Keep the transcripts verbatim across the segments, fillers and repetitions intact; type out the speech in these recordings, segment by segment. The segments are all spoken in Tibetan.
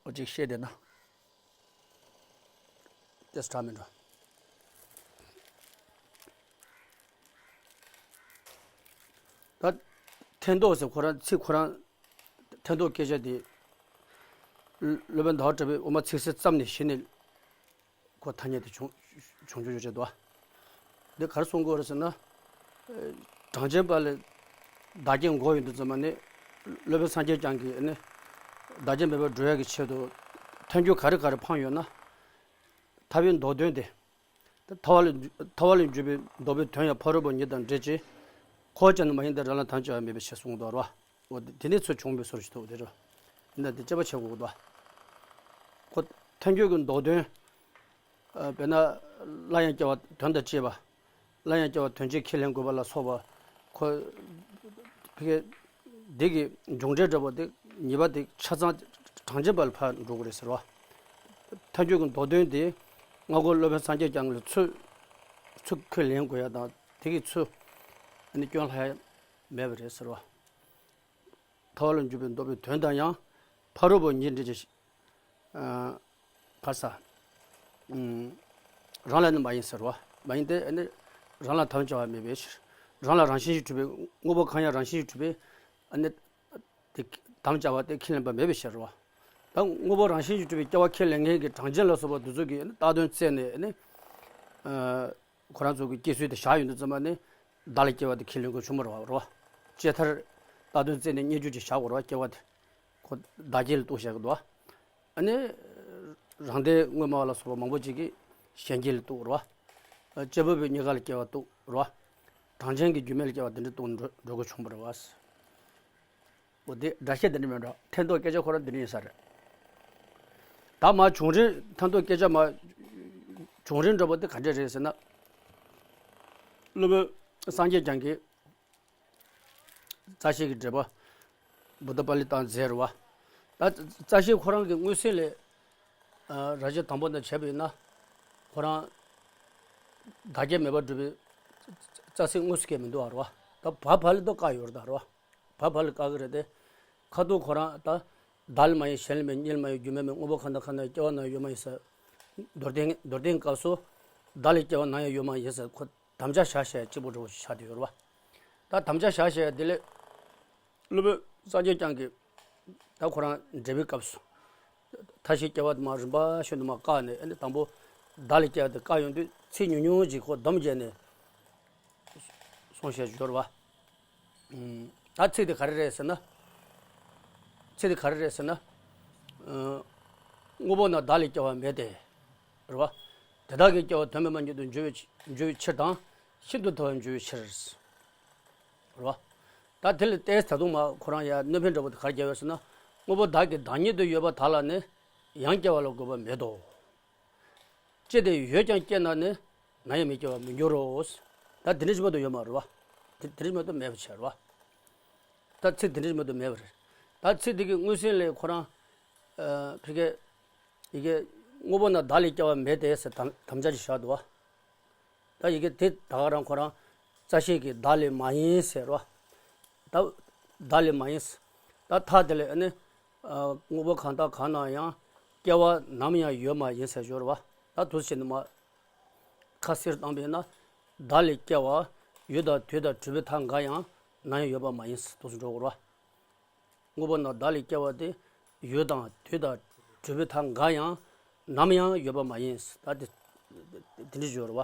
འོ་ཅིག་བཤད་བསྡད་ན། ཏེ་སི་དྲག་མི་འགྲོ། ད་ཐེན་ཐོག་ཟེར་ཁོ་རང་ཚིག་ཁོ་རང་། ཐེན་ཐོག་སྐད་ཆ་དེ། སློབ་དཔོན་ཟླ་བ་གྲགས་པས་དབུ་མ་ཚིག་གསལ་བརྩམས་ནས་གཞི་ནས། ཁོ་ཐ་སྙད་དེ་བྱུང་བྱུང་ཆོག་ཆོག་བྱེད་དོ། འདི་ག་རེ་གསུང་གི་ཡོད་རེད་ཟེར་ན། གྲངས་ཅན་པ་ལ་བདག་རྐྱེན་དགོས་ཡོང་དུས་ཙམ་པ་ནི། སློབ་དཔོན་སངས་རྒྱས་བསྐྱངས་ཀྱིས་ནི། བདག་རྐྱེན་མེད་པར་སྒྲུབ་ཡག་གི་ཆེད་དུ། ཐལ་འགྱུར་ག་རེ་ག་རེ་འཕངས་ཡོད་ན། ཐར་པའི་མདོ་དོན་དེ། ཐར་པ་ལ་འཇུག་ཐར་པ་ལ་འཇུག་པའི་མདོ་པོའི་དོན་ཡང་ཕ་རོལ་པོ་ཉིད་དང་འབྲེལ་ཅིང་། ཁོ་ཅན་མ་ཡིན་ཏེ་རང་ལ་དམ་བཅའ་བ་མེད་པའི་ཕྱིར་གསུངས་འདུག་རོ། འོ་དེ་ནས་ཚུར་བྱུང་བའི་སོར་ཞིག་ཐོབ་དེ་རོ། འདི་འདི་དཔྱད་པ་བྱེད་དགོས་འདུག་ཁོ་ཐལ་འགྱུར་གྱི་མདོ་དོན། ཨ་དཔེར་ན། སླར་ཡང་སྐྱེ་བ་དོན་དང་བཅས་པ། སླར་ཡང་སྐྱེ་བ་དོན་ཅན་ཁས་ལེན་དགོས་པ་ལ་སོགས་པ། ཁོ། ཕ་གི། འདི་གི་མཇུག་འབྲས་འདྲ་པོ་དེ་ཉེས་པ་དེ་ཆ་ཚང་གྲངས་ཅན་པ་ལ་ཕར་འགྲོ་གི་རེད་ཟེར་བ། ཐལ་འགྱུར་གྱི་མདོ་དོན་དེ་སྔ་རྒོལ་སློབ་དཔོན་སངས་རྒྱས་བསྐྱངས་ལ་ཚུར་ཚུར་ཁས་ལེན་དགོས་ཡ་དང་དེ་གི་ཚུལ་ཨ་ནི་སྐྱོན་ལྷག་ཡ་མེད་པ་རེད་ཟེར་བ། ཐར་པ་ལ་འཇུག་པའི་མདོ་པོའི་དོན་དང་ཡང་ཕ་རོལ་པོ་ཉིད་འབྲེལ་གྱི། ཨ། ག་ས། ཨུམ། རང་ལ་ནི་མ་ཡིན་ཟེར་བ། མ་ཡིན་ཏེ་ཨ་ནི། རང་ལ་དམ་བཅའ་བ་མེད་པའི་ཕྱིར། རང་ལ་རང་བཞིན་གྱིས་གྲུབ་པའི་དངོས་པོ་གང་ཡང་རང་བཞིན་གྱིས་གྲུབ་པའི་ཨ་ནི། དེ་དམ་བཅའ་བ་དེ་ཁས་ལེན་པ་མེད་པའི་ཕྱིར་རོ། ད་དངོས་པོ་རང་བཞིན་གྱིས་གྲུབ་པའི་སྐྱེ་བ་ཁས་ལེན་མཁན་གྱི་གྲངས་ཅན་ལ་སོགས་པ་འདི་ཚོ་གིས་ཨ་ནི་བཏགས་དོན་བཙལ་ནས་ཨ་ནི། ཨ། ཁོ་རང་ཚོ་གི་སྐྱེ་ཚུལ་དེ་བཞག་ཡོང་དུས་ཙམ་པ་ནི། བདག་ལ་སྐྱེ་བ་དེ་ཁས་ལེན་དགོས་བྱུང་མ་རེད་བ། སྐྱེ་མཐར། བཏགས་དོན་བཙལ་ནས་རྙེད་འཇོག་ཅིག་བཞག་དགོས་རེད་བ་སྐྱེ་བ་དེ། ཁོ་བདག་སྐྱེ་ལ་གཏུགས་བཞག་གི་འདུག་བ། ཨ་ནི། རང་སྡེ་དངོས་སྨྲ་བ་ལ་སོགས་པ་མང་པོ་ཅིག་གིས་གཞན་སྐྱེ་ལ་གཏུགས་རེད་བ། སྐྱེས་བུ་པའི་རྙེད་དཀའ་ལ་སྐྱེ་བ་གཏུགས་རེད་བ། གྲངས་ཅན་གྱི་རྒྱུ་མེད་ལ་སྐྱེ་བ་དེ་འདྲ་གཏུགས་འགྲོ་འགྲོ་དགོས་བྱུང་བ་རེད་བ། འོ་དེ་སྒྲ་བཤད་དེ་འདྲ་མེད་འགྲོ་ཐེན་ཐོག་སྐད་ཆ་ཁོ་རང་དེ་འདྲ་ཡིན་ས་རེད། ད་མ་བྱུང་རིམ་ཐེན་ཐོག་སྐད་ཆ་མ། བྱུང་རིམ་འདྲ་པོ་དེ་ག་འདྲ་རེད་ཟེར་ན། སློབ་དཔོན་སངས་རྒྱས་བསྐྱངས་ཀྱིས། རྩ་ཤེ་གི་འགྲེལ་པ། བུདྡྷ་པཱ་ལི་ཏ་མཛད་རེད་བ། ད་རྩ་ཤེ་ཁོ་རང་གི་མངོན་གསལ་ལས། ཨ། ར་ཇ་དང་པོ་དང་བྱས་པ་ཡིན་ན། ཁོ་རང་། བདག་སྐྱེ་མེད་པར་སྒྲུབ་པའི། རྩ་ཚིག་དངོས་སུ་སྐྱེས་མི་འདུག་བ་རེད་བ། ད་བ་ཕ་ལི་ཏོ་བཀག་ཡོད་རེད་ད་རེད་བ། བ་ཕ་ལི་བཀག་གི་རེད་དེ། ཁ་ཐུག་ཁོ་རང་ད། བདག་ལས་མ་ཡིན་གཞན་ལས་མེད་རྙེད་མ་ཡིན་རྒྱུ་མེད་མིན་དངོས་པོ་གང་དང་གང་ན་སྐྱེ་བ་ནམ་ཡང་ཡོད་མ་ཡིན་ཟེར། མདོར་བསྟན་མདོར་བསྟན་སྐབས་སུ། བདག་ལས་སྐྱེ་བ་ནམ་ཡང་ཡོད་མ་ཡིན་ཟེར་ཁོ། དམ་བཅའ་བཞག་བཞག་གཅིག་པོ་འགྲོ་བ་ཆགས་བསྡད་ཡོད་རེད་བ། ད་དམ་བཅའ་བཞག་བཞག་དེ་ལས། སློབ་དཔོན་སངས་རྒྱས་བསྐྱངས་ཀྱིས། ད་ཁོ་རང་འགྲེལ་པའི་སྐབས་སུ། མཐའ་བཞིའི་སྐྱེ་བ་དེ་མར་རིམ་པ་བཞིན་དུ་མར་བཀག་ནས་ཨ་ནི་དང་པོ། བདག་ལས་སྐྱེ་བ་དེ་བཀག་ཡོང་དུས་ཚིག་ཉུང་ཉུང་ཅིག་ཁོ་སྡོམ་བརྒྱབ་ནས། གསུངས་བཞག་ཡོད་རེད་བ། ད་ཚིག་དེ་ག་རེ་རེད་ཟེར་ན། ཚིག་དེ་ག་རེ་རེད་ཟེར་ན། དངོས་པོ་རྣམས་བདག་ལས་སྐྱེ་བ་མེད་དེ། རེད་བ། དེ་དག་གི་སྐྱེ་བ་དོན་མེད་པ་ཉིད་དུ་འགྱུར་བའི་འགྱུར་བའི་ཕྱིར་དང་། ཤིན་ཏུ་ཐལ་བར་འགྱུར་བའི་ཕྱིར། རེད་བ། ད་དེ་ལ་ཏེས་ད་དུང་མ་ཁོ་རང་ཡ་སྣོད་ཕན་འདྲ་པོ་དེ་ག་རེ་རྒྱབ་ཡོད་ཟེར་ན། དངོས་པོ་བདག་གི་བདག་ཉིད་དུ་ཡོད་པ་དག་ལ་ནི། ཡང་སྐྱེ་བ་ལ་དགོས་པ་མེད་དོ། ཅི་སྟེ་ཡོད་ཀྱང་སྐྱེ་ན་ནི། ནམ་ཡང་མི་སྐྱེ་བར་མི་འགྱུར་རོ། ད་དེ་འདྲ་ཞིག་མ་གཏོགས་ཡོད་མ་རེད་བ། དེ་དེ་འདྲ་ཞིག་མ་གཏོགས་མེད་པ་བྱས་རེད་བ། ད་ཚིག་དེ་འདྲ་ཞིག་མ་གཏོགས་མེད་པ་རེད། ད་ཚིག་དེ་གི་མངོན་གསལ་ལས་ཁོ་རང་། ཨ། ཕ་གི། ཡི་གེ། དངོས་པོ་རྣམས་བདག་ལས་སྐྱེ་བ་མེད་དེ་ཟེར་དམ་དམ་བཅའ་ཞིག་བཞག་འདུག་བ། ད་ཡི་གེ་དེ་ད་ག་རང་ཁོ་རང་། རྩ་ཤེ་གིས་བདག་ལས་མ་ཡིན་ཟེར་བ། ད། བདག་ལས་མ་ཡིན། ད་མཐའ་དེ་ལས་ནི། ཨ། དངོས་པོ་གང་དག་གང་ན་ཡང་། སྐྱེ་བ་ནམ་ཡང་ཡོད་མ་ཡིན་ཟེར་སྦྱོར་བ། ད་དུས་ཕྱིན་ནི་མ། ཁ་གསལ་བཏང་པས་ན། བདག་ལས་སྐྱེ་བ། ཡུལ་དང་དུས་དང་གྲུབ་པའི་མཐའ་འགའ་ཡང་། ནམ་ཡང་ཡོད་པ་མ་ཡིན་དུས་སུ་འགྲོ་དགོས་རེད་བ། དངོས་པོ་རྣམས་བདག་ལས་སྐྱེ་བ་སྟེ། ཡུལ་དང་དུས་དང་གྲུབ་པའི་མཐའ་འགའ་ཡང་། ནམ་ཡང་ཡོད་པ་མ་ཡིན། ད་དེ། དེ་འདྲ་སྦྱོར་བ།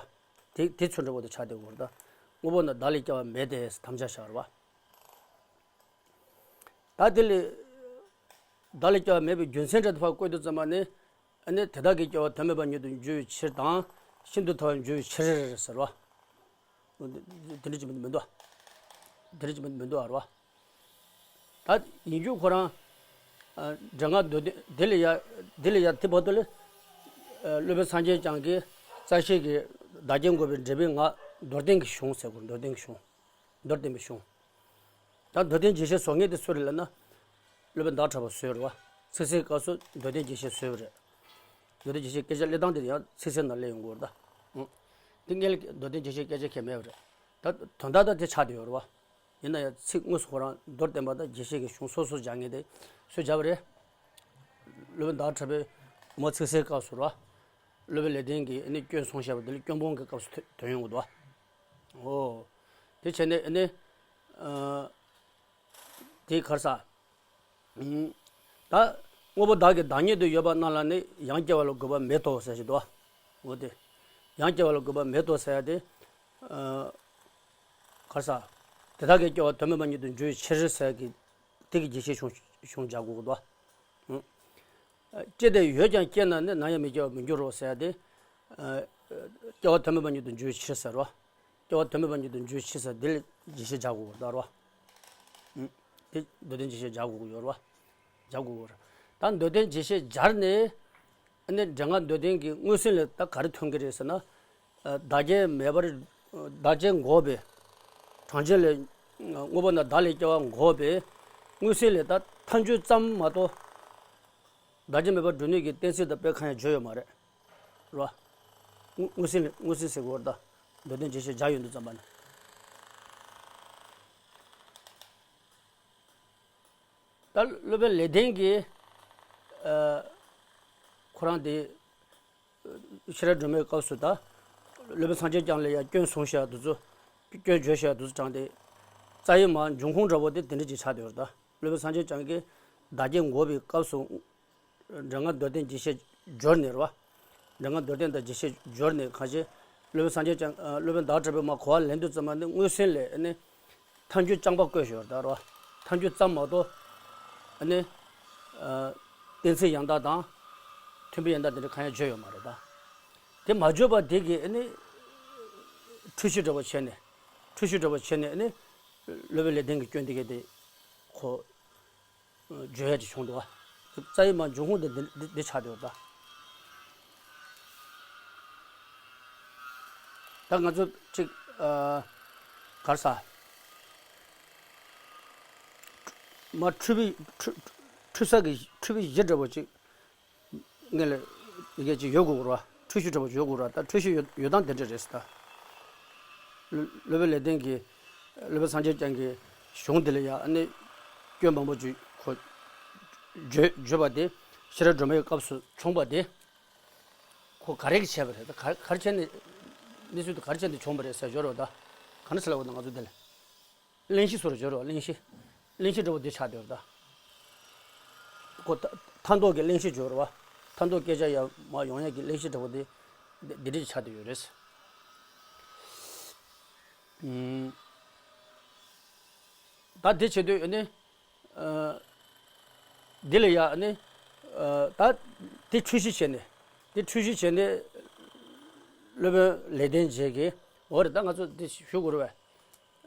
དེ་དེ་ཚོ་འདྲ་པོ་དེ་ཆགས་བསྡད་ཡོད་རེད་ད། དངོས་པོ་རྣམས་བདག་ལས་སྐྱེ་བ་མེད་དེ་དམ་བཅའ་བཞག་རེད་བ། ད་དེ་ལས། བདག་ལས་སྐྱེ་བ་མེད་པའི་རྒྱུ་མཚན་འདྲ་དེ་ཕར་བཀོད་དུས་ཙམ་པ་ནི། ཨ་ནི་དེ་དག་གི་སྐྱེ་བ་དོན་མེད་པ་ཉིད་དུ་འགྱུར་བའི་ཕྱིར་དང་། ཤིན་ཏུ་ཐལ་བར་འགྱུར་བའི་ཕྱིར་ཟེར་བ། དེ་འདྲ་ཅིག་མི་འདུག་དེ་འདྲ་ཅིག་མི་འདུག་ཨ་རོ། ད་ཡིན་རྒྱུ་ཁོ་རང་། ཨ། འགྲེལ་ངག་མདོ་དོན་དེ་ལས་ཡ་དེ་ལས་ཡ་དེ་བར་དུ་ལས། ཨ། སློབ་དཔོན་སངས་རྒྱས་བསྐྱངས་ཀྱིས་རྩ་ཤེ་གིས་བདག་རྐྱེན་དགོས་པའི་འགྲེལ་པའི་ངག་མདོར་བསྟན་གྱི་གཞུང་ཟེར་དགོས་མདོར་བསྟན་གྱི་གཞུང་། མདོར་བསྟན་པའི་གཞུང་། ད་མདོར་བསྟན་རྒྱས་བཤད་བཟོ་མཁན་དེ་སུ་རེད་ལབ་ན། སློབ་དཔོན་ཟླ་བ་གྲགས་པ་བཟོས་རེད་བ། ཚིག་གསལ་སྐབས་སུ་མདོར་བསྟན་རྒྱས་བཤད་བཟོས་པ་རེད། མདོར་བསྟན་རྒྱས་བཤད་སྐད་ཆ་སླེབས་སྟངས་དེ་ཡང་ཚིག་གསལ་ནང་སླེབས་ཡོང་གི་ཡོད་རེད་ད། ཨང་། དེ་སྔོན་ལ་མདོར་བསྟན་རྒྱས་བཤད་སྐད་ཆ་གང་ཡང་མེད་པ་རེད། ད་དོན་དག་ད་དེ་ཆགས་བསྡད་ཡོད་རེད་བ། ཡིན་ན་ཡང་ཚིག་དངོས་སུ་ཁོ་རང་མདོར་བསྟན་པ་དང་རྒྱས་བཤད་ཀྱི་གཞུང་སོ་སོ་སྦྱར་མཁན་དེ་སུས་སྦྱར་བ་རེད། སློབ་དཔོན་ཟླ་བ་གྲགས་པས་མོ་ཚིག་གསལ་སྐབས་སུ་ར། སློབ་དཔོན་ལེགས་ལྡན་གྱིས་ཨ་ནི་སྐྱོན་གསུངས་བཞག་པ་དེ་ལ་སྐྱོན་སྤོང་གི་སྐབས་སུ་ཐོན་ཡོང་གི་འདུག་བ། འོ། དེ་བྱས་ནས་ཨ་ནི། དེ་གར་ས། ད། དངོས་པོ་བདག་གི་བདག་ཉིད་དུ་ཡོད་པ་རྣམས་ལ་ནི་ཡང་སྐྱེ་བ་ལ་དགོས་པ་མེད་དོ་ཟེར་བཞིན་དུ། འོ་དེ། ཡང་སྐྱེ་བ་ལ་དགོས་པ་མེད་དོ་ཟེར་ཡ་དེ། གར་ས། དེ་དག་གི་སྐྱེ་བ་དོན་མེད་པ་ཉིད་དུ་འགྱུར་བའི་ཕྱིར་ཟེར་གྱི། དེ་གི་རྒྱས་བཤད་ཤོང་ཤོང་རྒྱག་དགོས་ཀྱི་འདུག་སྐྱེ་སྟེ་ཡོད་ཀྱང་སྐྱེས་ན་ནི་ནམ་ཡང་མི་སྐྱེ་བར་མི་འགྱུར་རོ་ཟེར་ཏེ། སྐྱེ་བ་དོན་མེད་པ་ཉིད་དུ་འགྱུར་ཕྱིར་ཟེར་རོ། སྐྱེ་བ་དོན་མེད་པ་ཉིད་དུ་འགྱུར་ཕྱིར་ཟེར་འདི་ལ་རྒྱས་བཤད་རྒྱག་དགོས་ཀྱི་འདུག་རོ། དེ་མདོ་དོན་རྒྱས་བཤད་རྒྱག་དགོས་ཀྱི་ཡོད་རོ། རྒྱག་དགོས་ཀྱི་རོ། ད་མདོ་དོན་རྒྱས་བཤད་སྦྱར་ནས། ཨ་ནི་འགྲེལ་ངག་མདོ་དོན་གྱི་མངོན་སུམ་ལས་ད་ག་རེ་ཐོན་གྱི་རེད་ཟེར་ན། བདག་རྐྱེན་མེད་པར། བདག་རྐྱེན་འགོག་པའི། གྲངས་ཅན་ལས། དངོས་པོ་རྣམས་བདག་ལས་སྐྱེ་བ་འགོག་པའི། མངོན་སུམ་ལས་ད་ཐལ་འགྱུར་ཙམ་མ་གཏོགས། བདག་རྐྱེན་མེད་པར་སྒྲུབ་ནུས་ཀྱི་གཏན་ཚིགས་དང་དཔེ་གང་ཡང་བརྗོད་ཡོད་མ་རེད། རོ། མངོན་སུམ་ལས་མངོན་སུམ་ཟེར་དགོས་རེད་ད། མདོ་དོན་རྒྱས་བཤད་སྦྱར་ཡོང་དུས་ཙམ་པ་ན། ད་སློབ་དཔོན་ལེགས་ལྡན་གྱིས། ཁོ་རང་དེ། ཤེས་རབ་སྒྲོན་མེའི་སྐབས་སུ་ད། སློབ་དཔོན་སངས་རྒྱས་བསྐྱངས་ལ་ཡང་སྐྱོན་གསུངས་བཞག་དུས་ཚོད། སྐྱོན་བརྗོད་བཞག་དུས་ཚོད་དྲངས་ཏེ། རྩ་བའི་མ་འབྱུང་ཁུངས་འདྲ་པོ་དེ་དེ་འདྲ་ཅིག་ཆགས་བསྡད་ཡོད་རེད་ད། སློབ་དཔོན་སངས་རྒྱས་བསྐྱངས་ཀྱིས་བདག་རྐྱེན་འགོག་པའི་སྐབས་སུ། འགྲེལ་ངག་མདོར་བསྟན་རྒྱས་བཤད་སྦྱོར་ནས་རེད་བ། འགྲེལ་ངག་མདོར་བསྟན་དང་རྒྱས་བཤད་སྦྱོར་ནས་གང་ཞིག་སློབ་དཔོན་སངས་རྒྱས་བསྐྱངས། སློབ་དཔོན་ཟླ་བ་གྲགས་པས་མ་གོ་བ་ལེན་དུས་ཙམ་པ་ནི་མངོན་སུམ་ལས་ནི། ཐལ་འགྱུར་རྐྱང་པ་བཀོད་ཡོད་རེད་ད་རོ། ཐལ་འགྱུར་ཙམ་མ་གཏོགས། ཨ་ནི། ཨ། གཏན་ཚིགས་ཡང་དག་དང་། མཐུན་དཔེ་ཡང་དག་དེ་འདྲ་གང་ཡང་བརྗོད་ཡོད་མ་རེད་ད། དེ་མ་བརྗོད་པ་དེ་གིས་ཨ་ནི། འཁྲུལ་ཞིག་འདྲ་པོ་བྱས་ནས། འཁྲུལ་ཞིག་འདྲ་པོ་བྱས་ནས་ཨ་ནི། སློབ་དཔོན་ལེགས་ལྡན་གྱི་སྐྱོན་དེ་གས་དེ། ཁོ། བརྗོད་ཡ་ཅིག་བྱུང་འདུག་བ། རྩ་བའི་མ་འབྱུང་ཁུངས་དེ་འདི་འདི་འདི་ཆགས་བསྡད་ཡོད་ད། ད་ང་ཚོ་གཅིག་ཨ། གར་ས། མ་འཁྲུལ་པའི་འཁྲུལ་འཁྲུལ་ས་གི་འཁྲུལ་པའི་གཞི་འདྲ་པོ་ཅིག་ངས་ལ་ཡི་གེ་ཅིག་ཡོད་དགོས་ར། འཁྲུལ་ཞིག་འདྲ་པོ་ཡོད་དགོས་ར། ད་འཁྲུལ་ཞིག་ཡོད་ཡོད་སྟངས་དེ་འདྲ་རེད་ཟེར་ད། སློབ་དཔོན་ལེགས་ལྡན་གྱིས། སློབ་དཔོན་སངས་རྒྱས་བསྐྱངས་ཀྱི་གཞུང་འདི་ལ་ཡང་ཨ་ནི། སྐྱོན་མང་པོ་ཅིག་ཁོ། བརྗོད་བརྗོད་པ་དེ། ཤེས་རབ་སྒྲོན་མེའི་སྐབས་སུ་བྱུང་བ་དེ། ཁོ་ག་རེ་གིས་བྱས་པ་རེད་ད། ག་ག་རེ་བྱས་ནས། གནས་ཚུལ་དེ་ག་རེ་བྱས་ནས་བྱུང་བ་རེད་ཟེར་སྦྱོར་བ་ད། ག་ནས་ཟེར་ལབ་དགོས་ན་ང་ཚོ་འདི་ལ། གླེང་གཞི་སོར་སྦྱོར་བ་གླེང་གཞི། གླེང་གཞི་འདྲ་པོ་འདི་ཆགས་བསྡད་ཡོད་རེད་ད། ཁོ་ད་མཐའ་འདོགས་ཀྱི་གླེང་གཞི་སྦྱོར་བ། མཐའ་འདོགས་སྐད་ཆ་ཡར་མར་ཡོང་ཡས་ཀྱི་གླེང་གཞི་འདྲ་པོ་འདི། འདི་འདྲ་ཆགས་བསྡད་ཡོད་རེད། ཨུམ། ད་དེ་བྱེད་དུས་ཨ་ནི། ཨ། འདི་ལ་ཡ་ཨ་ནི། ཨ། ད་དེ་འཁྲུལ་གཞི་བྱས་ནས། དེ་འཁྲུལ་གཞི་བྱས་ནས། སློབ་དཔོན་ལེགས་ལྡན་རྗེ་གིས། འོ་རེད་ད། ང་ཚོ་འདི་ཞུ་དགོས་རེད་བས།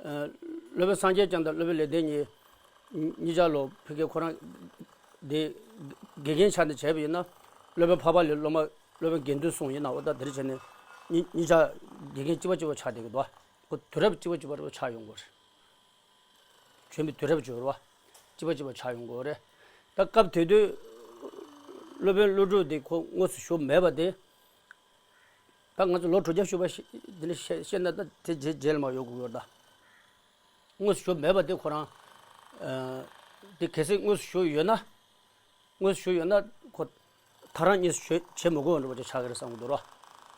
ཨ། སློབ་དཔོན་སངས་རྒྱས་བསྐྱངས་དང་སློབ་དཔོན་ལེགས་ལྡན་གཉིས། གཉིས་ཆ་ལོ་ཕ་གི་ཁོ་རང་། དེ། དགེ་རྒན་ཆགས་ནས་བྱས་པ་ཡིན་ན། སློབ་དཔོན་འཕགས་པ་ལས་སློབ་མ་སློབ་དཔོན་དགེ་འདུན་གསུམ་ཡིན་ན་འོ་ད་དེ་འདྲ་བྱས་ནས། གཉིས་གཉིས་ཆ་དགེ་རྒན་གཅིག་པ་གཅིག་པ་ཆགས་བསྡད་ཀྱི་འདུག་བ། ཁོ་དུས་རབས་གཅིག་པ་གཅིག་པ་རེ་ཆགས་ཡོང་གི་རེད། བྱོན་པའི་དུས་རབས་སྦྱོར་བ། གཅིག་པ་གཅིག་པ་ཆགས་ཡོང་གི་རེད། ད་སྐབས་དེ་དུས། སློབ་དཔོན་ཀླུ་སྒྲུབ་དེ་ཁོ་དངོས་སུ་བཞུགས་མེད་པ་དེ། ད་ང་ཚོ་ལོ་དྲུག་བརྒྱ་བཞུགས་པ་ཞིག་འདི་འདྲ་བཤད་བཤད་ན་ད་དེ་རྗེས་རྗེས་ལ་མ་ཡོང་གི་ཡོད་ད། དངོས་སུ་བཞུགས་མེད་པ་དེ་ཁོ་རང་། ཨ། དེ་གལ་སྲིད་དངོས་སུ་བཞུགས་ཡོད་ན། དངོས་སུ་བཞུགས་ཡོད་ན་ཁོ། ཐག་རང་གཉིས་སུ་བྱེད་བྱེད་མི་དགོས་འདྲ་པོ་ཅིག་ཆགས་ཀྱི་རེད་བསམ་གྱི་འདུག་ར།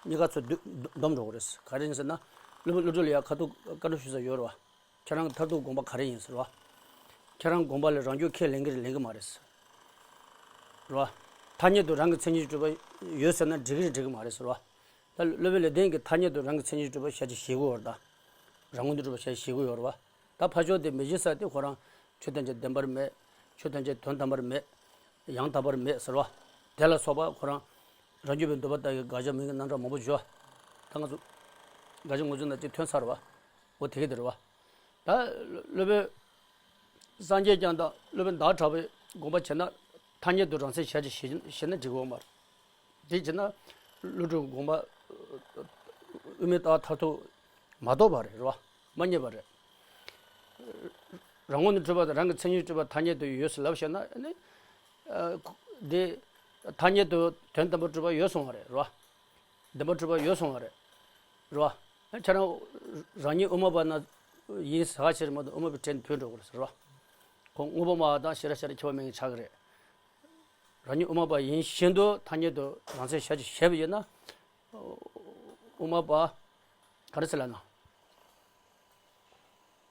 གཉིས་ཀ་ཚོ་བསྡུ་བསྡོམས་འགྲོ་གི་རེད། ག་རེ་ཡིན་ཟེར་ན། ཀླུ་སྒྲུབ་ཀླུ་སྒྲུབ་ལ་ཡ་ཁ་ཐུག་བཀའ་འདྲི་ཞུ་ས་ཡོད་རེད་བ། ཁྱེད་རང་གི་མཐར་ཐུག་དགོངས་པ་ག་རེ་ཡིན་ཟེར་བ། ཁྱེད་རང་དགོངས་པ་ལ་རང་རྒྱུད་ཁས་ལེན་གི་རེད་ལེན་གི་མ་རེད་ཟེར། རེད་བ། ཐ་སྙད་དུ་རང་གི་མཚན་ཉིད་གྲུབ་པ་ཡོད་ཟེར་ན་འགྲིག་གི་རེད་འགྲིག་གི་མ་རེད་ཟེར་བ། ད་སློབ་དཔོན་ལེགས་ལྡན་གྱིས་ཐ་སྙད་དུ་རང་གི་མཚན་ཉིད་གྲུབ་པ་ཞལ་གྱིས་བཞེས་ཀྱི་ཡོད་རེད་ད། རང་ངོས་ནས་གྲུབ་པ་ཞལ་གྱིས་བཞེས་ཀྱི་ཡོད་རེད་བ། ད་ཕར་ཕྱོགས་དེ་མི་བཞེས་ས་དེ་ཁོ་རང་ཆོས་ཐམས་ཅད་བདེན་པར་མེད། ཆོས་ཐམས་ཅད་དོན་དམ་པར་མེད། ཡང་དག་པར་མེད་ཟེར་བ། དེ་ལ་སོགས་པ་ཁོ་རང་རང་རྒྱུད་པའི་འདོད་པ་ལྟ་བུའི་དགག་བྱ་མིང་གི་རྣམ་གྲངས་མང་པོ་བརྗོད། ད་ང་ཚོ་དགག་བྱ་ངོས་འཛིན་ན་གཅིག་ཐོན་ཚར་བ། འོ་དེ་ག་དེ་རེད་བ། ད་སློབ་དཔོན་སངས་རྒྱས་བསྐྱངས་དང་སློབ་དཔོན་ཟླ་བ་གྲགས་པའི་དགོངས་པ་བྱས་ན་ཐ་སྙད་དུ་རང་མཚན་ཞལ་གྱིས་བཞེས་བཞེས་ན་འགྲིག་གི་ཡོད་མ་རེད། དེ་བྱས་ན་ཀླུ་སྒྲུབ་དགོངས་པ་དབུ་མའི་ལྟ་བ་མཐར་ཐུག་མ་རྟོགས་པ་རེད། རེད་བ། མ་རྙེད་པ་རེད། རང་ངོས་ནས་གྲུབ་པ་དང་རང་གི་མཚན་ཉིད་གྲུབ་པ་ཐ་སྙད་དུ་ཡོད་ཟེར་ལབ་བཤད་ན་ནི། ཨ། འདི་ཐ་སྙད་དུ་དོན་དམ་པར་གྲུབ་པ་ཡོད་སོང་བ་རེད། རེད་བ། བདེན་པར་གྲུབ་པ་ཡོད་སོང་བ་རེད། རེད་བ། ཁྱེད་རང་རང་ཉིད་དབུ་མ་པ་ན་ཡིན་ཟེར་བ་ཕྱིར་མ་གཏོགས་དབུ་མ་པའི་གྲས་ནས་བུད་འགྲོ་གི་རེད་ཟེར་བ། ཁོང་དངོས་པོ་སྨྲ་བ་དང་ཤེས་རབ་བཤད་པ་མཁས་པ་མིན་གྱི་ཆགས་ཀྱི་རེད། རང་ཉིད་དབུ་མ་པ་ཡིན་བཞིན་དུ་ཐ་སྙད་དུ་རང་མཚན་ཞབས་ཀྱུ་བཞེས་པ་ཡིན་ན། དབུ་མ་པ་ག་རེ་ཟེར་ལབ་ན།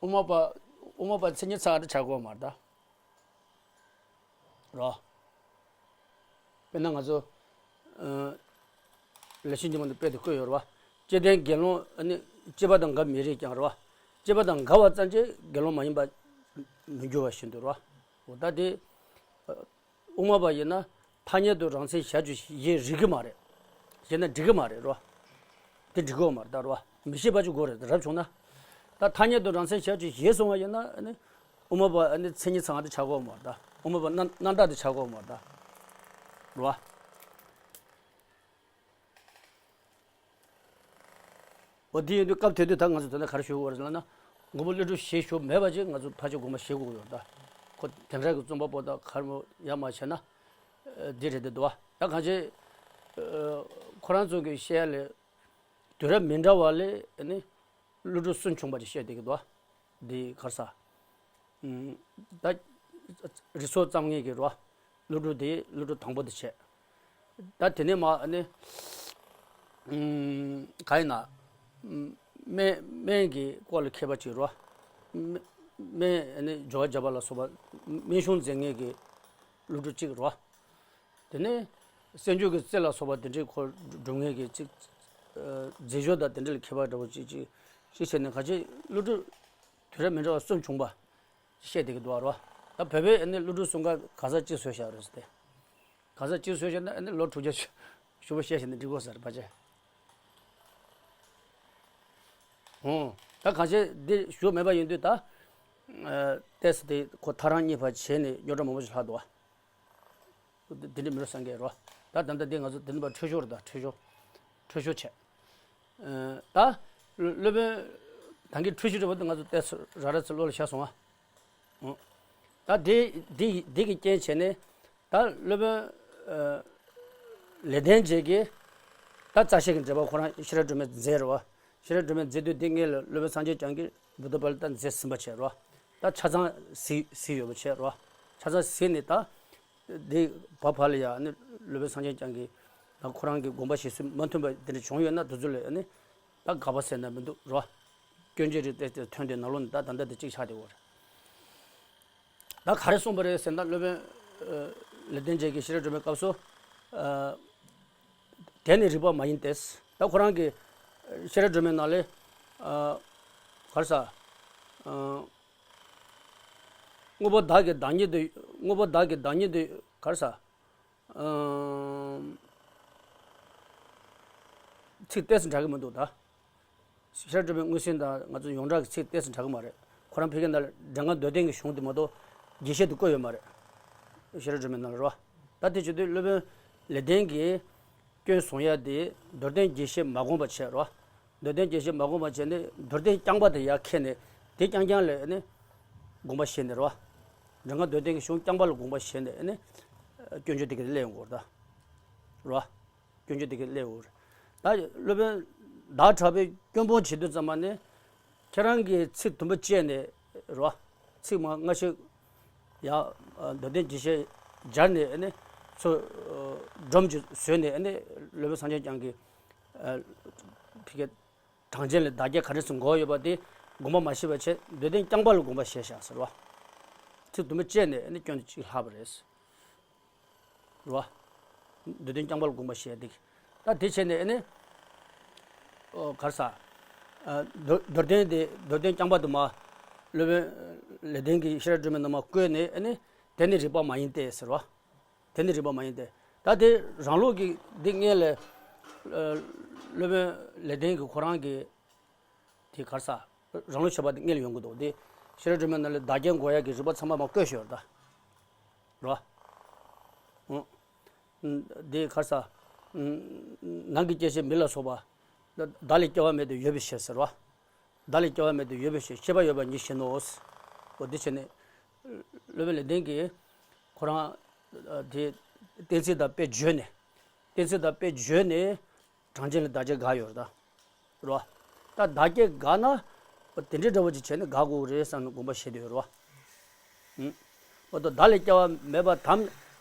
དབུ་མ་པ། དབུ་མ་པ་མཚན་ཉིད་ཚང་བ་དེ་ཆགས་དགོས་མ་རེད་ད། རོ། དཔེར་ན་ང་ཚོ། ཨ། ལེགས་བཤད་སྙིང་པོ་ནང་དཔེ་དེ་བཀོད་ཡོད་རེད་བ། སྐྱེ་ལྡན་དགེ་སློང་ཨ་ནི་སྐྱེས་པ་དང་འགལ་མི་རིགས་ཀྱང་རེད་བ། སྐྱེས་པ་དང་འགལ་བ་ཙམ་གྱིས་དགེ་སློང་མ་ཡིན་པ་མི་འགྱུར་བ་བཞིན་དུ་རེད་བ། འོ་ད་དེ། ཨ། དབུ་མ་པ་ཡིན་ན་ཐ་སྙད་དུ་རང་མཚན་ཞབས་ཀྱུ་བཞེས་རིགས་ཀྱི་མ་རེད། བཞེས་ན་འགྲིག་གི་མ་རེད་རོ། དེ་འགྲིག་གི་ཡོད་མ་རེད་ད་རོ། མི་ཤེས་པ་ཅིག་དགོས་རེད་རབ་བྱུང་ན། ད་ཐ་སྙད་དུ་རང་མཚན་ཞབས་ཀྱུ་བཞེས་སོང་བ་ཡིན་ན་ཨ་ནི། དབུ་མ་པ་ཨ་ནི་མཚན་ཉིད་ཚང་བ་དེ་ཆགས་ཀྱི་ཡོད་མ་རེད་ད། དབུ་མ་པ་རྣམ་རྣམ་དག་དེ་ཆགས་ཀྱི་ཡོད་མ་རེད་ད། རོ། འོ་དེ་ཡིན་དུས་སྐབས་དེ་དུས་ད་ང་ཚོ་དེ་ནས་ག་རེ་ཞུ་དགོས་རེད་ལབ་ན། མགོན་པོ་ཀླུ་སྒྲུབ་ཞེས་ཞུ་མེད་པ་ཅིག་ང་ཚོ་ཕལ་ཆེར་དགོངས་པ་བཞེས་དགོས་ཀྱི་ཡོད་ད། ཁོ་དེ་འདྲ་གི་རྩོམ་པ་པོ་དང་ག་རེ་མོ་ཡ་མ་བྱས་ན། ཨ། འདི་རེད་དེ་འདུག་བ། ད་གང་ཅི། ཨ། ཁོ་རང་ཚོ་གི་བཤད་ཡ་ལས། དུས་རབས་མི་འདྲ་བ་ལས་ནི། ཀླུ་སྒྲུབ་སུན་ཕྱུང་པ་ཅིག་བཤད་བསྡད་ཀྱི་འདུག་བ། འདི་ག་རེ་ཟ། ཨུམ། ད་རིགས་ཚོགས་ཙམ་ངེས་ཀྱི་རོ། ཀླུ་སྒྲུབ་དེ་ཀླུ་སྒྲུབ་དང་པོ་དེ་བྱས། ད་དེ་ནས་མ་ནི། ཨུམ། ག་ཡིན་ན། ཨུམ། སྨན་སྨན་གྱི་སྐོར་ལ་མཁས་པ་ཅིག་རོ། སྨན་སྨན་ནི་སྦྱོར་བ་བརྒྱ་པ་ལ་སོགས་པ་སྨན་གཞུང་མཛད་མཁན་གྱི་ཀླུ་སྒྲུབ་ཅིག་རོ། དེ་ནས་སེམས་བྱུང་གི་རྩེ་ལ་སོགས་པ་དེ་འདྲའི་ཁོ་སྒྲུབ་མཁན་གྱི་ཅིག་ཨ། རྫས་སྦྱོར་དང་དེ་འདྲ་ལ་མཁས་པ་འདྲ་བོ་ཅིག་ཅིག་ཅིག་བྱས་ནས་ག་ཅི་ཀླུ་སྒྲུབ་དུས་རབས་མི་འདྲ་བ་སུན་ཕྱུང་པ་བཤད་བསྡད་ཀྱི་འདུག་བ་རོ། ད་བོད་པས་ཨ་ནི་ཀླུ་སྒྲུབ་གསུང་སྐབས་ག་ས་གཅིག་བཟོས་བཞག་རེད་ཟེར་ཏེ། ག་ས་གཅིག་བཟོས་བཞག་ན་ཨ་ནི་ལོ་དྲུག་བརྒྱ་བཞུགས་པ་བཤད་བཞག་ན་འགྲིག་གོ་ཟེར་བ་ཅེ། ཨོ། ད་གང་ཅི་འདི་བཞུགས་མེད་པ་ཡིན་དུས་ད། ཨ། ཏེས་དེ་ཁོ་ཐག་རིང་གཉིས་ཕར་བྱས་ནས་རྙོག་དྲ་མང་པོ་ཞིག་ལྷག་འདུག་བ། དེ་འདྲ་མི་རུ་སངས་རྒྱས་རོ། ད་ད་ལྟ་འདི་ང་ཚོ་དེ་འདྲ་བ་འཁྲུལ་ཞོག་རེད་ད། འཁྲུལ་ཞོག་འཁྲུལ་ཞོག་བྱས། ཨ། ད་སློབ་དཔོན་ད་གིན་འཁྲུལ་ཞོག་རེད་བ། འདི་ང་ཚོ་ཏེས་ར་ར་ཚོ་བློ་ལ་ཤར་སོང་ང་། ཨོ། ད་དེ་དེ་དེ་གི་རྐྱེན་བྱས་ནས་ད་སློབ་དཔོན། ཨ། ལེགས་ལྡན་འབྱེད་ཀྱི་ད་རྩ་ཤེ་གི་འགྲེལ་པ་ཁོ་རང་ཤེས་རབ་སྒྲོན་མས་མཛད་རེད་བ། ཤེས་རབ་སྒྲོན་མས་མཛད་དུས་དེ་སྔོན་ལ་སློབ་དཔོན་སངས་རྒྱས་བསྐྱངས་ཀྱིས་བུདྡྷ་པཱ་ལི་ཏ་མཛད་ཟིན་པ་བྱས་རོ། ད་ཆ་ཚང་གཟིགས་གཟིགས་ཡོད་པ་བྱས་རོ། ཆ་ཚང་གཟིགས་ནས་ད། འདི་བ་ཕ་ལ་ཡ་ནི་སློབ་དཔོན་སངས་རྒྱས་བསྐྱངས་ཀྱིས་ད་ཁོ་རང་གི་དགོངས་པ་བཞེས་ཚུལ་མ་མཐུན་པ་དེ་འདྲ་བྱུང་ཡོད་ན་དེ་ཚོ་ལ་ནི་ད་དགག་པ་ཟེར་ན་མི་འདུག་རོ། སྐྱོན་བརྗོད་རིགས་ཏེས་ཏེས་ཐོན་ཏེ་ནང་ལོགས་ནས་ད་ད་ལྟ་དེ་གཅིག་ཆགས་བསྡད་ཡོད་རེད། ད་ག་རེ་གསུངས་པ་རེད་ཟེར་ན་སློབ་དཔོན། ཨ། ལེགས་ལྡན་འབྱེད་ཀྱི་ཤེས་རབ་སྒྲོན་མའི་སྐབས་སུ། ཨ། དེ་ནི་རིགས་པ་མ་ཡིན་ཏེ། ད་ཁོ་རང་གི་ཤེས་རབ་སྒྲོན་མའི་ནང་ལས། ཨ། ག་རེ་ཟ། ཨ། དངོས་པོ་བདག་གི་བདག་ཉིད་དུ། དངོས་པོ་བདག་གི་བདག་ཉིད་དུ་ག་རེ་ཟ། ཨམ། ཚིག་ཏོག་ཙམ་འདྲ་གི་མི་འདུག་ད། ཤེས་རབ་སྒྲོན་མའི་མངོན་སུམ་དང་ང་ཚོ་ཡོངས་གྲགས་ཀྱི་ཚིག་ཏོག་ཙམ་འདྲ་གི་མ་རེད། ཁོ་རང་ཕ་གི་ནང་ལ་འགྲེལ་ལྔ་མདོར་བསྟན་གྱི་གཞུང་དེ་མ་གཏོགས་རྒྱས་བཤད་དུ་བཀོད་ཡོད་མ་རེད། ཤེས་རབ་སྒྲོན་མའི་ནང་ལ་རོ། ད་དེ་བྱེད་དུས་སློབ་དཔོན་ལེགས་ལྡན་གྱིས་སྐྱོན་བཟུང་ཡ་དེ་མདོར་བསྟན་རྒྱས་བཤད་མ་དགོངས་པ་བྱས་རོ། མདོར་བསྟན་རྒྱས་བཤད་མ་དགོངས་པ་བྱས་ནས་མདོར་བསྟན་རྐྱང་པ་དེ་ཡར་ཁྱེར་ནས་དེ་རྐྱང་རྐྱང་ལ་ནི་དགོངས་པ་བཞེས་ནས་རེད་བ། འགྲེལ་ལྔ་མདོར་བསྟན་གྱི་གཞུང་རྐྱང་པ་ལ་དགོངས་པ་བཞེས་ནས་ནི་སྐྱོན་བརྗོད་དེ་ག་ལ་སླེབས་ཡོང་གི་རེད་ད། རེད་བ། སྐྱོན་བརྗོད་དེ་ག་ལ་སླེབས་ཡོང་གི་རེད། ད་སློབ་དཔོན་བདག་གྲགས་པས་སྐྱོན་སྤོང་བྱེད་དུས་ཙམ་པ་ནི་ཁྱེད་རང་གིས་ཚིག་དུམ་བུ་བཅད་ནས་རེད་བ། ཚིག་མ་སྔ་ཕྱི་ཡང་མདོར་བསྟན་རྒྱས་བཤད་སྦྱར་ནས་ནི་ཚུར་སྒྲོམ་གྱིས་བཟོས་ནས་ནི་སློབ་དཔོན་སངས་རྒྱས་བསྐྱངས་ཀྱིས། ཨ། ཕ་གི་གྲངས་ཅན་ལ་བདག་སྐྱེ་ག་འདྲ་ཞིག་འགོག་ཡོད་པ་དེ་དགོངས་པ་མ་བཞེས་པ་བྱས་མདོར་བསྟན་རྐྱང་པ་ལ་དགོངས་པ་བཞེས་བཞག་ཟེར་བ། ཚིག་དུམ་བུ་བཅད་ནས་ནི་སྐྱོན་དེ་གཅིག་ལྷག་པ་རེད། རེད་བ། མདོར་བསྟན་རྐྱང་པ་ལ་དགོངས་པ་བཞེས་ཏེ། ད་དེ་བྱས་ནས་ནི། ཨོ་ག་རེ་ཟ། ཨ། མདོར་མདོར་བསྟན་དེ་མདོར་བསྟན་རྐྱང་པ་དུ་མ། སློབ་དཔོན་ལེགས་ལྡན་གྱིས་ཤེས་རབ་སྒྲོན་མའི་ནང་མ་བཀོད་ནས་ནི་དེ་ནི་རིགས་པ་མ་ཡིན་ཏེ་ཟེར་བ། དེ་ནི་རིགས་པ་མ་ཡིན་ཏེ། ད་དེ་རང་ལུགས་ཀྱི་འདི་སྔོན་ལ། ཨ། སློབ་དཔོན་ལེགས་ལྡན་གྱིས་ཁོ་རང་གི་དེ་ག་རེ་ཟ། རང་ལུགས་བྱས་པ་དེ་སྔོན་ལ་ཡོང་གི་འདུག་དེ་ཤེས་རབ་སྒྲོན་མའི་ནང་ལ་བདག་སྐྱེ་འགོག་ཡག་གི་རིགས་པ་ཚང་མ་མར་བཀོད་ཤོར་ད། རོ། ཨོ། དེ་ག་རེ་ཟ། ནང་གི་སྐྱེ་མཆེད་མིང་ལ་སོགས་པ། བདག་ལས་སྐྱེ་བ་མེད་དེ་ཡོད་པའི་ཕྱིར་ཟེར་བ། བདག་ལས་སྐྱེ་བ་མེད་དེ་ཡོད་པའི་ཕྱིར་ཤེས་པ་ཡོད་པ་ཉིད་བཞིན་ནོ། འོ་དེ་བྱས་ནས། སློབ་དཔོན་ལེགས་ལྡན་གྱིས་ཁོ་རང་དེ་གཏན་ཚིགས་དང་དཔེ་བརྗོད་ནས། གཏན་ཚིགས་དང་དཔེ་བརྗོད་ནས་གྲངས་ཅན་ལ་བདག་སྐྱེ་དགག་ཡོད་རེད་ད། རེད་བ། ད་བདག་སྐྱེ་དགག་ན་དེ་འདྲའི་འདྲ་བོ་ཅིག་བྱས་ནས་དགག་དགོས་རེད་བསམ་ནས་དགོངས་པ་བཞེས་བསྡད་ཡོད་རེད་བ། འོ་ད་བདག་ལས་སྐྱེ་བ་མེད་པ་དམ།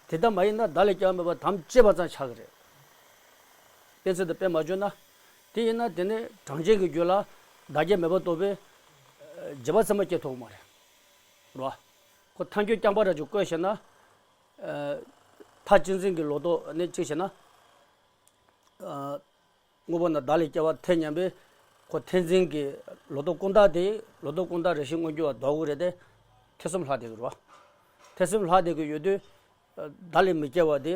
དེ་ལྟ་མ་ཡིན་ན་བརྡ་ལས་སྐྱེ་བ་མེད་པ་དམ་བཅས་པ་ཙམ་ཆགས་ཀྱི་རེད། གཏན་ཚིགས་དང་དཔེ་མ་བརྗོད་ན། དེ་ཡིན་ན་དེ་ནི་གྲངས་ཅན་གྱི་རྒྱུད་ལ་བརྡ་སྐྱེ་མེད་པར་རྟོགས་པའི་རྗེས་དཔག་ཚད་མ་སྐྱེ་ཐུབ་ཀྱི་མ་རེད། རེད་བ། ཁོ་ཐལ་འགྱུར་རྐྱང་པ་རང་ཅིག་བཀོད་བྱས་ན། མཐའ་གཅིག་འཛིན་གྱི་ལོག་རྟོག་ནི་གཅིག་བྱས་ན། དངོས་པོ་རྣམས་བརྡ་ལས་སྐྱེ་བ་ཐལ་སྙམ་པའི་ཁོ་ཐལ་འཛིན་གྱི་ལོག་རྟོག་ཀུན་བཏགས་དེ། ལོག་རྟོག་ཀུན་བཏགས་རང་བཞིན་མངོན་གྱུར་བ་ལྡོག་གི་རེད་དེ། ཐེ་ཚོམ་ལྷག་བསྡད་ཀྱི་རེད་བ། ཐེ་ཚོམ་ལྷག་བསྡད་ཀྱི་ཡོད་དུས། བརྡ་ལས་མི་སྐྱེ་བ་དེ།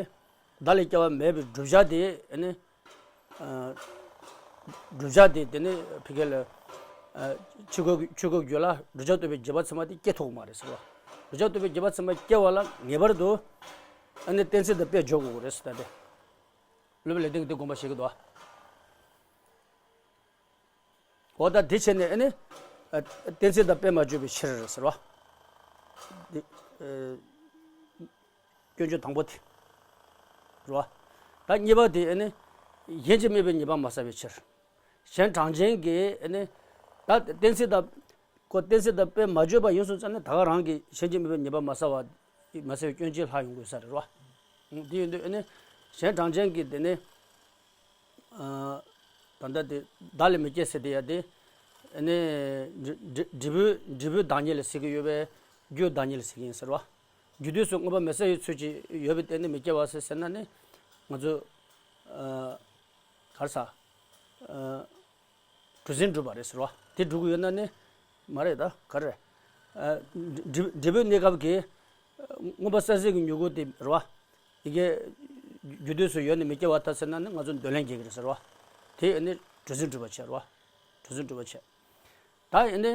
བརྡ་ལས་སྐྱེ་བ་མེད་པའི་བསྒྲུབ་བྱ་དེ་ནི། བསྒྲུབ་བྱ་དེ་དེ་ནི་ཕ་གི་ལ། ཆོས་སྐུ་ཆོས་སྐུ་རྒྱུད་ལ་བསྒྲུབ་བྱ་རྟོགས་པའི་རྗེས་དཔག་ཚད་མ་དེ་སྐྱེ་ཐུབ་ཀྱི་མ་རེད་ཟེར་བ། བསྒྲུབ་བྱ་རྟོགས་པའི་རྗེས་དཔག་ཚད་མ་སྐྱེ་བ་ལ་ངེས་པར་དུ། ཨ་ནི་གཏན་ཚིགས་དང་དཔེ་སྦྱོར་དགོས་ཀྱི་རེད་ཟེར་ད་དེ། སློབ་དཔོན་ལེགས་ལྡན་གྱིས་དེ་དགོངས་པ་བཞེས་ཀྱི་འདུག་ཨ། འོ་ད་དེ་བྱས་ནས་ཨ་ནི། ཨ། གཏན་ཚིགས་དང་དཔེ་མ་བརྗོད་པའི་ཕྱིར་ཟེར་བ། འདི། ཨ། སྐྱོན་བརྗོད་དང་པོ་དེ། རེད་བ། ད་གཉིས་པ་དེ་ཨ་ནི། གཞན་གྱིས་དམིགས་པའི་ཉེས་པ་མ་བསལ་བའི་ཕྱིར། གཞན་གྲངས་ཅན་གྱིས་ཨ་ནི། ད་གཏན་ཚིགས་དང་། ཁོ་གཏན་ཚིགས་དང་དཔེ་མ་བརྗོད་པ་ཡིན་སོང་ཙང་ནི་ད་ག་རང་གིས་གཞན་གྱིས་དམིགས་པའི་ཉེས་པ་མ་བསལ་བ། མ་བསལ་བའི་སྐྱོན་ཅིག་ལྷག་ཡོང་དགོས་ས་རེད་བ། དེ་ཡིན་དུས་ཨ་ནི། གཞན་གྲངས་ཅན་གྱིས་དེ་ནི། ཨ། ད་ལྟ་དེ་བརྡ་ལས་མི་སྐྱེ་ཟེར་དེ་ཡ་དེ། ཨ་ནི། འབྲས་འབྲས་འབྲས་བུའི་འབྲས་བུའི་བདག་ཉིད་ལ་ཟེར་གྱི་ཡོད་པས། རྒྱུའི་བདག་ཉིད་ལ་ཟེར་གྱི་ཡིན་ཟེར་བ། རྒྱུ་དུས་སུ་དངོས་པོ་མེད་ས་ཡོད་ཚུལ་གྱིས་ཡོད་པའི་སྟེང་ནས་མི་སྐྱེ་བ་ཟེར་ཟེར་ན་ནི། ང་ཚོ། ཨ། ག་རེ་ཟ། ཨ། གྲུ་གཟིངས་གྲུབ་པ་རེད་ཟེར་བ། དེ་གྲུབ་ཀྱི་ཡོད་ན་ནི། མ་རེད་ད་ག་རེ། ཨ། འབྲས་འབྲས་བུའི་གནས་སྐབས་ཀྱི། མངོན་པ་གསལ་ཟིན་གྱི་མྱུ་གུ་དེ་རེད་བ། ཡི་གེ་རྒྱུ་དུས་སུ་ཡོད་ནས་མི་སྐྱེ་བར་ཐལ་ཟེར་ན་ནི་ང་ཚོ་འདོད་ལན་རྒྱག་གི་རེད་ཟེར་བ། དེ་ཨ་ནི་གྲུ་གཟིངས་གྲུབ་པ་བྱས་རེད་བ། གྲུ་གཟིངས་གྲུབ་པ་བྱས། ད་ཨ་ནི་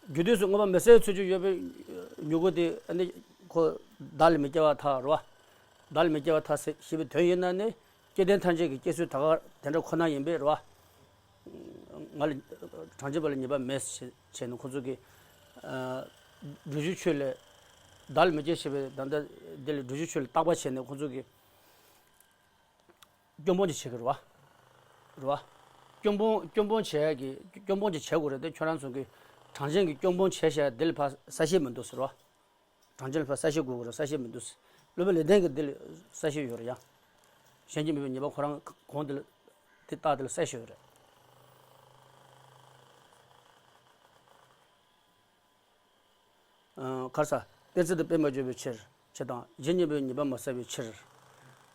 རྒྱུ་དུས་སུ་དངོས་པོ་མེད་སའི་ཚུལ་གྱིས་ཡོད་པའི་མྱུ་གུ་དེ་ཨ་ནི་ཁོ་བརྡ་ལས་མི་སྐྱེ་བར་ཐལ་རེད་བ། བརྡ་ལས་མི་སྐྱེ་བར་ཐལ་ཟེར་ཞེས་པའི་དོན་ཡིན་ན་ནི་སྐྱེ་ལྡན་ཐམས་ཅད་ཀྱི་སྐྱེ་ཚུལ་ད་ག་དེ་འདྲ་ཁོ་ན་ཡིན་པས་རེད་བ། ང་ལ་གྲངས་ཅན་པ་ལ་ཉེས་པ་མེད་ཞེས་བྱས་ནས་ཁོ་ཚོ་གིས། ཨ། བསྒྲུབ་བྱའི་ཆོས་ལས། བརྡ་ལས་མི་སྐྱེ་ཞེས་པའི་ད་ལྟ་འདི་ལ་བསྒྲུབ་བྱའི་ཆོས་ལ་བརྟག་པ་བྱས་ནས་ཁོ་ཚོ་གིས་སྐྱོན་སྤོང་ཅིག་བྱེད་ཀྱི་རེད་བ། རེད་བ། སྐྱོན་སྤོང་སྐྱོན་སྤོང་བྱེད་ཡག་གི་སྐྱོན་སྤོང་ཅིག་བྱེད་དགོས་རེད་དེ། ཁྱོད་རང་ཚོ་གིས་གྲངས་ཅན་གྱི་སྐྱོན་སྤོང་བྱས་བྱས་འདི་ལ་ཕར་གསལ་བཤད་མི་འདུག་ཟེར་བ། གྲངས་ཅན་ལ་ཕར་གསལ་བཤད་དགོས་ཀྱི་རེད། གསལ་བཤད་མི་འདུག་ཟེར། སློབ་དཔོན་ལེགས་ལྡན་གྱིས་འདི་ལ་གསལ་བཤད་ཡོད་རེད་ཡ། གཞན་གྱིས་མེད་པའི་ཉེས་པ་ཁོ་རང་གོང་དེ་ལ་དེ་རྟགས་དེ་ལ་གསལ་བཤད་ཡོད་རེད། ཨ། ག་རེ་ཟ། གཏན་ཚིགས་དང་དཔེ་མ་བརྗོད་པའི་ཕྱིར། ཕྱིར་དང་། གཞན་གྱིས་དམིགས་པའི་ཉེས་པ་མ་བསལ་བའི་ཕྱིར།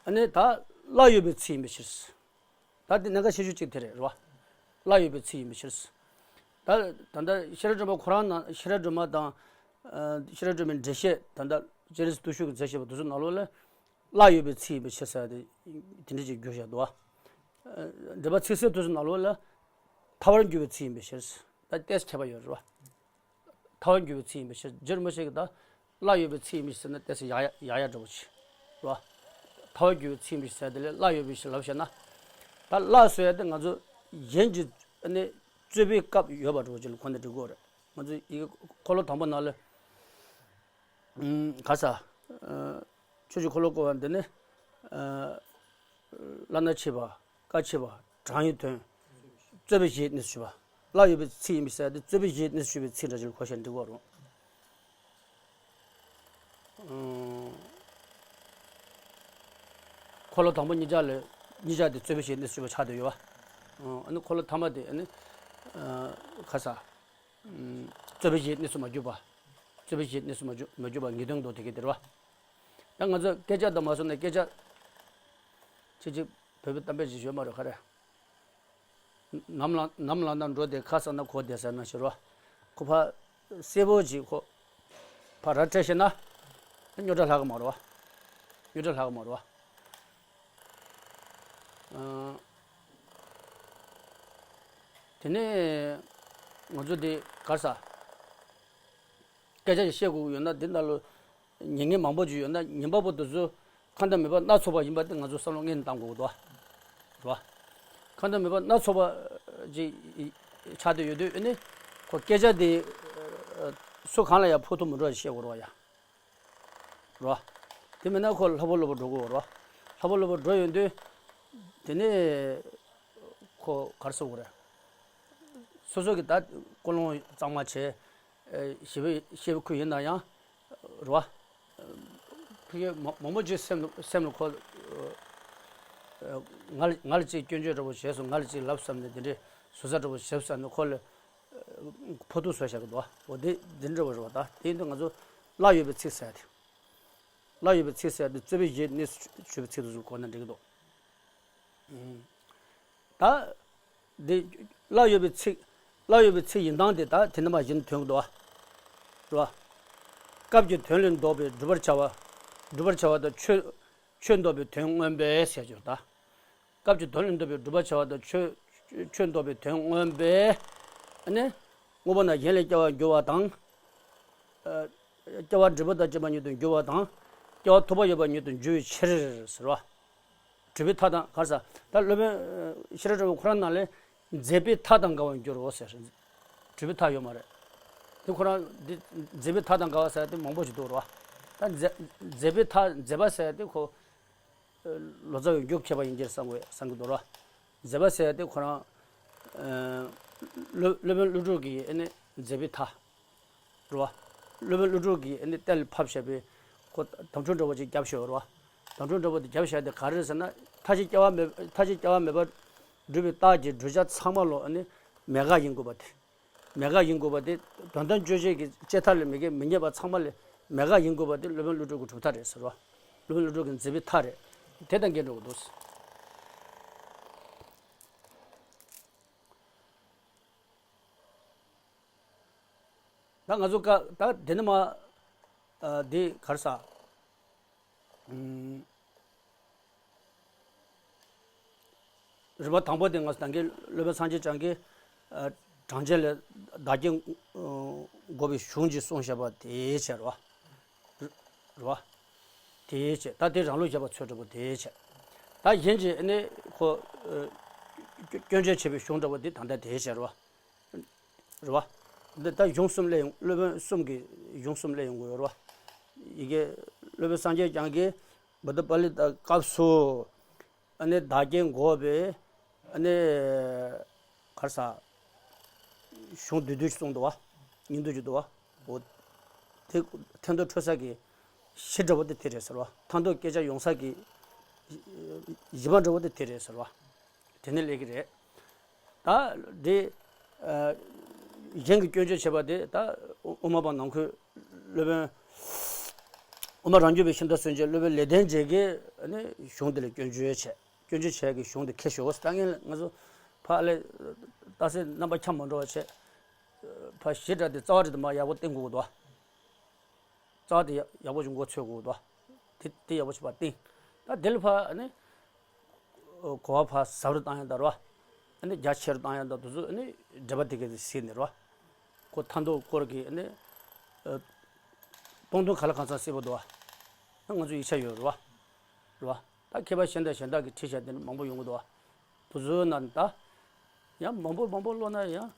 ཨ་ནི་ད་སླར་ཡོད་པའི་ཚིག་ཡིན་པའི་ཕྱིར། ད་དེ་གནད་འགག་ཆེ་ཤོས་གཅིག་དེ་རེད་རེད་བ། སླར་ཡོད་པའི་ཚིག་ཡིན་པའི་ཕྱིར། ད་ད་ལྟ་ཤེས་རབ་སྒྲོན་མ་ཁོ་རང་ནང་། ཤེས་རབ་སྒྲོན་མ་དང་། ཨ། ཤེས་རབ་སྒྲོན་མའི་འགྲེལ་བཤད་ད་ལྟ་སྤྱན་རས་གཟིགས་བརྟུལ་ཞུགས་ཀྱིས་མཛད་བཞག་པ་དེ་ཚོ་ནང་ལོགས་ལ། སླར་ཡོད་པའི་ཚིག་ཡིན་པའི་ཕྱིར་ཟེར་ཏེ། དེ་འདྲ་ཅིག་བསྒྱུར་བཞག་འདུག་བ། ཨ། འགྲེལ་པ་ཚིག་གསལ་དེ་ཚོ་ནང་ལོགས་ལ། ཐལ་བར་འགྱུར་བའི་ཚིག་ཡིན་པའི་ཕྱིར། ད་ཏོག་ཙམ་ཁྱད་པར་ཡོད་རེད་བ། ཐལ་བར་འགྱུར་བའི་ཚིག་ཡིན་པའི་ཕྱིར། རྗེ་རིན་པོ་ཆེ་གིས་ད་སླར་ཡོད་པའི་ཚིག་ཡིན་པའི་ཕྱིར་ཟེར་ན་ཏོག་ཙམ་ཡག་ཡག་ཡག་ཡག་འདྲ་པོ་ཅིག་རེད་བ། ཐལ་བར་འགྱུར་བའི་ཚིག་ཡིན་པའི་ཕྱིར་ཟེར་དེ་ལས་སླར་ཡོད་པའི་ཕྱིར་ལབ་བྱས་ན། ད་སླར་ཟེར་ཡ་དེ་ང་ཚོ་གཞན་གྱི་ནི་རྩོད་པའི་སྐབས་ཡོད་པ་འདྲ་པོ་ཅིག་ལ་གོ་ནས་འགྲིག་གི་རེད། ང་ཚོ་ཡི་གེ་འཁོར་ལོ་དང་པོ་ནང་ལ། ཨུམ། ག་རེ་ཟ། ཨ། ཆོས་ཀྱི་འཁོར་ལོ་བསྐོར་བ་འདི་ནི། ཨ། བླ་ན་མཆིས་པ། བཀའ་མཆིས་པ། གྲངས་ཡོད་དོན། རྩོད་པའི་གཞིའི་གནས་སུ་གྱུར་པ། སླར་ཡོད་པའི་ཚིག་ཡིན་པའི་ཕྱིར་ཏེ། རྩོད་པའི་གཞིའི་གནས་སུ་གྱུར་པའི་ཚིག་འདྲ་ཅིག་ལ་གོ་བྱས་འགྲིག་གི་རེད། ཨུམ། འཁོར་ལོ་དང་པོ་གཉིས་ཆ་ལ། གཉིས་ཆ་དེ་རྩོད་པའི་གཞིའི་གནས་སུ་གྱུར་པ་ཆགས་བསྡད་ཡོད་པ། ཨ་ནི་འཁོར་ལོ་ཐ་མ་དེ་ཨ་ནི། ཨ། ག་རེ་ཟ། ཨུམ། རྩོད་པའི་གཞིའི་གནས་སུ་མ་གྱུར་པ། རྩོད་པའི་གཞིའི་གནས་སུ་མ་གྱུར་མ་གྱུར་པ་ངེས་དོན་མདོར་བསྡུས་ཀྱི་དེ་རེད་བ། ད་ང་ཚོ་སྐད་ཆ་དང་མ་སོང་ན་སྐད་ཆ་ཅིག་ཅིག་བོད་པའི་གཏམ་དཔེ་ཅིག་ཡོད་མ་རེད་ག་རེ། ནམ་ལངས་ནམ་ལངས་ན་འགྲོ་བདེ། ཁ་གསལ་ན་གོ་བདེ་ཟེར་ན་ཞེས་རོ། ཁོ་ཕར་གསལ་པོ་ཅིག་ཁོ་ཕར་ར་སྤྲད་ཤེས་ན་རྙོག་དྲ་ལྷག་གི་མ་རེད་བ། རྙོག་དྲ་ལྷག་གི་མ་རེད་བ། ཨ། དེ་ནས་ང་ཚོ་འདི་ག་རེ་ཟ། སྐད་ཆ་ཞིག་བཤད་དགོས་ཀྱི་ཡོད་ན་འདི་ནང་ལ་ཉན་མཁན་མང་པོ་ཅིག་ཡོད་ན་ཉན་པ་པོ་དེ་ཚོ་ཁ་འདྲ་མི་པ་སྣ་ཚོགས་པ་ཡིན་པ་དེ་ང་ཚོ་བསམ་བློ་སྔོན་ནས་བཏང་དགོས་ཀྱི་འདུག་བ། རེད་བ། ཁ་འདྲ་མི་པ་སྣ་ཚོགས་པ་ཅིག་ཆགས་བསྡད་ཡོད་དུས་ཨ་ནི་ཁོ་སྐད་ཆ་དེ་སུ་གང་ལ་ཡང་ཕོག་ཐུག་མི་འགྲོ་བ་ཞིག་བཤད་དགོས་རེད་བ་ཡ། རེད་བ། དེ་མིན་ན་ཁོ་ལྷག་པོ་ལྷག་པོ་འགྲོ་དགོས་རེད་བ། ལྷག་པོ་ལྷག་པོ་འགྲོ་ཡོང་དུས་དེ་ནས་ཁོ་ག་རེ་ཟེར་དགོས་རེད། སོ་སོ་གི་ད་ཀུན་སློང་གཙང་མ་བྱས། ཨ། ཞེ་པོ་ཞེ་པོ་ཁུལ་ཡིན་ན་ཡང་། རེད་བ། ཕ་གི་མ་མང་པོ་ཅིག་སེམས་ལ་སེམས་ལ་ཁོ། ཨ། ང་ལ་ང་ལ་ཅིག་སྐྱོན་བརྗོད་འདྲ་པོ་བྱས་སོང་། ང་ལ་ཅིག་ལབ་བསམ་ནས་དེ་འདྲའི་ཟུར་ཟ་འདྲ་པོ་བྱས་བསམ་ནས་ཁོ་ལ་ཕོག་ཐུག་བཟོས་བཞག་གི་འདུག་འོ་དེ་འདི་འདྲ་པོ་རེད་པ། ད་དེ་ཡིན་དུས་ང་ཚོ་བརླག་ཡོད་པའི་ཚིག་ཟེར་ཡ་དེ། བརླག་ཡོད་པའི་ཚིག་ཟེར་ཡ་དེ་རྩོད་པའི་གཞི་གནས་སུ་གྱུར་པའི་ཚིག་དེ་ཚོ་གོ་ན་འགྲིག་གི་འདུག་ད། འདི། བརླག་ཡོད་པའི་ཚིག་བརླག་ཡོད་པའི་ཚིག་ཡིན་སྟངས་དེ་ད་དེ་ནི་མ་གཞི་ནས་ཐོན་གྱི་འདུག་བ། རེད་བ། སྐབས་ཀྱི་དོན་ལས་ལྡོག་པའི་བསྒྲུབ་པར་བྱ་བ། བསྒྲུབ་པར་བྱ་བ་དང་ཆོས། ཆོས་ལྡོག་པའི་དོན་མངོན་པས་ཟེར་གྱི་ཡོད་ད། སྐབས་ཀྱི་དོན་ལས་ལྡོག་པའི་བསྒྲུབ་པར་བྱ་བ་དང་ཆོས། ཆོས་ལྡོག་པའི་དོན་མངོན་པས། ཨ་ནི། དངོས་པོ་རྣམས་གཞན་ལས་སྐྱེ་བར་འགྱུར་བ་དང་། ཨ། སྐྱེ་བ་འབྲས་བུ་དང་བཅས་པ་ཉིད་དུ་འགྱུར་བ་དང་། སྐྱེ་བ་ཐོབ་པ་ཡོད་པ་ཉིད་དུ་འགྱུར་བའི་ཕྱིར་ཟེར་བ། གྲུབ་པའི་མཐའ་དང་ག་རེ་ཟ། ད་སློབ་དཔོན་ཤེས་རབ་སྒྲོན་མེ་ཁོ་རང་ནང་ལས་མཛད་པའི་མཐའ་དང་འགལ་བར་འགྱུར་རོ་ཟེར། གྲུབ་པའི་མཐའ་ཡོད་མ་རེད། དེ་ཁོ་རང་འདི་མཛད་པའི་མཐའ་དང་འགལ་བ་ཟེར་དེ་མང་པོ་ཞིག་འདུག་རོ། ད་མཛད་མཛད་པའི་མཐའ་མཛད་པ་ཟེར་དེ་ཁོ་ལོ་ཙཱ་བའི་རྒྱུ་མཁས་པ་ཡིན་གྱི་བསམ་གི་བསམ་གི་འདུག་རོ། མཛད་པ་ཟེར་དེ་ཁོ་རང་སློབ་སློབ་དཔོན་ཀླུ་སྒྲུབ་ཀྱི་ཨ་ནི་མཛད་པའི་མཐའ། རེད་བ། སློབ་དཔོན་ཀླུ་སྒྲུབ་ཀྱིས་ཨ་ནི་གཏན་ལ་ཕབ་བཞག་པའི་ཁོ་དམ་ཆོས་འདྲ་བོ་ཅིག་བརྒྱབ་བཞག་རེད་བ། དམ་ཆོས་འདྲ་བོ་དེ་བརྒྱབ་བཞག་དེ་ག་རེ་རེད་ཟེར་ན། མཐའ་བཞི་སྐྱེ་བ་མེད་མཐའ་བཞི་སྐྱེ་བ་མེད་པར་སྒྲུབ་པའི་རྟགས་ཀྱི་བསྒྲུབ་བྱ་ཚང་མ་ལོ་ཨ་ནི་མེད་དགག་ཡིན་དགོས་པ་དེ། མེད་དགག་ཡིན་དགོས་པ་དེ། དོན་དམ་དཔྱོད་བྱེད་ཀྱི་དཔྱད་མཐའ་ལས་མི་འགལ་མི་རྙེད་པ་ཚང་མ་ལས་མེད་དགག་ཡིན་དགོས་པ་དེ་སློབ་དཔོན་ཀླུ་སྒྲུབ་ཀྱི་གྲུབ་མཐའ་རེད་ཟེར་བ། སློབ་དཔོན་ཀླུ་སྒྲུབ་ཀྱི་མཛད་པའི་མཐའ་རེད། དེ་དང་འགལ་འགྲོ་གི་འདུག་ད་ང་ཚོ་ཀ་ད་དེ་ནི་མ། ཨ། འདི་ག་རེ་ཟ། ཨུམ། རིམ་པ་དང་པོ་དེ་ང་ཚོ་ད་གིན་སློབ་དཔོན་སངས་རྒྱས་བསྐྱངས་ཀྱིས། ཨ། གྲངས་ཅན་ལས་བདག་རྐྱེན་འགོག་པའི་གཞུང་ཅིག་གསུངས་བཞག་པ་དེའི་ཕྱིར་རོ། རེད་བ། དེའི་ཕྱིར་ད་དེ་རང་ལུགས་བཞག་པ་ཚོད་འདྲ་པོ་དེའི་ཕྱིར། ད་གཞན་གྱིས་ནི་ཁོ། ཨ། སྐྱོན་བརྗོད་བྱེད་པའི་གཞུང་འདྲ་པོ་དེ་ད་ལྟ་དེའི་ཕྱིར་རོ། རེད་བ། འདི་ལྟར་གཞུང་གསུམ་སླེབས་ཡོང་། སློབ་དཔོན་གསུམ་གྱི་གཞུང་གསུམ་སླེབས་ཡོང་གི་ཡོད་རེད་བ། ཡི་གེ་སློབ་དཔོན་སངས་རྒྱས་བསྐྱངས་ཀྱིས་བུདྡྷ་པཱ་ལི་ཏ་སྐབས་སུ། ཨ་ནི་བདག་རྐྱེན་འགོག་པའི་ཨ་ནི་ག་རེ་ཟ། གཞུང་བསྡུས་བསྡུས་ཤིག་གསུངས་འདུག་བ། སྙིང་བསྡུས་ཤིག་འདུག་བ། འོ། དེ་ཐད་མདོ་འཕྲོས་གསར་གྱི་གཞི་འདྲ་བོ་དེ་དེ་རེད་ཟེར་བ། ཐད་མདོ་སྐད་ཆ་ཡོང་ས་གི་གཞི་མ་འདྲ་བོ་དེ་དེ་རེད་ཟེར་བ། དེ་ནས་སླེབས་ཀྱི་རེད། ད་འདི། ཨ། གཞན་གྱི་སྐྱོན་བརྗོད་བྱེད་པ་དེ་ད་དབུ་མ་པ་ནང་ཁུལ་སློབ་དཔོན། དབུ་མ་རང་རྒྱུད་པའི་ཤིང་རྟ་སྲོལ་འབྱེད་སློབ་དཔོན་ལེགས་ལྡན་འབྱེད་ཀྱིས་ནི་གཞུང་འདི་ལ་སྐྱོན་བརྗོད་བྱས། སྐྱོན་བརྗོད་བྱས་ཀྱི་གཞུང་འདི་ཁེ་ཞོག་ད་ངས་ང་ཚོ་ཕ་ལས་རྟགས་གསལ་རྣམ་པ་ཁྱབ་མ་འགྲོ་བ་བྱས། ཕ་ཞེ་དྲག་དེ་རྩ་བ་རེད་དུ་མ་ཡག་པོ་བསྟན་དགོས་འདུག་རྩ་བ་དེ་ཡག་ཡག་པོ་ཞིག་མགོ་ཚོས་དགོས་འདུག་དེ་དེ་ཡག་པོ་ཞིག་ཕ་བསྟན། ད་དེ་ལ་ཕ་ནི། གོ་བ་ཕར་ཟབ་རུ་བཏང་ཡ་ད་རོ། ཨ་ནི་རྒྱ་ཆེ་རུ་བཏང་ཡ་ད་དུ་ཚོ་ཨ་ནི་འགྲེལ་པ་དེ་ག་དེ་གཟིགས་ནས་རོ། ཁོ་ཐད་མདོ་སྐོར་གྱི་ཨ་ནི། སྟོང་ཐུན་ག་ལ་གང་འཚམ་གསལ་པོ་འདུག་ཨ་ང་ཚོ་ཡིག་ཆ་ཡོད་རོ། རོ། ད་མཁས་པ་གཞན་དང་གཞན་དག་གིས་ཁྲིད་བྱ་དེ་ནི་མང་པོ་ཡོང་གི་འདུག་དུ་ཚོ་ན་ད། ཡང་མང་པོ་མང་པོ་ཀློག་ན་ཡང་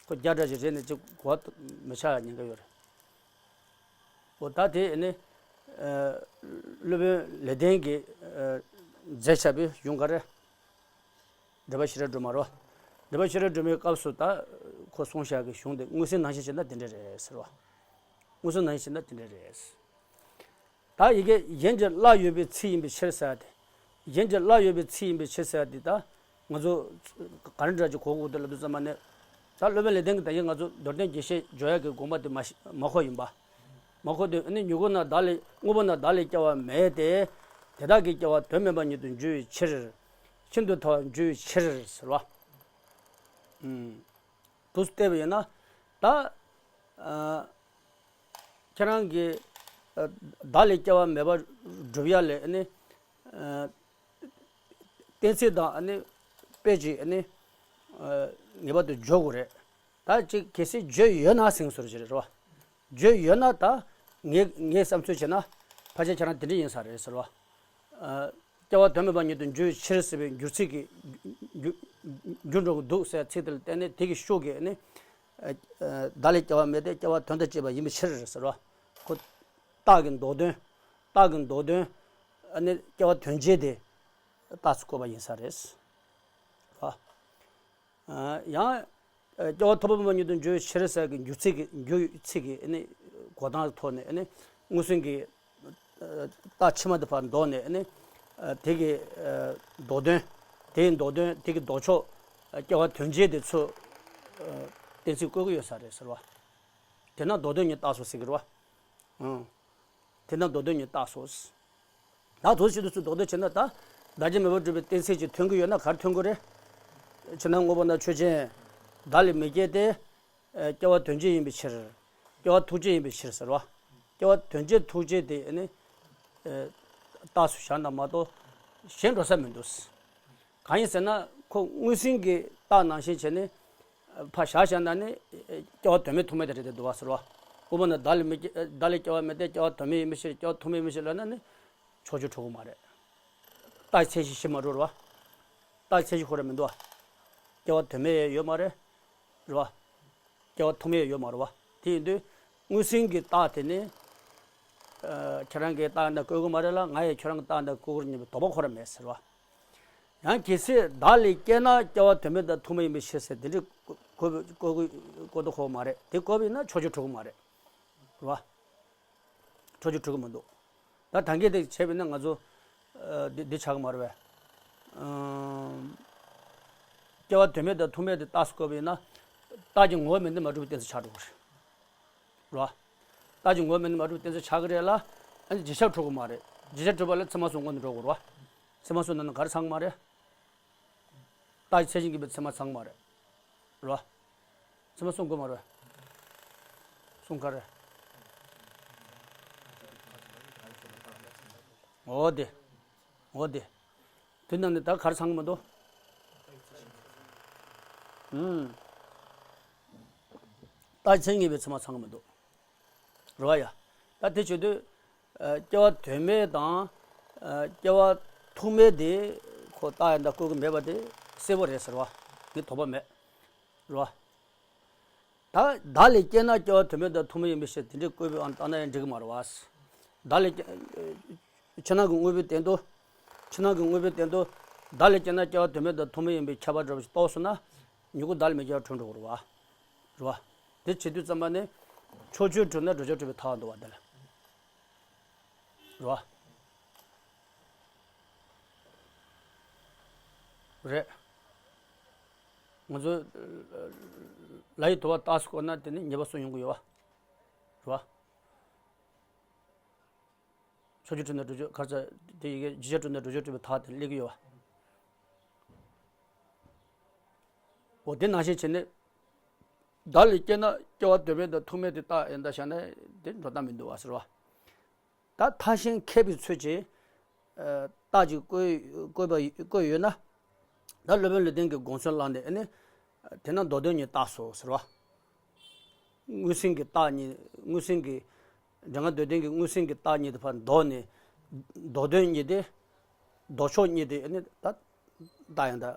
ཁོ་བརྒྱ་འདྲ་ཞིག་རེད་ནས་ཅིག་གོ་བ་མི་ཆགས་ཉེན་ཁ་ཡོད་རེད། འོ་ད་དེ་ནི། ཨ། སློབ་དཔོན་ལེགས་ལྡན་གྱིས། ཨ། མཛད་བྱ་བའི་གཞུང་ག་རེ། འགྲེལ་པ་ཤེས་རབ་སྒྲོན་མ་རོ། འགྲེལ་པ་ཤེས་རབ་སྒྲོན་མའི་སྐབས་སུ་ད་ཁོ་གསུངས་བཞག་གི་གཞུང་དེ་མངོན་གསལ་ནང་བཞིན་བྱས་ན་དེ་འདྲ་རེད་ཟེར་བ། མངོན་གསལ་ནང་བཞིན་བྱས་ན་དེ་འདྲ་རེད། ད་ཡི་གེ་གཞན་གྱི་བརླག་ཡོད་པའི་ཚིག་ཡིན་པའི་ཕྱིར་ཟེར་ཏེ། གཞན་གྱི་བརླག་ཡོད་པའི་ཚིག་ཡིན་པའི་ཕྱིར་ཟེར་ཏེ་ད། ང་ཚོ་ག་རེ་འདྲ་ཅིག་གོ་དགོས་འདུག་ལབ་དུས་ཙམ་པ་ནས། ད་སློབ་དཔོན་ལེགས་ལྡན་གྱིས་ད་གིན་ང་ཚོ་མདོར་བསྟན་རྒྱས་བཤད་སྦྱོར་ཡག་གི་དགོངས་པ་དེ་མ་ཤེས་མ་གོ་ཡིན་པ། མ་གོ་དུས་ཨ་ནི་མྱུ་གུ་རྣམས་བདག་ལས་དངོས་པོ་རྣམས་བདག་ལས་སྐྱེ་བ་མེད་དེ། དེ་དག་གི་སྐྱེ་བ་དོན་མེད་པ་ཉིད་དུ་འགྱུར་བའི་ཕྱིར། ཤིན་ཏུ་ཐལ་བར་འགྱུར་བའི་ཕྱིར་ཟེར་བ། ཨུམ། དུ་བལྟས་པ་ཡིན་ན། ད། ཨ། ཁྱེད་རང་གིས། ཨ། བདག་ལས་སྐྱེ་བ་མེད་པར་སྒྲུབ་ཡ་ལས་ཨ་ནི། ཨ། གཏན་ཚིགས་དང་ཨ་ནི་དཔེ་ཅིག་ཨ་ནི། ཨ། ངེས་པར་དུ་བརྗོད་དགོས་རེད། ད་ཅིག་གལ་སྲིད་བརྗོད་ཡོད་ན་ཟེར་བཟོ་འདྲ་ཅིག་རེད་བ། བརྗོད་ཡོད་ན་ད་ངས་ངས་བསམ་ཚུལ་བྱས་ན་ཕལ་ཆེར་ཁྱེད་རང་དེ་འདྲ་ཡིན་ས་རེད་ཟེར་བ། ཨ། སྐྱེ་བ་དོན་མེད་པ་ཉིད་དུ་འགྱུར་བའི་ཕྱིར་ཟེར་བའི་འགྱུར་ཚིག་གི་འགྱུར་འགྱུར་འགྲོ་གི་འདུག་ཟེར་ཚིག་དེ་ལ་བརྟེན་ནས་དེ་གི་ཤུགས་ཀྱིས་ནི། ཨ། ཨ། བདག་ལས་སྐྱེ་བ་མེད་དེ་སྐྱེ་བ་དོན་དང་བཅས་པ་ཡིན་པའི་ཕྱིར་ཟེར་བ། ཁོ། རྟགས་ཀྱི་མདོ་དོན། རྟགས་ཀྱི་མདོ་དོན། ཨ་ནི་སྐྱེ་བ་དོན་བྱེད་དེ། རྟགས་སུ་བཀོད་པ་ཡིན་ས་རེད། རེད་བ། ཡང་། སྐྱེ་བ་ཐོབ་པ་མེད་པ་ཉིད་དུ་འགྱུར་བའི་ཕྱིར་ཟེར་གྱི་འགྱུར་ཚིག་གི་འགྱུར་ཚིག་གི་ནི་གོ་སྟངས་ཐོག་ནས་ནི་མངོན་སུམ་གྱི་ རྟགས་ཕྱི་མ་དེ་ཕར་ལྡོག་ནས་ནི། དེ་གི་མདོ་དོན། དེའི་མདོ་དོན་དེ་གི་ལྡོག་ཕྱོགས། སྐྱེ་བ་དོན་བྱེད་དེ་ཚོ། གཏན་ཚིགས་བཀོད་ཀྱི་ཡོད་ས་རེད་ཟེར་བ། དེ་ན་མདོ་དོན་གཉིས་བཏགས་སོ་ཟེར་གི་རེད་བ། ཨང་། དེ་ན་མདོ་དོན་གཉིས་བཏགས་སོ། ད་དུ་ཞིག་ཏུ་ཚུར་ལྡོག་ལྡོག་བྱས་ན་ད། བདག་རྐྱེན་མེད་པར་སྒྲུབ་པའི་གཏན་ཚིགས་ཀྱིས་མཐུན་གྱི་ཡོད་ན་ག་རེ་མཐུན་གྱི་རེད། ཕྱི་ནང་དངོས་པོ་ན་ཆོས་ཅན། བདག་ལས་མི་སྐྱེ་སྟེ། སྐྱེ་བ་དོན་བྱེད་ཡིན་པའི་ཕྱིར། སྐྱེ་བ་ཐུག་བྱེད་ཡིན་པའི་ཕྱིར་ཟེར་བ། སྐྱེ་བ་དོན་བྱེད་ཐུག་བྱེད་དེ་ནི། རྟགས་སུ་བཞག་ན་མ་གཏོགས། གཞན་འགྲོ་ས་མི་འདུག་གང་ཡིན་ཟེར་ན་ཁོ་དངོས་ཟིན་གྱི་རྟགས་ནང་བཞིན་བྱས་ནས། ཕར་བཞག་བཞག་ན་ནི། སྐྱེ་བ་དོན་མེད་ཐུག་མེད་དེ་རེད་དེ་འདུག་བ་ཟེར་བ། དབུ་མ་ན་བདག་ལས་མི་སྐྱེ་བདག་ལས་སྐྱེ་བ་མེད་དེ་སྐྱེ་བ་དོན་མེད་ཡིན་པའི་ཕྱིར་སྐྱེ་བ་ཐུག་མེད་ཡིན་པའི་ཕྱིར་ལབ་ན་ནི། ཕྱོགས་ཆོས་གྲུབ་ཀྱི་མ་རེད། རྟགས་ཚད་གཞི་ཞིག་མ་གྲུབ་རེད་བ། རྟགས་ཚད་གཞི་ཁོ་རང་མི་འདུག་བ། སྐྱེ་བ་དོན་མེད་ཡོད་མ་རེད། རེད་བ། སྐྱེ་བ་ཐུག་མེད་ཡོད་མ་རེད་བ། དེ་ཡིན་དུས། དངོས་ཟིན་གྱི་རྟགས་དེ་ནི། ཁྱེད་རང་གི་རྟགས་འདི་བཀོད་ཀྱི་མ་རེད་ལ་ང་ཡང་ཁྱེད་རང་གི་རྟགས་འདི་བཀོད་ཀྱི་རེད་སྙམ་པའི་དོགས་པ་ཁོ་རང་མེད་ཟེར་བ། ཡང་གལ་སྲིད་བདག་ལས་སྐྱེས་ན་སྐྱེ་བ་དོན་མེད་དང་ཐུག་མེད་ཡིན་པའི་ཕྱིར་ཟེར་དེ་འདྲའི་བཀོད་བཀོད་བཀོད་བཀོད་དོ་ཁོ་མ་རེད། དེ་བཀོད་པ་ཡིན་ན་ཕྱོགས་ཆོས་གྲུབ་ཀྱི་མ་རེད། རེད་བ། ཕྱོགས་ཆོས་གྲུབ་ཀྱི་མི་འདུག་ད་ད་གིན་དེ་བྱས་པ་ཡིན་ན་ང་ཚོ། འདི་འདི་ཆགས་ཀྱི་མ་རེད་བས། སྐྱེ་བ་དོན་མེད་དང་ཐུག་མེད་དེ་རྟགས་སུ་བཀོད་པ་ཡིན་ན། རྟགས་ཀྱི་ངོ་བོ་མེད་ན་མ་གྲུབ་པའི་གཏན་ཚིགས་ཆགས་འགྲོ་གི་རེད། རེད་བ། རྟགས་ཀྱི་ངོ་བོ་མེད་ན་མ་གྲུབ་པའི་གཏན་ཚིགས་ཆགས་ཀྱི་རེད་ལ། ཨ་ནི་རྗེས་ཁྱབ་གྲུབ་ཀྱི་མ་རེད། རྗེས་ཁྱབ་གྲུབ་པ་ལ་ཚད་མ་གསུམ་སྔོན་དུ་འགྲོ་དགོས་རེད་བ། ཚད་མ་གསུམ་ནང་ན་ག་རེ་ཚང་གི་མ་རེད། རྟགས་ཀྱི་ཚད་གཞི་འགོད་པའི་ཚད་མ་ཚང་གི་མ་རེད། རེད་བ། ཚད་མ་གསུམ་དགོས་མ་རེད། གསུམ་ག་རེ། འོ་དེ། འོ་དེ། དེ་ནང་ནས་ད་ག་རེ་ཚང་གི་མི་འདུག་ཨུམ། རྟགས་ཀྱི་མཚན་ཉིད་པའི་ཚད་མ་ཚང་གི་མི་འདུག་རེད་བ་ཡ། ད་དེ་བྱེད་དུས། ཨ། སྐྱེ་བ་དོན་མེད་དང་། ཨ། སྐྱེ་བ་ཐུག་མེད་དེ་ཁོ་རྟགས་ཡང་དག་བཀོད་ཀྱི་མེད་པ་དེ་གསལ་པོ་རེད་ཟེར་བ། ངས་དོགས་པ་མེད། རེད་བ། ད་བདག་ལས་སྐྱེས་ན་སྐྱེ་བ་དོན་མེད་དང་ཐུག་མེད་ཡིན་པའི་ཕྱིར་དེ་འདྲའི་བཀོད་པའི་དབང་བཏང་ན་ཡང་འགྲིག་གི་མ་རེད་བ། བདག་ལས་སྐྱེ། ཕྱི་ནང་གི་དངོས་པོའི་སྟེང་དུ། ཕྱི་ནང་གི་དངོས་པོའི་སྟེང་དུ། བདག་ལས་སྐྱེས་ན་སྐྱེ་བ་དོན་མེད་དང་ཐུག་མེད་ཡིན་པའི་ཁྱབ་པ་འདྲ་བ་ཞིག་རྟོགས་སོང་ན། མྱུ་གུ་བདག་ལས་མི་སྐྱེ་བ་གྲུབ་འགྲོ་གི་རེད་བ། རེད་བ། དེ་བྱེད་དུས་ཙམ་པ་ནི། ཕྱོགས་ཆོས་གྲུབ་ན་བསྒྲུབ་བྱ་གྲུབ་པའི་ཐལ་བ་འདུག་བ་དེ་ལ། རེད་བ། རེད། ང་ཚོ་ལ་ཡི་དུ་བ་རྟགས་སུ་བཀོད་ན་དེ་ནི་ཉེས་པ་གསུམ་ཡོང་གི་ཡོད་བ། རེད་བ། ཕྱོགས་ཆོས་གྲུབ་ན་བསྒྲུབ་བྱ་ག་རེ་ཟེར་དེ་ཡི་གེ་རྗེས་ཁྱབ་གྲུབ་ན་བསྒྲུབ་བྱ་གྲུབ་པའི་ཐལ་དེ་སླེབས་ཀྱི་ཡོད་བ། འོ་དེ་ནང་བཞིན་བྱས་ནས། བདག་ལས་སྐྱེས་ན་སྐྱེ་བ་དོན་མེད་དང་ཐུག་མེད་དེ་རྟགས་ཡང་དག་བཞག་ན་དེ་འགྲོ་སྟངས་མི་འདུག་བ་ཟེར་བ། ད་མཐའ་གཞན་མཁས་པའི་ཚུལ་གྱིས། ཨ། རྟགས་ཀྱིས་བཀོད་བཀོད་པ་བཀོད་ཡོད་ན། ད་སློབ་དཔོན་ལུང་བསྟན་གྱི་དགོངས་དོན་བླངས་ནས་ནི། དེས་ན་མདོ་དོན་གཉིས་བཏགས་སོ་ཟེར་བ། དངོས་ཟིན་གྱི་རྟགས་གཉིས། དངོས་ཟིན་གྱི། འགྲེལ་ངག་མདོ་བསྟན་གྱི་དངོས་ཟིན་གྱི་རྟགས་གཉིས་དེ་ཕར་ལྡོག་ནས། མདོ་དོན་གཉིས་དེ། ལྡོག་ཕྱོགས་གཉིས་དེ་ནི་ད། རྟགས་ཡང་དག་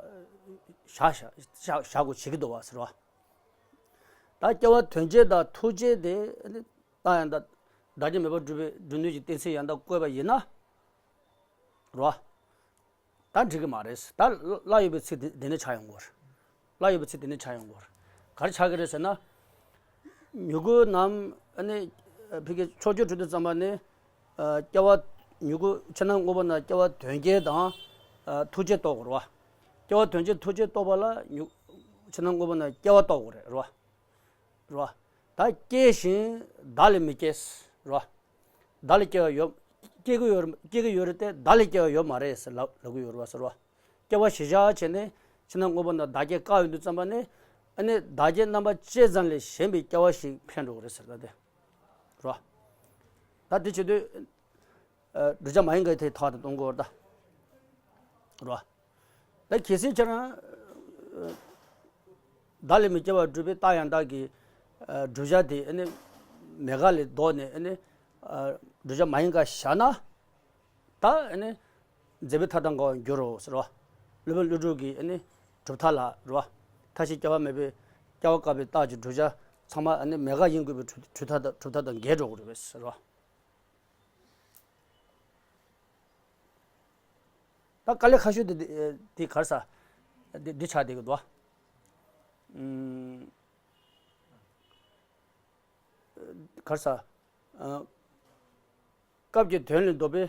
བཞག་བཞག་བཞག་བཞག་དགོས་བྱེད་ཀྱི་འདུག་བ་ཟེར་བ། ད་སྐྱེ་བ་དོན་བྱེད་དང་ཐུག་བྱེད་དེ་ནི་རྟགས་ཡང་དག་བདག་རྐྱེན་མེད་པར་སྒྲུབ་པའི་སྒྲུབ་ནུས་ཀྱི་གཏན་ཚིགས་ཡང་དག་བཀོད་པ་ཡིན་ན། རེད་བ། ད་འགྲིག་གི་མ་རེད། ད་སླ་ཡོད་པའི་ཚིག་དེ་འདི་ནས་ཆགས་ཡོང་གི་རེད། སླ་ཡོད་པའི་ཚིག་དེ་ནས་ཆགས་ཡོང་གི་རེད། ག་རེ་ཆགས་ཀྱི་རེད་ཟེར་ན། མྱུ་གུ་རྣམས་ཨ་ནི་ཕ་གི་ཕྱོགས་ཆོས་གྲུབ་དུས་ཙམ་པ་ནི། ཨ། སྐྱེ་བ། མྱུ་གུ་ཕྱི་ནང་དངོས་པོ་ན་སྐྱེ་བ་དོན་བྱེད་དང་། ཨ། ཐུག་བྱེད་རྟོགས་དགོས་རེད་བ། སྐྱེ་བ་དོན་བྱེད་ཐུག་བྱེད་རྟོགས་པ་ལ་མྱུ། ཕྱི་ནང་དངོས་པོ་ན་སྐྱེ་བ་རྟོགས་དགོས་རེད་རེད་བ། རེད་བ། ད་སྐྱེ་ཞིང་བདག་ལས་མི་སྐྱེ། རེད་བ། བདག་ལས་སྐྱེ་བ་ཡོད། སྐྱེ་གི་ཡོད་རེད། སྐྱེ་གི་ཡོད་རེད་དེ་བདག་ལས་སྐྱེ་བ་ཡོད་མ་རེད་ཟེར་ལབ་ལབ་གི་ཡོད་རེད་བ་ཟེར་བ། སྐྱེ་བ་གཞིར་བཞག་བྱས་ནས་ཕྱི་ནང་དངོས་པོ་ན་བདག་སྐྱེ་བཀག་ཡོང་དུས་ཙམ་པ་ནས། ཨ་ནི་བདག་སྐྱེ་རྣམ་པ་ཅན་ཙམ་ལས་གཞན་པའི་སྐྱེ་བ་ཞིག་འཕེན་འགྲོ་གི་རེད་ཟེར་ད་དེ། རེད་བ། ད་དེ་བྱེད་དུས། ཨ། བསྒྲུབ་བྱ་མ་ཡིན་པ་དེ་ཐག་ཏུ་གཏོང་དགོས་རེད་ད། རེད་བ། ད་གལ་སྲིད་ཁྱེད་རང་། ཨ། བདག་ལས་མི་སྐྱེ་བ་སྒྲུབ་པའི་རྟགས་ཡང་དག་གི། ཨ། བསྒྲུབ་བྱ་དེ་ཨ་ནི་མེད་དགག་ལས་ལྡོག་ནས་ཨ་ནི། ཨ། བསྒྲུབ་བྱ་མ་ཡིན་པ་བཞག་ན། ད་ཨ་ནི། འཛད་པའི་མཐའ་དང་འགལ་བར་འགྱུར་རོ་ཟེར་བ། སློབ་དཔོན་ཀླུ་སྒྲུབ་ཀྱི་ཨ་ནི། གྲུབ་མཐའ་ལ་རེད་བ། མཐའ་བཞིའི་སྐྱེ་བ་མེད་པའི་སྐྱེ་བ་བཀག་པའི་རྟགས་ཀྱི་བསྒྲུབ་བྱ་ཚང་མ་ཨ་ནི་མེད་དགག་ཡིན་དགོས་པའི་གྲུབ་གྲུབ་མཐའ་དང་གྲུབ་མཐའ་དང་འགལ་འགྲོ་གི་རེད་པས་ཟེར་བ། ད་དཀའ་ལས་ཁག་ཤོས་དེ་དེ་ག་རེ་ཟེར། འདི་འདི་ཆགས་བསྡད་ཀྱི་འདུག་བ། ཨུམ། ག་རེ་ཟེར། ཨ། སྐབས་ཀྱི་དོན་ལས་ལྡོག་པའི་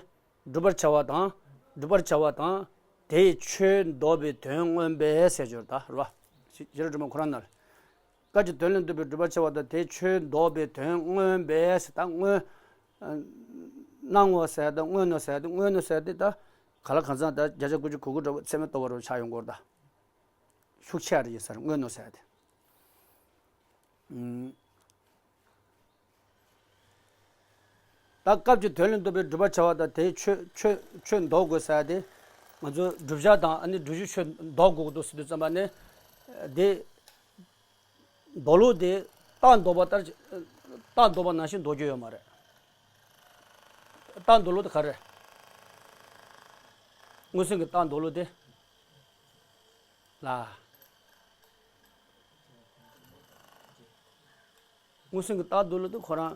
བསྒྲུབ་པར་བྱ་བ་དང་། བསྒྲུབ་པར་བྱ་བ་དང་། དེའི་ཆོས་ལྡོག་པའི་དོན་མངོན་པས་ཟེར་སྦྱོར་ད་རེད་བ། ཤེས་རབ་སྒྲོན་མ་ཁོ་རང་ན། སྐབས་ཀྱི་དོན་ལས་ལྡོག་པའི་བསྒྲུབ་པར་བྱ་བ་དང་། དེའི་ཆོས་ལྡོག་པའི་དོན་མངོན་པས་ཟེར་ད་མངོན། སྣང་ངོ་ཟེར་ད་མངོན་ནོ་ཟེར་ད་མངོན་ནོ་ཟེར་ཏེ་ད་ག་ལ་གང་ཟག་ད་བརྒྱ་ཆ་དགུ་བཅུ་གོ་དགུ་འདྲ་པོ་ཚད་མས་རྟོགས་པ་རུ་ཆགས་ཡོང་གི་ཡོད་རེད་ད། ཤུགས་ཆེ་རེད་ཡིན་ཟེར་མངོན་ནོ་ཟེར་ཏེ། ཨུམ། ད་སྐབས་ཀྱི་དོན་ལས་ལྡོག་པའི་བསྒྲུབ་པར་བྱ་བ་དང་། དེའི་ཆོས་ཆོས་ཆོས་ལྡོག་དགོས་ཟེར་ཏེ། ང་ཚོ་བསྒྲུབ་བྱ་དང་ཨ་ནི་བསྒྲུབ་བྱའི་ཆོས་ལྡོག་དགོས་ཀྱི་འདུག་ཟེར་དུས་ཙམ་པ་ནི། དེ་ལྡོག་ལུགས་དེ་རྟགས་ལྡོག་པ་ལྟར། རྟགས་ལྡོག་པ་ནང་བཞིན་ལྡོག་རྒྱུ་ཡོད་མ་རེད། རྟགས་ལྡོག་ལུགས་དེ་ག་རེ་རེད། མངོན་སུམ་གྱི་རྟགས་ལྡོག་ལུགས་དེ། ལ། མངོན་སུམ་གྱི་རྟགས་ལྡོག་ལུགས་དེ་ཁོ་རང་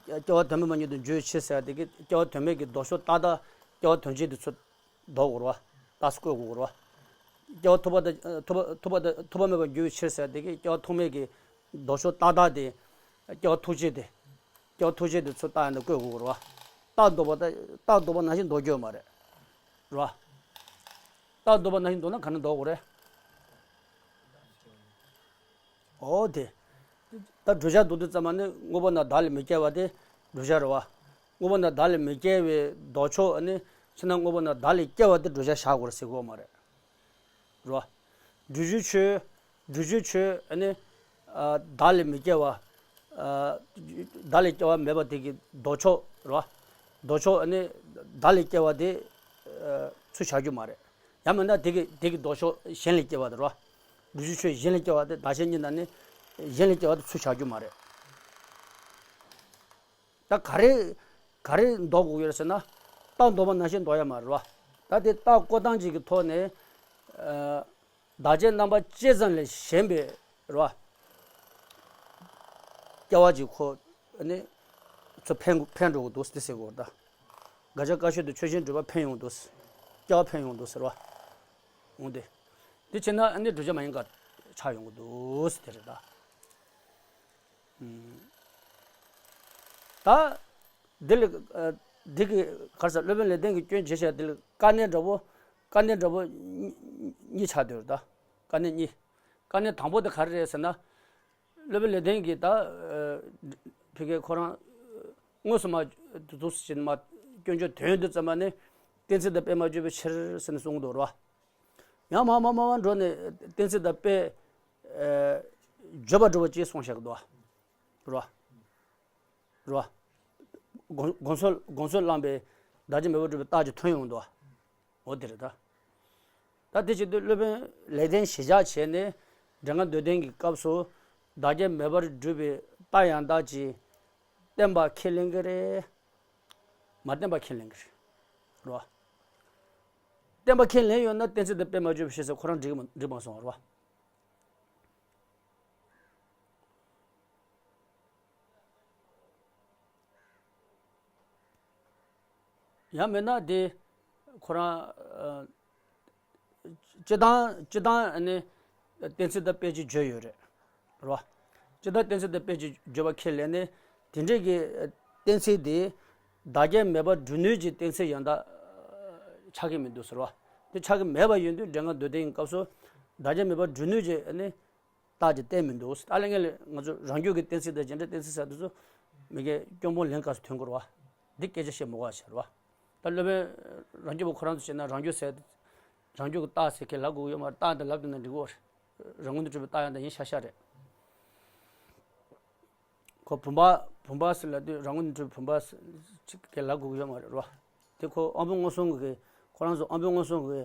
སྐྱེ་བ་དོན་མེད་པ་ཉིད་དུ་འགྱུར་བའི་ཕྱིར་ཟེར་ཏེ་གི་སྐྱེ་བ་དོན་མེད་ཀྱི་ལྡོག་ཕྱོགས་རྟག་ལྟ་སྐྱེ་བ་དོན་བྱེད་དེ་ཚུར་ལྡོག་དགོས་རེད་བ། རྟགས་སུ་བཀོད་དགོས་རེད་བ། སྐྱེ་བ་ཐུབ་པ་དང་ཐུབ་པ་ཐུབ་པ་དང་ཐུབ་པ་མེད་པར་འགྱུར་བའི་ཕྱིར་ཟེར་ཏེ་གི་སྐྱེ་བ་ཐུག་མེད་ཀྱི་ལྡོག་ཕྱོགས་རྟག་ལྟ་དེ། སྐྱེ་བ་ཐུག་བྱེད་དེ། སྐྱེ་བ་ཐུག་བྱེད་དེ་ཚུར་རྟགས་ཡང་དུ་བཀོད་དགོས་རེད་བ། རྟགས་ལྡོག་པ་དང་རྟགས་ལྡོག་པ་ནང་བཞིན་ལྡོག་རྒྱུ་ཡོད་མ་རེད། རེད་བ། རྟགས་ལྡོག་པ་ནང་བཞིན་ལྡོག་ན་ག་ནས་ལྡོག་དགོས་རེད། འོ་དེ། ད་བསྒྲུབ་བྱ་ལྡོག་དུས་ཙམ་པ་ནི་དངོས་པོ་རྣམས་བདག་ལས་མི་སྐྱེ་བ་དེ་བསྒྲུབ་བྱ་རེད་བ། དངོས་པོ་རྣམས་བདག་ལས་མི་སྐྱེ་བའི་ལྡོག་ཕྱོགས་ནི་ཕྱི་ནང་དངོས་པོ་རྣམས་བདག་ལས་སྐྱེ་བ་དེ་བསྒྲུབ་བྱ་བཞག་དགོས་རེད་ཟེར་གྱི་ཡོད་མ་རེད། རེད་བ། བསྒྲུབ་བྱའི་ཆོས། བསྒྲུབ་བྱའི་ཆོས་ནི། ཨ། བདག་ལས་མི་སྐྱེ་བ། ཨ། བདག་ལས་སྐྱེ་བ་མེད་པ་དེ་གི་ལྡོག་ཕྱོགས་རེད་བ། ལྡོག་ཕྱོགས་ནི་བདག་ལས་སྐྱེ་བ་དེ། ཨ། ཚུར་བཞག་རྒྱུ་མ་རེད། ཡང་མིན་ན་དེ་གི་དེ་གི་ལྡོག་ཕྱོགས་གཞན་ལས་སྐྱེ་བ་དེ་རེད་བ། བསྒྲུབ་བྱའི་ཆོས་གཞན་ལས་སྐྱེ་བ་དེ་བདག་གཞན་གཉིས་ནང་ནས་གཞན་ལས་སྐྱེ་བ་དེ་ཚུར་བཞག་རྒྱུ་མ་རེད། ད་ག་རེ་ག་རེ་ལྡོག་དགོས་ཡོད་ཟེར་ན། རྟགས་ལྡོག་པ་ནང་བཞིན་ལྡོག་ཡ་མ་རེད་བ། ད་དེ་རྟགས་བཀོད་སྟངས་ཅིག་གི་ཐོག་ནས། ཨ། བདག་བསྐྱེད་རྣམ་པ་ཅི་ཙམ་ལས་གཞན་པའི་རེད་བ། སྐྱེ་བ་ཅིག་ཁོ་ནི་ཚུར་འཕེན་འཕེན་འགྲོ་གི་འདུག་དེ་ཟེར་གོ་ད། དགག་བྱ་བཀག་ཆོས་དང་ཆོས་ཅན་སྒྲུབ་པ་འཕེན་ཡོང་འདུག་སྐྱེ་བ་འཕེན་ཡོང་འདུག་ཟེར་བ། འོང་དེ། དེ་བྱས་ན་ནི་བསྒྲུབ་བྱ་མ་ཡིན་པ་ཆགས་ཡོང་གི་འདུག་ཟེར་དེ་རེད་ད། ད། འདི་ལ། ཨ། འདི་གི་ག་རེ་ཟེར། སློབ་དཔོན་ལེགས་ལྡན་གྱི་སྐྱོན་བརྗོད་བྱས་འདི་ལ་དཀའ་གནད་འདྲ་པོ། དཀའ་གནད་འདྲ་པོ་གཉིས་ཆགས་བསྡད་ཡོད་རེད་ད། དཀའ་གནད་གཉིས། དཀའ་གནད་དང་པོ་དེ་ག་རེ་རེད་ཟེར་ན། སློབ་དཔོན་ལེགས་ལྡན་གྱིས་ད། ཨ། ཕ་གི་ཁོ་རང་དངོས་སུ་མ་འདུག་ཟེར་ནས་མ་སྐྱོན་བརྗོད་དོན་དུ་བརྩམས་པ་ནི། གཏན་ཚིགས་དང་དཔེ་མ་བརྗོད་པའི་ཕྱིར་ཟེར་ནས་གསུངས་འདུག་རེད་བ། ཡང་མ་མ་མ་མ་འགྲོ་ནས་གཏན་ཚིགས་དང་དཔེ། ཨ། བརྗོད་པ་འགྲུབ་པ་ཅེས་གསུངས་བཞག་འདུག་བ། རེད་བ། རེད་བ། དགོངས་དགོངས་ཚུལ་དགོངས་ཚུལ་བླངས་པའི་བདག་བསྐྱེད་མེད་པར་སྒྲུབ་པའི་རྟགས་ཀྱི་དོན་ཡོང་འདུག་བ། འོ་དེ་རེད་ད། ད་དེ་བྱེད་དུས་སློབ་དཔོན་ལེགས་ལྡན་ཞིབ་ཆ་བྱས་ནས། འགྲེལ་ངག་མདོ་བསྟན་གྱི་སྐབས་སུ། བདག་བསྐྱེད་མེད་པར་སྒྲུབ་པའི་རྟགས་ཡང་དག་ཅིག་བསྟན་པ་ཁས་ལེན་གྱི་རེད། མ་བསྟན་པ་ཁས་ལེན་གྱི་རེད། རེད་བ། བསྟན་པ་ཁས་ལེན་ཡོད་ན་གཏན་ཚིགས་དང་དཔེ་མ་བརྗོད་པའི་ཕྱིར་ཟེར་ཁོ་རང་འགྲིག་མ་འགྲིག་མ་སོང་བ་རེད་བ། ཡང་མིན་ན་དེ་ཁོ་རང་། ཨ། སྤྱིར་བཏང་སྤྱིར་བཏང་ནི་གཏན་ཚིགས་དང་དཔེ་ཅིག་བརྗོད་ཡོད་རེད། རེད་བ། སྤྱིར་བཏང་གཏན་ཚིགས་དང་དཔེ་ཅིག་བརྗོད་པ་ཁས་ལེན་ནས། དེ་འདྲའི་གི་གཏན་ཚིགས་དེ་བདག་བསྐྱེད་མེད་པར་སྒྲུབ་ནུས་ཀྱི་གཏན་ཚིགས་ཡང་དག་ཆགས་ཀྱི་མི་འདུག་ཟེར་བ། དེ་ཆགས་ཀྱི་མེད་པ་ཡིན་དུས་འགྲེལ་ངག་མདོ་སྡེའི་སྐབས་སུ་བདག་བསྐྱེད་མེད་པར་སྒྲུབ་ནུས་ཀྱི་ནི། རྟགས་ཀྱི་རྟེན་མི་འདུག་ད་ལས་ངན་ལས་ང་ཚོ་རང་རྒྱུད་ཀྱི་གཏན་ཚིགས་དང་རྗེས་འབྲེལ་གཏན་ཚིགས་ཟེར་དུས་ཚོ། མི་སྐད་སྐྱོན་སྤོང་ལན་འགའ་ཞིག་ཐོན་དགོས་རེད་བ། འདི་སྐད་ཆ་བཤད་མི་དགོས་པ་བྱས་རེད་བ། ད་སློབ་དཔོན་རང་རྒྱུད་པ་ཁོ་རང་ཚོ་བྱས་ན་རང་རྒྱུད་ཟེར། རང་རྒྱུད་ཀྱི་རྟགས་ཟེར་མཁན་ལབ་དགོས་ཀྱི་ཡོད་མ་རེད། རྟགས་འདི་ལབ་བསྡད་ན་འགྲིག་གི་རེད། རང་ངོས་ནས་གྲུབ་པའི་རྟགས་ཡང་དག་ཡིན་ཤག་ཤག་རེད། ཁོ་བུམ་པ་བུམ་པ་ཟེར་ལབ་དུས་རང་ངོས་ནས་གྲུབ་པའི་བུམ་པ་ཟེར་ཅིག་གི་ལབ་དགོས་ཀྱི་ཡོད་མ་རེད་རོ། དེ་ཁོ་དབང་པོ་མངོན་སུམ་གྱི། ཁོ་རང་ཚོ་དབང་པོ་མངོན་སུམ་གྱི།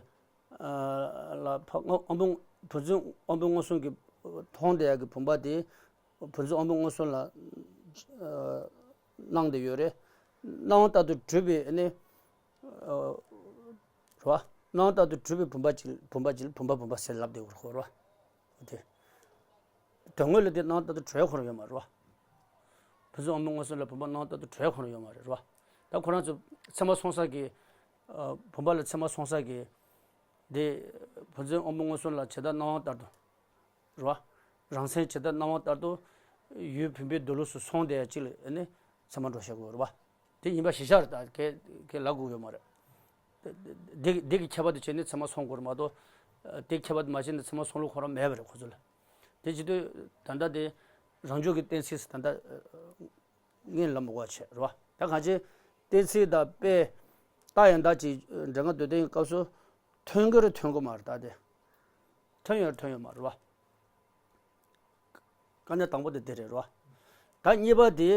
ཨ། ལ་ཕ་དབང་པོ། བུམ་འཛིན་དབང་པོ་མངོན་སུམ་གྱི་མཐོང་བསྡད་ཡག་གི་བུམ་པ་དེ། བུམ་འཛིན་དབང་པོ་མངོན་སུམ་ལ། ཨ། སྣང་བསྡད་ཡོད་རེད། སྣང་བ་ལྟར་དུ་གྲུབ་པའི་ནི། ཨ། རོ། སྣང་བ་ལྟར་དུ་གྲུབ་པའི་བུམ་པ་ཅིག་བུམ་པ་ཅིག་བུམ་པ་བུམ་པ་ཟེར་ལབ་བསྡད་ཡོད་རེད་ཁོ་རོ། དེ། དོན་དངོས་ལ་དེ་སྣང་བ་ལྟར་དུ་གྲུབ་ཡ་ཁོ་རང་ཡོད་མ་རེད་བ། བུམ་འཛིན་དབང་པོ་མངོན་སུམ་ལ་བུམ་པ་སྣང་བ་ལྟར་དུ་གྲུབ་ཡ་ཁོ་རང་ཡོད་མ་རེད་བ། ད་ཁོ་རང་ཚོ་ཚད་མ་སོང་ས་གི། ཨ། བུམ་པ་ལ་ཚད་མ་སོང་ས་གི། དེ། བུམ་འཛིན་དབང་པོ་མངོན་སུམ་ལ་ཇི་ལྟར་སྣང་བ་ལྟར་དུ། རེད་བ། རང་མཚན་ཇི་ལྟར་སྣང་བ་ལྟར་དུ། ཡུལ་བུམ་པའི་མདོ་ལུགས་སུ་སོང་བསྡད་ཡ་ཅིག་ལ་ནི་ཚད་མ་འགྲོ་བྱེད་དགོས་རེད་བ། དེ་ཡིན་པ་གཞི་བཞག་རེད། ད་ཁས་ཁས་ལབ་དགོས་ཡོད་མ་རེད། འདི་འདི་གི་ཁྱད་པར་དེ་བྱས་ནས་ཚད་མ་ཚང་དགོས་རེད་མ་གཏོགས། དེ་ཁྱད་པར་དེ་མ་བྱས་ནས་ཚད་མ་ཚང་ལུགས་ཁོ་རང་མེད་པ་རེད་ཁོ་ཚོ་ལ། དེ་བྱེད་དུས་ད་ལྟ་དེ་རང་འཇུག་གི་གཏན་ཚིགས་ད་ལྟ་ངས་ལབ་མི་དགོས་བྱས་རེད་བ། ད་གང་ཅི་གཏན་ཚིགས་དང་དཔེ་རྟགས་ཡང་དག་ཅིག་འགྲེལ་ངག་འདོད་དོན་གྱི་སྐབས་སུ་ཐོན་གྱི་རེད་ཐོན་གྱི་མ་རེད། ད་དེ་ཐོན་ཡོད་རེད་ཐོན་ཡོད་མ་རེད་བ། དཀའ་གནད་དང་པོ་དེ་དེ་རེད་རོ། ད་གཉིས་པ་དེ།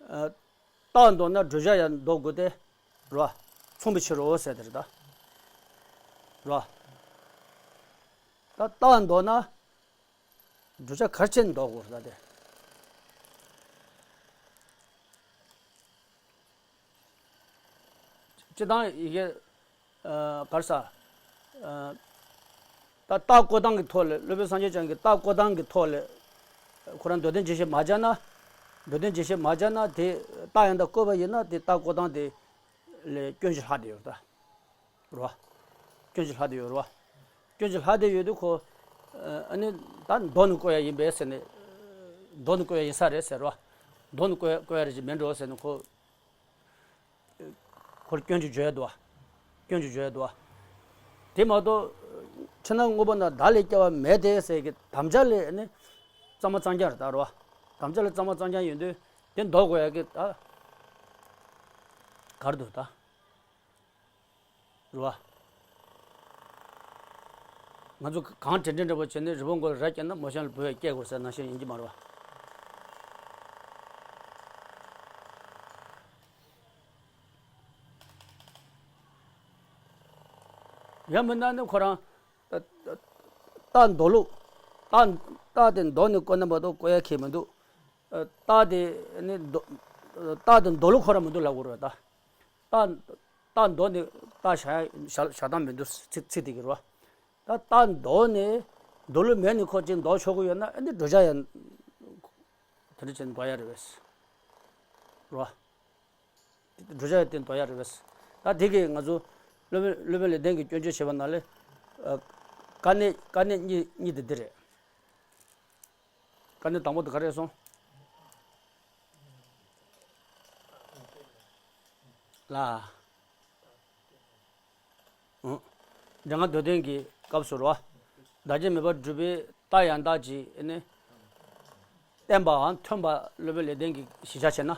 ཨ། རྟགས་འདོགས་ན་བསྒྲུབ་བྱ་ཡང་འདོགས་དགོས་ཏེ། རོ། མཚུངས་པའི་ཕྱིར་རོ་ཟེར་དེ་རེད་ད། རོ། ད་རྟགས་འདོགས་ན། བསྒྲུབ་བྱ་ག་རེ་བྱས་ནས་འདོགས་དགོས་རེད་ད་དེ། སྤྱིར་བཏང་ཡི་གེ་ཨ། ག་རེ་ཟ། ཨ། ད་རྟགས་བཀོད་སྟངས་ཀྱི་ཐོག་ལ་སློབ་དཔོན་སངས་རྒྱས་བསྐྱངས་ཀྱིས་རྟགས་བཀོད་སྟངས་ཀྱི་ཐོག་ལ་ཁོ་རང་འདོད་དོན་རྗེས་ཤེས་མ་སྦྱར་ན། འདོད་དོན་རྗེས་ཤེས་མ་སྦྱར་ན་དེ་རྟགས་ཡང་དག་བཀོད་པ་ཡིན་ན་དེ་རྟགས་བཀོད་སྟངས་དེ་ལས་སྐྱོན་གཞི་ལྷག་བསྡད་ཡོད་རེད་ད། རེད་བ། སྐྱོན་གཞི་ལྷག་བསྡད་ཡོད་རེད་བ། སྐྱོན་གཞི་ལྷག་བསྡད་ཡོད་དུས་ཁོ། ཨ་ནི་ད་འདོགས་ནས་བཀོད་ཡ་ཡིན་པས་ཟེར་ནས། འདོགས་ནས་བཀོད་ཡ་ཡིན་ས་རེད་ཟེར་བ། འདོགས་ནས་བཀོད་ཡ་བཀོད་ཡ་རེད་ཅིག་མིན་འགྲོ་ཟེར་ནས་ཁོ། ཁོར་སྐྱོན་གྱི་བརྗོད་དོ། སྐྱོན་གྱི་བརྗོད་དོ། དེ་མ་གཏོགས་ཕྱི་ནང་དངོས་པོ་རྣམས་བདག་ལས་སྐྱེ་བ་མེད་དེ་ཟེར་གྱི་དམ་བཅའ་ལས་ནི་གཙང་མ་གཙང་རྐྱང་རེད་ད་རོ། དམ་བཅའ་ལས་གཙང་མ་གཙང་རྐྱང་ཡིན་དུས་དེ་འདོགས་དགོས་ཡ་གི་ད་གར་འདུག་ད་རོ། ང་ཚོ་གང་དྲན་དྲན་འདྲ་པོ་བྱས་ནས་རི་བོ་མགོ་ལ་ར་བསྐྱལ་ན་མོ་གཤམ་ལ་བུ་ཡ་སྐྱེ་དགོས་ཟེར་ནང་བཞིན་ཡིན་གྱི་མ་རེད་བ། ཡང་མིན་ན་ནི་ཁོ་རང་རྟགས་འདོགས་ལུགས། རྟགས་རྟགས་དེ་འདོགས་ནས་བཀོད་ན་མ་གཏོགས་བཀོད་ཡ་ཁེལ་མི་འདུག་རྟགས་དེ་ནི་འདོགས་རྟགས་དེ་འདོགས་ལུགས་ཁོ་རང་མི་འདུག་ལབ་དགོས་རེད་ད། རྟགས་རྟགས་འདོགས་ནས་རྟགས་བཞག་ཡ་བཞག་བཞག་སྟངས་མི་འདུག་ཚིག་ཚིག་དེ་གི་རེད་བ། ད་རྟགས་འདོགས་ནས་འདོགས་ལུགས་མེད་ནས་ཁོ་གཅིག་འདོགས་ཆོག་གི་ཡོད་ན་ཨ་ནི་བསྒྲུབ་བྱ་ཡང་དེ་འདྲ་བྱས་ནས་འདོགས་ཡ་རེད་བས། རེད་བ། བསྒྲུབ་བྱ་ཡང་དེ་འདོགས་ཡ་རེད་བས། ད་དེ་གིས་ང་ཚོ་སློབ་དཔོན་སློབ་དཔོན་ལེགས་ལྡན་གྱིས་སྐྱོན་བརྗོད་བྱས་པ་ནང་ལས། ཨ། དཀའ་གནད་དཀའ་གནད་གཉིས་གཉིས་དེ་འདི་རེད། དཀའ་གནད་དང་པོ་དེ་ག་རེ་སོང་། ལ། ཨང་། འགྲེལ་ངག་འདོད་དོན་གྱི་སྐབས་སུ་རོ། བདག་གཅིག་མེད་པར་སྒྲུབ་པའི་རྟགས་ཡང་དག་ཅིག་ནི། བསྟན་པའམ་ཐོན་པ་སློབ་དཔོན་ལེགས་ལྡན་གྱི་གཞི་བཞག་བྱས་ན།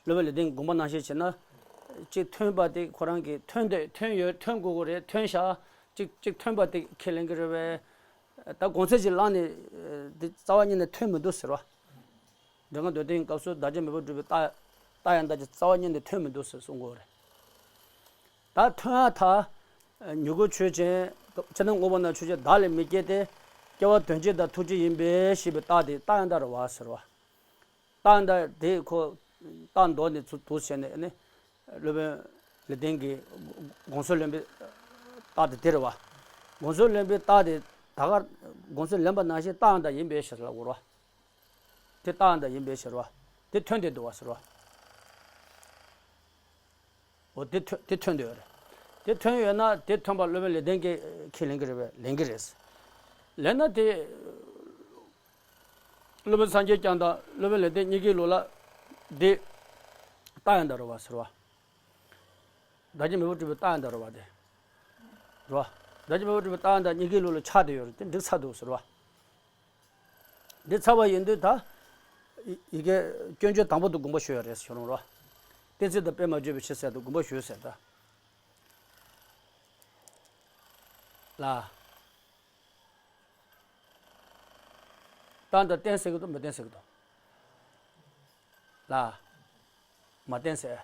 སློབ་དཔོན་ལེགས་ལྡན་གྱི་དགོངས་པ་ནང་བཞིན་བྱས་ན། གཅིག་ཐོན་པ་དེ་ཁོ་རང་གིས་ཐོན་དེ་ཐོན་ཡོད་ཐོན་དགོས་ཀྱི་རེད་ཐོན་བཞག་གཅིག་གཅིག་ཐོན་པ་དེ་ཁས་ལེན་གྱི་རེད་པས། ད་དགོངས་ཚུལ་ཅིག་བླངས་ནས་དེ་རྩ་བ་ཉིད་ནས་ཐོན་མི་འདུག་ཟེར་བ། འགྲེལ་ངག་འདོད་དོན་གྱི་སྐབས་སུ་བདག་གཅིག་མེད་པར་སྒྲུབ་པའི་རྟགས་རྟགས་ཡང་དག་ཅིག་རྩ་བ་ཉིད་ནས་ཐོན་མི་འདུག་ཟེར་གསུང་དགོས་རེད། ད་ཐོན་ཡ་ཐ། མྱུ་གུ་ཆོས་ཅན། ཕྱི་ནང་དངོས་པོ་རྣམས་ཆོས་ཅན་བདག་ལས་མི་སྐྱེ་སྟེ། སྐྱེ་བ་དོན་སྤྱི་དང་ཐུག་བཅས་ཡིན་པས་ཞེས་པའི་རྟགས་དེ་རྟགས་ཡང་དག་རེད་བ་ཟེར་བ། རྟགས་ཡང་དག་དེ་ཁོ། རྟགས་འདོགས་ནས་ཚུར་འདུག་བྱས་ནས་ནི། སློབ་དཔོན་ལེགས་ལྡན་གྱི་དགོངས་ཚུལ་ལོན་པའི་རྟགས་དེ་དེ་རེད་བ། དགོངས་ཚུལ་ལོན་པའི་རྟགས་དེ་ད་ག་དགོངས་ཚུལ་ལོན་པ་ནང་བཞིན་རྟགས་ཡང་དག་ཡིན་པས་ཞེས་ལབ་དགོས་རེད་བ། དེ་རྟགས་ཡང་དག་ཡིན་པས་ཟེར་བ། དེ་ཐོན་ཏེ་འདུག་བ་ཟེར་བ། འོ་དེ་ཐོན་དེ་ཐོན་ཏེ་ཡོད་རེད། དེ་ཐོན་ཡོད་ན་དེ་ཐོན་པ་སློབ་དཔོན་ལེགས་ལྡན་གྱིས་ཁས་ལེན་གྱི་རེད་པས་ལེན་གྱི་རེད། ལེན་ན་དེ། སློབ་དཔོན་སངས་རྒྱས་བསྐྱངས་དང་སློབ་དཔོན་ལེགས་ལྡན་གཉིས་ཀའི་ལུགས་ལ། དེ། རྟགས་ཡང་དག་རེད་བ་ཟེར་བ། བདག་གཅིག་མེད་པར་སྒྲུབ་པའི་རྟགས་ཡང་དག་རེད་བ་དེ། རེད་བ། བདག་གཅིག་མེད་པར་སྒྲུབ་པའི་རྟགས་ཡང་དག་གཉིས་ཀའི་ལུགས་ལ་ཆགས་བསྡད་ཡོད་རེད་དེ་འགྲིག་ཚར་འདུག་ཟེར་བ། འདི་ཚར་བ་ཡིན་དུས་ད། ཡི་ཡི་གེ་སྐྱོན་བརྗོད་དང་པོ་དེ་དགོངས་པ་ཞུ་ཡ་རེད་ཞུ་རུང་རོ། གཏན་ཚིགས་དང་དཔེ་མ་བརྗོད་པའི་ཕྱིར་ཟེར་དུ་དགོངས་པ་ཞུ་ཟེར་ད། ལ། རྟགས་འདི་བརྟན་ཟེར་གི་འདུག་མི་བརྟན་ཟེར་གི་འདུག་ལ། མ་བརྟན་ཟེར།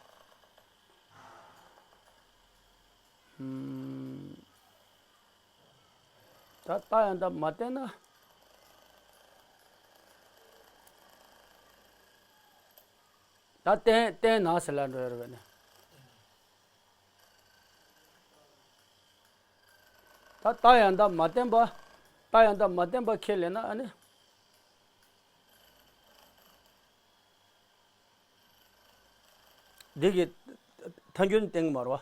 ཨུམ། ད་རྟགས་ཡང་དག་མ་བརྟན་ན། ད་བརྟན་བརྟན་ན་ཟེར་ལ་འགྲོ་ཡ་རེད་བས་ནི། ད་རྟགས་ཡང་དག་མ་བརྟན་པ། རྟགས་ཡང་དག་མ་བརྟན་པ་ཁས་ལེན་ན་ཨ་ནི། འདི་གི་ཐལ་འགྱུར་བསྟན་གི་མ་རེད་བ།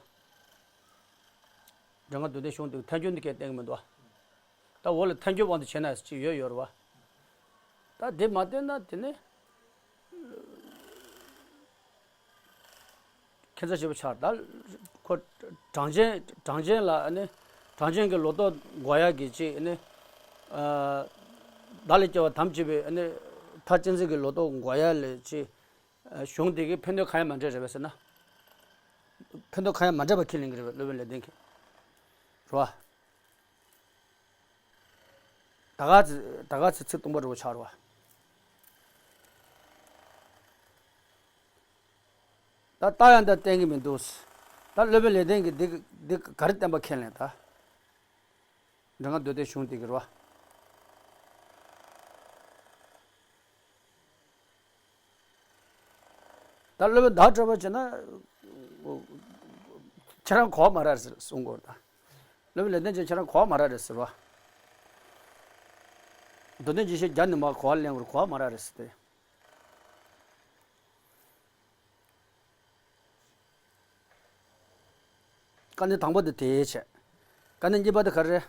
འགྲེལ་ངག་འདོད་དོན་གཞུང་འདི་ཐལ་འགྱུར་འདི་གས་བསྟན་གི་མི་འདུག་བ། ད་འོག་ལ་ཐལ་འགྱུར་དབང་དུ་བྱས་ན་ཅིག་ཡོད་ཡོད་རེད་བ། ད་དེ་མ་བསྟན་ན་དེ་ནི། ཁྱད་མཚར་ཆེ་པོ་ཆགས། ད་ཁོ་གྲངས་ཅན་གྲངས་ཅན་ལ་ཨ་ནི་གྲངས་ཅན་གྱི་ལོ་ཏོག་འགོག་ཡག་གི་ཅིག་ཨ་ནི་བདག་ལས་སྐྱེ་བ་དམ་བཅས་པའི་ཨ་ནི་མཐའ་གཅིག་འཛིན་གྱི་ལོ་ཏོག་འགོག་ཡག་ལས་ཅིག་གཞུང་དེ་གི་ཕན་དོན་གང་ཡང་མ་འདྲེས་རེད་པས་ཟེར་ན། ཕན་ཐོགས་གང་ཡང་མ་འདྲེས་པ་ཁས་ལེན་གྱི་རེད་པས། སློབ་དཔོན་ལེགས་ལྡན་གྱིས། རེད་བ། ད་ག་ཚེ་ད་ག་ཚེ་ཚིག་སྟོང་པ་འདྲ་པོ་ཆགས་རེད་བ། ད་རྟགས་ཡང་དག་བསྟན་གྱི་མི་འདུག། ད་སློབ་དཔོན་ལེགས་ལྡན་གྱིས་འདི་འདི་ག་རེ་བསྟན་པ་ཁས་ལེན་ད། འགྲེང་བུ་མདོ་སྡེ་གཞུང་དེ་གི་རེད་བ། ད་སློབ་དཔོན་བདག་སྤྲོས་པ་བྱས་ན། ཁྱེད་རང་གོ་བ་མ་རག་རེད་ཟེར་གསུང་གི་ཡོད་རེད་ད། སློབ་དཔོན་ལེགས་ལྡན་གྱིས་ཁྱེད་རང་གོ་བ་མ་རག་རེད་ཟེར་བ། མདོ་དོན་རྒྱས་བཤད་རྒྱབ་ནས་མར་གོ་བ་ལེན་དགོས་རེད། གོ་བ་མ་རག་རེད་ཟེར་ཏེ། དཀའ་གནད་དང་པོ་དེ་དེ་བྱས། དཀའ་གནད་གཉིས་པ་དེ་ག་རེ་རེད།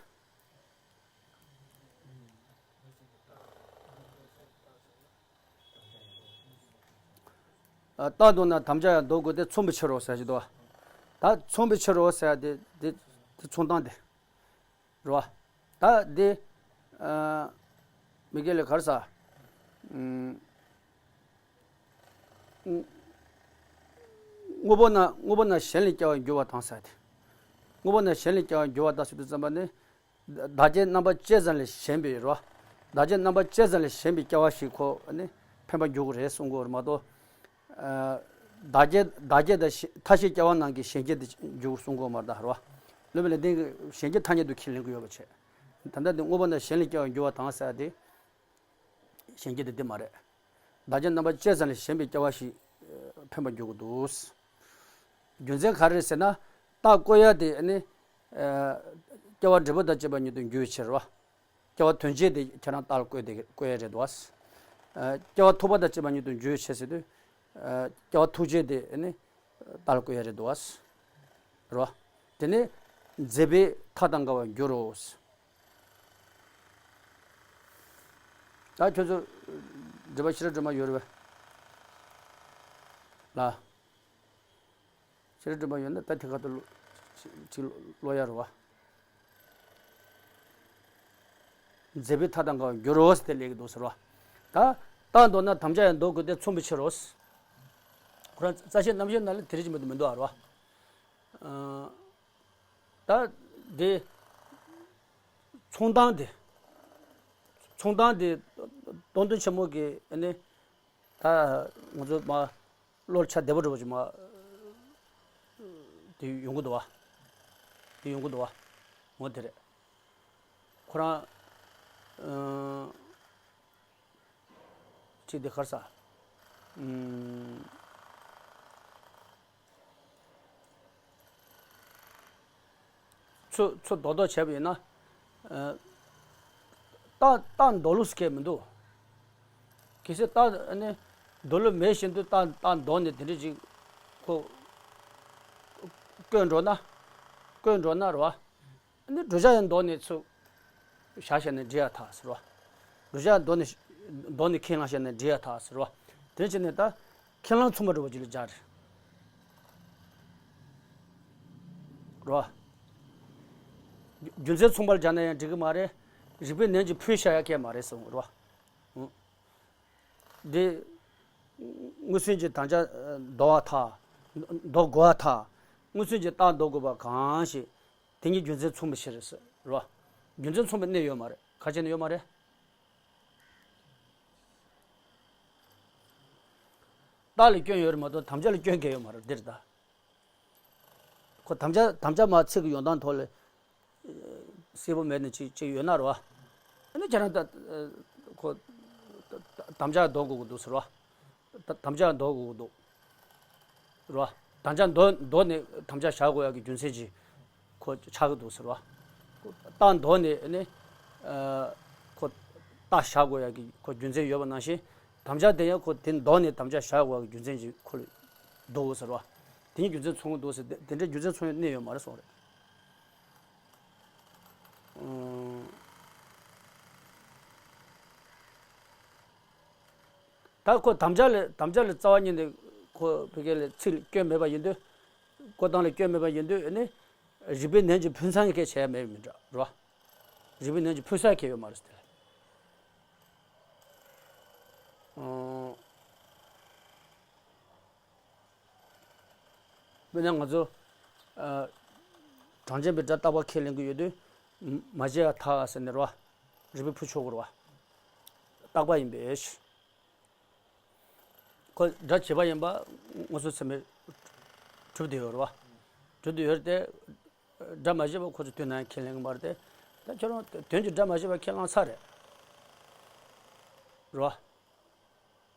ཨ། རྟགས་འདོགས་ན་དམ་བཅའ་ཡང་འདོགས་དགོས་ཏེ། མཚུངས་པའི་ཕྱིར་རོ་ཟེར་གྱི་འདུག། ད་མཚུངས་པའི་ཕྱིར་རོ་ཟེར་དེ་དེ་དེ་མཚུངས་སྟངས་དེ་རེད་བ། ད་དེ་ཨ། མི་དགེ་ལས་ག་རེ་ཟེར། ཨུམ། དངོས་པོ་ན་དངོས་པོ་ན་གཞན་ལས་སྐྱེ་བར་འགྱུར་བ་དང་ཟེར་ཏེ། དངོས་པོ་ན་གཞན་ལས་སྐྱེ་བར་འགྱུར་བ་དང་ཟེར་དུས་ཙམ་པ་ནི། བདག་བསྐྱེད་རྣམ་པ་བཅད་ཙམ་ལས་གཞན་པའི་རོ། བདག་བསྐྱེད་རྣམ་པ་བཅད་ཙམ་ལས་གཞན་པའི་སྐྱེ་བ་ཞིག་ཁོ་ནི་འཕེན་པར་འགྱུར་གྱི་རེད་གསུང་གི་ཡོད་རེད་མ་གཏོགས། ཨ། བདག་བསྐྱེད་བདག་བསྐྱེད་དང་ཐ་ཤལ་སྐྱེ་བ་རྣམས་ཀྱི་གཞན་བསྐྱེད་དུ་འགྱུར་གསུང་གི་ཡོད་མ་རེད་ད་རོ། སློབ་དཔོན་ལེགས་ལྡན་གྱིས་གཞན་བསྐྱེད་ཐ་སྙད་དུ་ཁས་ལེན་གྱི་ཡོད་པ་བྱས། ད་ལྟ་འདི་དངོས་པོ་ན་གཞན་ལས་སྐྱེ་བར་འགྱུར་བ་དང་ཟེར་ཏེ། གཞན་བསྐྱེད་དེ་འདི་མ་རེད། བདག་བསྐྱེད་རྣམ་པ་བཅད་ཙམ་ལས་གཞན་པའི་སྐྱེ་བ་ཞིག་འཕེན་པར་འགྱུར་གྱི་འདུག། རྒྱུ་མཚན་ག་རེ་རེད་ཟེར་ན། རྟགས་བཀོད་ཡ་དེ་ནི། ཨ། སྐྱེ་བ་འབྲས་བུ་དང་བཅས་པ་ཉིད་དུ་འགྱུར་བའི་ཕྱིར་རོ། སྐྱེ་བ་དོན་བྱེད་དེ་ཁྱེད་རང་རྟགས་བཀོད་དེ་བཀོད་ཡ་རེད་དོ། ཨ། སྐྱེ་བ་ཐུབ་པ་དང་བཅས་པ་ཉིད་དུ་འགྱུར་བའི་ཕྱིར་ཟེར་དུས། ཨ། སྐྱེ་བ་ཐུབ་བྱེད་དེ་ནི་རྟགས་བཀོད་ཡ་རེད་དོ། རོ། དེ་ནི་མཛེས་པའི་མཐའ་དང་འགལ་བར་འགྱུར་རོ། ད་ཁྱོད་ཚོ་འགྲེལ་པ་ཤེས་རབ་སྒྲོན་མ་ཡོད་རེད་པས། ལ། ཤེས་རབ་སྒྲོན་མ་ཡོད་ན་ད་དེ་ག་ཏུ་ཅིག་ཀློག་ཡ་རེད་བ། མཛེས་པའི་མཐའ་དང་འགལ་བར་འགྱུར་རོ་ཟེར་ཏེ་སླེབས་ཀྱི་འདུག་ཟེར་བ། ད་རྟགས་འདོགས་ན་དམ་བཅའ་ཡང་འདོགས་དགོས་ཏེ། མཚུངས་པའི་ཕྱིར་རོ། ཁོ་རང་རྩ་ཤེ་རྣམ་བཤད་ནང་ལ་དེ་རིགས་ཀྱི་མི་འདུག་མི་འདུག་ཨ་རོ། ཨ། ད་དེ་མཚུངས་སྟངས་དེ། མཚུངས་སྟངས་དེ་སྟོང་དོན་ཆེན་མོ་གི་ཨ་ནི། ད་ང་ཚོ་མ་བློར་ཆ་བདེ་པོ་འགྲོ་བ་ཅིག་མ་དེ་ཡོང་གི་འདུག་བ། དེ་ཡོང་གི་འདུག་བ། འོ་དེ་རེད། ཁོ་རང་། ཨ། ཅིག་དེ་ག་རེ་ཟེར། ཨུམ། ཚུར་ཚུར་རྡོག་རྡོག་བྱས་པ་ཡིན་ན། ཨ། རྟགས་རྟགས་འདོགས་ལུགས་སུ་ཁེལ་མི་འདུག། གལ་སྲིད་རྟགས་ཨ་ནི་འདོགས་ལུགས་མེད་བཞིན་དུ་རྟགས་རྟགས་འདོགས་ནས་དེ་འདྲ་ཅིག་ཁོ་བཀོད་འགྲོ་ན། བཀོད་འགྲོ་ན་རེད་བ། ཨ་ནི་བསྒྲུབ་བྱ་ཡང་འདོགས་ནས་ཚུར་བཞག་བཞག་ནས་འབྲི་ཡ་ཐག་ཟེར་བ། བསྒྲུབ་བྱ་འདོགས་ནས་འདོགས་ནས་ཁས་བླངས་བཞག་ནས་འབྲི་ཡ་ཐག་ཟེར་བ། དེ་བྱས་ནས་ད་ཁས་བླངས་མཚུངས་པ་འགྲོ་བ་ཅིག་ལ་སྦྱར་རེད། རེད་བ། རྒྱུ་མཚན་མཚུངས་པར་སྦྱར་ན་ཡང་འགྲིག་གི་མ་རེད། རིགས་པའི་ནན་གྱིས་ཕུལ་བཞག་ཡ་གལ་མ་རེད་གསུངས་རེད་བ། འདི་དངོས་སུན་གྱི་དམ་བཅའ་འདོགས་པ་ཐག། འདོགས་དགོས་པ་ཐག། དངོས་སུན་གྱི་རྟགས་འདོགས་དགོས་པ་གང་ཞིག། དེ་གཉིས་རྒྱུ་མཚན་མཚུངས་པའི་ཕྱིར་ཟེར་རོ། རྒྱུ་མཚན་མཚུངས་པའི་གནས་ཡོད་མ་རེད། ག་བྱས་ནས་ཡོད་མ་རེད། རྟགས་ལ་སྐྱོན་ཡོད་རེད་མ་གཏོགས་དམ་བཅའ་ལ་སྐྱོན་གང་ཡོད་མ་རེད། འདིར་ད། ཁོ་དམ་བཅའ་དམ་བཅའ་མ་ཚིག་གི་ཡོང་སྟངས་ཐོག་ལ་གསལ་པོ་མེད་ནས་ཅིག་ཅིག་ཡོད་ན་རོ། ཨ་ནི་ཁྱེད་རང་ད་ཁོ་དམ་བཅའ་འདོགས་དགོས་ཀྱི་འདུག་ཟེར་རོ། ད་དམ་བཅའ་འདོགས་དགོས་ཀྱི་འདུག་རོ། དམ་བཅའ་འདོགས་འདོགས་ནས་དམ་བཅའ་བཞག་དགོས་ཡག་གི་རྒྱུ་མཚན་ཅིག་ཁོ་ཆགས་ཀྱི་འདུག་ཟེར་རོ། རྟགས་འདོགས་ནས་ཨ་ནི་ཁོ་རྟགས་བཞག་དགོས་ཡག་གི་ཁོ་རྒྱུ་མཚན་ཡོད་པ་ནང་བཞིན། དམ་བཅའ་དེ་ཡང་ཁོ་དེ་འདོགས་ནས་དམ་བཅའ་བཞག་དགོས་ཡག་གི་རྒྱུ་མཚན་ཅིག་ཁོ་ལ་འདུག་ཟེར་རོ། དེ་ནི་རྒྱུ་མཚན་མཚུངས་ཀྱི་འདུག་ཟེར། དེ་འདྲའི་རྒྱུ་མཚན་མཚུངས་ཡག་གནས་ཡོད་མ་རེད་གསུངས་རེད། ཨང་། ད་ཁོ་དམ་བཅའ་ལ་དམ་བཅའ་ལ་རྩ་བ་ཉིད་ནས་ཁོ་བོད་སྐད་ལ་ཚིག་ལ་སྐྱོན་མེད་པ་ཡིན་དུས། འཁོར་དང་ལ་སྐྱོན་མེད་པ་ཡིན་དུས་ནི། རིག་པའི་ནན་གྱིས་ཕུན་ཚང་གི་སྐད་བྱས་མེད་མི་འདྲ་རོ། རིག་པའི་ནན་གྱིས་ཕུན་ཚང་གི་ཡོད་མ་རེད་དེ། ཨོ། དཔེར་ན་ང་ཚོ། ཨ། གྲངས་ཅན་པའི་སྒྲ་རྟག་པ་ཁས་ལེན་གྱི་ཡོད་དུས། མ་བྱས་པ་ཐལ་ཟེར་ནས་རོ། རིག་པའི་ཕུ་ཆོག་གི་རོ། རྟག་པ་ཡིན་པས། ཁོ་སྒྲ་བྱས་པ་ཡིན་པ་མངོན་སུམ་ཚད་མས་གྲུབ་བསྡད་ཡོད་རེད་བ། གྲུབ་བསྡད་ཡོད་རེད་དེ། སྒྲ་མ་བྱས་པ་ཁོ་ཚོ་དུས་ནང་ཁས་ལེན་གྱི་མ་རེད་དེ། ད་ཁྱོད་རང་དོན་གྱི་སྒྲ་མ་བྱས་པ་ཁས་བླངས་ཚར་རེད། རེད་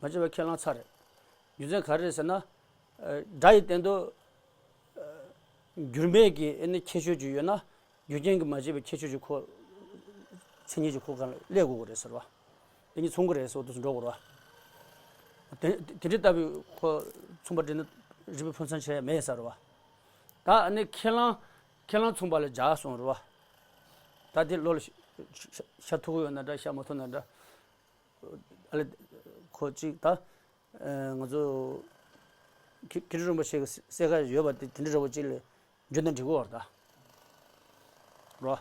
བ། མ་བྱས་པ་ཁས་བླངས་ཚར་རེད། རྒྱུ་མཚན་ག་རེ་རེད་ཟེར་ན། སྒྲ་ཡི་སྟེང་དུ། འགྱུར་མེད་ཀྱི་ཨེ་ནི་ཁྱད་ཆོས་ཅིག་ཡོད་ན། རྒྱུ་རྐྱེན་གྱིས་མ་བྱས་པའི་ཁྱད་ཆོས་ཅིག་ཁོ། མཚན་ཉིད་ཀྱི་ཁོ་གང་ལ་སླེབས་དགོས་ཀྱི་རེད་ཟེར་བ། དེ་གཉིས་མཚུངས་ཀྱི་རེད་ཟེར་བ་དུ་འགྲོ་དགོས་རེད་བ། དེ་དེ་འདྲ་ལྟ་བུའི་ཁོ་མཚུངས་པ་འདྲ་ན་རིག་པའི་ཕུན་ཚོགས་ཆེ་མེད་ཟེར་བ། ད་ཨ་ནི་ཁས་བླངས་ཁས་བླངས་མཚུངས་པ་ལ་སྦྱར་སོང་རེད་བ། ད་དེ་བློ་ལ་ཤ་ཤ་ཤ་ཐུག་གི་ཡོད་ན་འདྲ་ཤ་མ་ཐུག་ན་འདྲ། ཨ་ལེ། ཁོ་གཅིག་ད། ཨ། ང་ཚོ། ཁི་ཁི་རི་རིན་པོ་ཆེ་གི་གསལ་ཁ་ཡོད་པ་དེ་དེ་འདྲ་འདྲ་བོ་གཅིག་ལས་འཇོན་ན་འགྲིག་གི་བར་ད། རོ།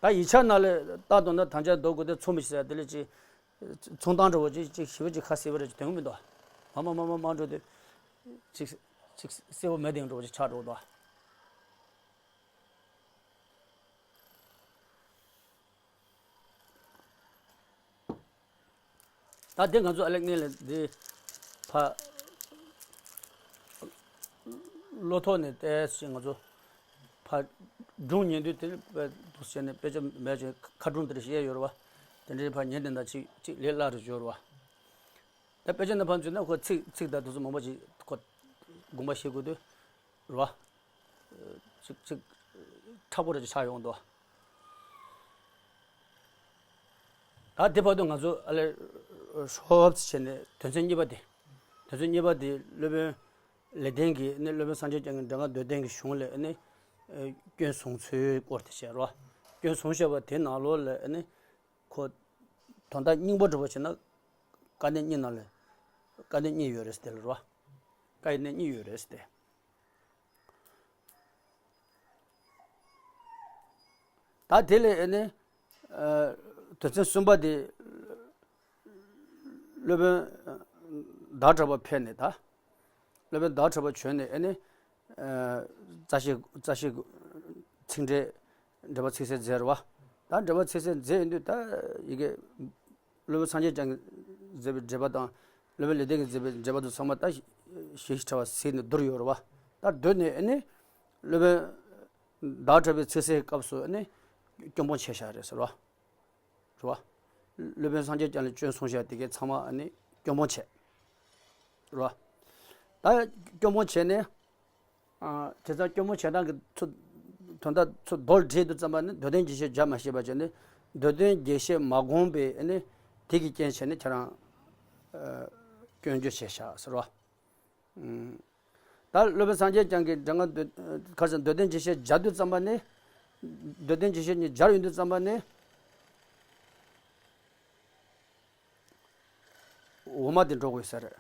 ད་ཡིག་ཆ་ནང་ལ་ལྟ་དོན་ན་དང་ཆ་འདོགས་དགོས་དེ་ཚོ་མི་ཤེས་ས་དེ་ལས་ཅིག་ཚོང་སྟངས་འདྲ་བོ་ཅིག་ཅིག་ཞི་བ་ཅིག་ཁ་གསལ་བ་རེ་ཅིག་དོན་གི་མི་འདུག་མ་མ་མ་མ་མ་འགྲོ་དུས། ཅིག་ཅིག་གསལ་བོ་མེད་དེ་འགྲོ་བ་ཅིག་ཆགས་འགྲོ་འདུག་ད་དེ་ང་ཚོ་ཨ་ལེ་ངེས་ལ་འདི་ཕ་བློ་ཐོག་ནས་བལྟས་ཤིང་ང་ཚོ་ཕ་སྒྲུང་ཉན་དུས་དེ་འདུག་བྱས་ནས་དཔེ་ཆ་མེད་ཅིང་ཁ་སྒྲུང་དེར་བཤད་ཡོད་རེད་བ། དེ་འདྲའི་ཕ་ཉན་དེ་འདྲ་ཅིག་ཅིག་ལས་སླ་རུ་འབྱོར་བ། ད་དཔེ་ཆ་ནང་ཕར་འཛུལ་ན་ཁོ་ཚིག་ཚིག་དང་དེ་ཚོ་མང་པོ་ཅིག་ཁོ་དགོངས་པ་བཞེས་དགོས་དུས་རེད་བ། ཅིག་ཅིག་མཁྲེགས་པོ་རེ་ཆགས་ཡོང་འདུག་ད་དེ་བར་དུ་ང་ཚོ་ཨ་ལེ་ཧྲོབ་ཙམ་བྱས་ནས་དོན་ཚན་གཉིས་པ་དེ། དོན་ཚན་གཉིས་པ་དེ་སློབ་དཔོན་ལེགས་ལྡན་གྱིས་ནི་སློབ་དཔོན་སངས་རྒྱས་བསྐྱངས་ཀྱི་འགྲེལ་དཀར་མདོ་བསྟན་གྱི་གཞུང་ལས་ནི་སྐྱོན་བཟུང་ཚུལ་སྐོར་དེ་བཤད་རོ། སྐྱོན་བཟུང་བཤད་པ་དེ་ནང་ལོགས་ལ་ནི་ཁོ་དོན་དག་སྙིང་པོ་འདྲ་པོ་བྱས་ན་དཀའ་གནད་གཉིས་ནང་ལས་དཀའ་གནད་གཉིས་ཡོད་རེད་ཟེར་དེ་ལ་རོ། དཀའ་གནད་གཉིས་ཡོད་རེད་ཟེར་ཏེ། ད་དེ་ལས་ཨེ་ནི། ཨ། དོན་ཚན་གསུམ་པ་དེ། སློབ་དཔོན་བདག་གྲགས་པ་ཕེབས་ནས་ད། སློབ་དཔོན་བདག་གྲགས་པ་བྱོན་ནས་ཨེ་ནི། ཨ། རྩ་ཤེ་རྩ་ཤེ་ཚིག་འགྲེལ་འགྲེལ་པ་ཚིག་གསལ་མཛད་རེད་བ། ད་འགྲེལ་པ་ཚིག་གསལ་མཛད་ཡོང་དུས་ད་ཡི་གེ་སློབ་དཔོན་སངས་རྒྱས་བསྐྱངས་ཀྱིས་མཛད་པའི་འགྲེལ་པ་དང་སློབ་དཔོན་ལེགས་ལྡན་གྱིས་མཛད་པའི་འགྲེལ་པ་དང་ཚང་མ་ད་ཞིབ་ཕྲ་བ་གཟིགས་ནས་བསྡུར་ཡོད་རེད་བ། ད་བསྡུར་ནས་ཨ་ནི་སློབ་དཔོན་བདག་གྲགས་པའི་ཚིག་གསལ་སྐབས་སུ་ཨ་ནི་སྐྱོན་སྤོང་བྱས་བཞག་རེད་ཟེར་བ། རེད་བ། སློབ་དཔོན་སངས་རྒྱས་བསྐྱངས་ལ་སྐྱོན་གསུངས་བཞག་དེ་གའི་ཚང་མ་ཨ་ནི་སྐྱོན་སྤོང་བྱས། རེད་བ། ད་སྐྱོན་སྤོང་བྱས་ནས། ཨ། བྱས་ཙང་སྐྱོན་སྤོང་བྱེད་སྟངས་ཀྱི་ཚུལ། དོན་དག་ཚུལ་མདོར་བསྡུས་དུས་ཙམ་པ་ནི་མདོ་དོན་རྒྱས་བཤད་སྦྱར་མ་ཤེས་པ་བྱས་ནས་མདོ་དོན་རྒྱས་བཤད་མ་དགོངས་པའི་ནི་དེ་གི་རྐྱེན་བྱས་ནས་ཁྱེད་རང་། ཨ། སྐྱོན་བརྗོད་བྱས་བཞག་ཟེར་བ། ཨུམ། ད་སློབ་དཔོན་སངས་རྒྱས་བསྐྱངས་ཀྱིས་འགྲེལ་དཀར་མདོ་ཁ་སང་མདོ་དོན་རྒྱས་བཤད་སྦྱར་དུས་ཙམ་པ་ནི། མདོ་དོན་རྒྱས་བཤད་གཉིས་སྦྱར་ཡོང་དུས་ཙམ་པ་ནི། འོག་མ་དེ་འགྲོ་དགོས་ས་རེད།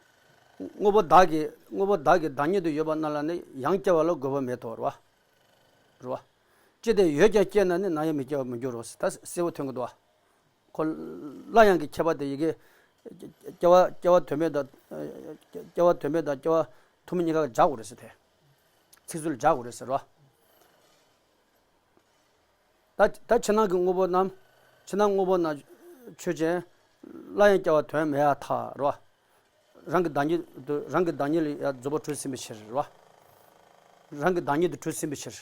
དངོས་པོ་བདག་གི་དངོས་པོ་བདག་གི་བདག་ཉིད་དུ་ཡོད་པ་རྣམས་ལ་ནི་ཡང་སྐྱེ་བ་ལ་དགོས་པ་མེད་དོ་རེད་བ། རེད་བ། ཅི་སྟེ་ཡོད་ཀྱང་སྐྱེས་ན་ནི་ནམ་ཡང་མི་སྐྱེ་བར་མི་འགྱུར་རོ་ཟེར་ད་གསལ་པོ་ཐོན་གྱི་འདུག་བ། ཁོ་སླར་ཡང་གི་ཁྱད་པར་དེ་ཡི་གེ་སྐྱེ་བ་སྐྱེ་བ་དོན་མེད་དང་། སྐྱེ་བ་དོན་མེད་དང་སྐྱེ་བ་ཐུན་མོང་གཉིས་ཀ་སྦྱར་དགོས་རེད་ཟེར་ཏེ། ཚིག་ཚུལ་སྦྱར་དགོས་རེད་ཟེར་བ། ད་ད་ཕྱི་ནང་གི་དངོས་པོ་རྣམས། ཕྱི་ནང་དངོས་པོ་རྣམས་ཆོས་ཅན། སླར་ཡང་སྐྱེ་བ་དོན་མེད་པར་ཐལ་རོ། རང་གི་བདག་ཉིད་དུ་རང་གི་བདག་ཉིད་ལ་ཡང་རྫོགས་པ་གྲུབ་ཟིན་པའི་ཕྱིར་རོ། རང་གི་བདག་ཉིད་དུ་གྲུབ་ཟིན་པའི་ཕྱིར།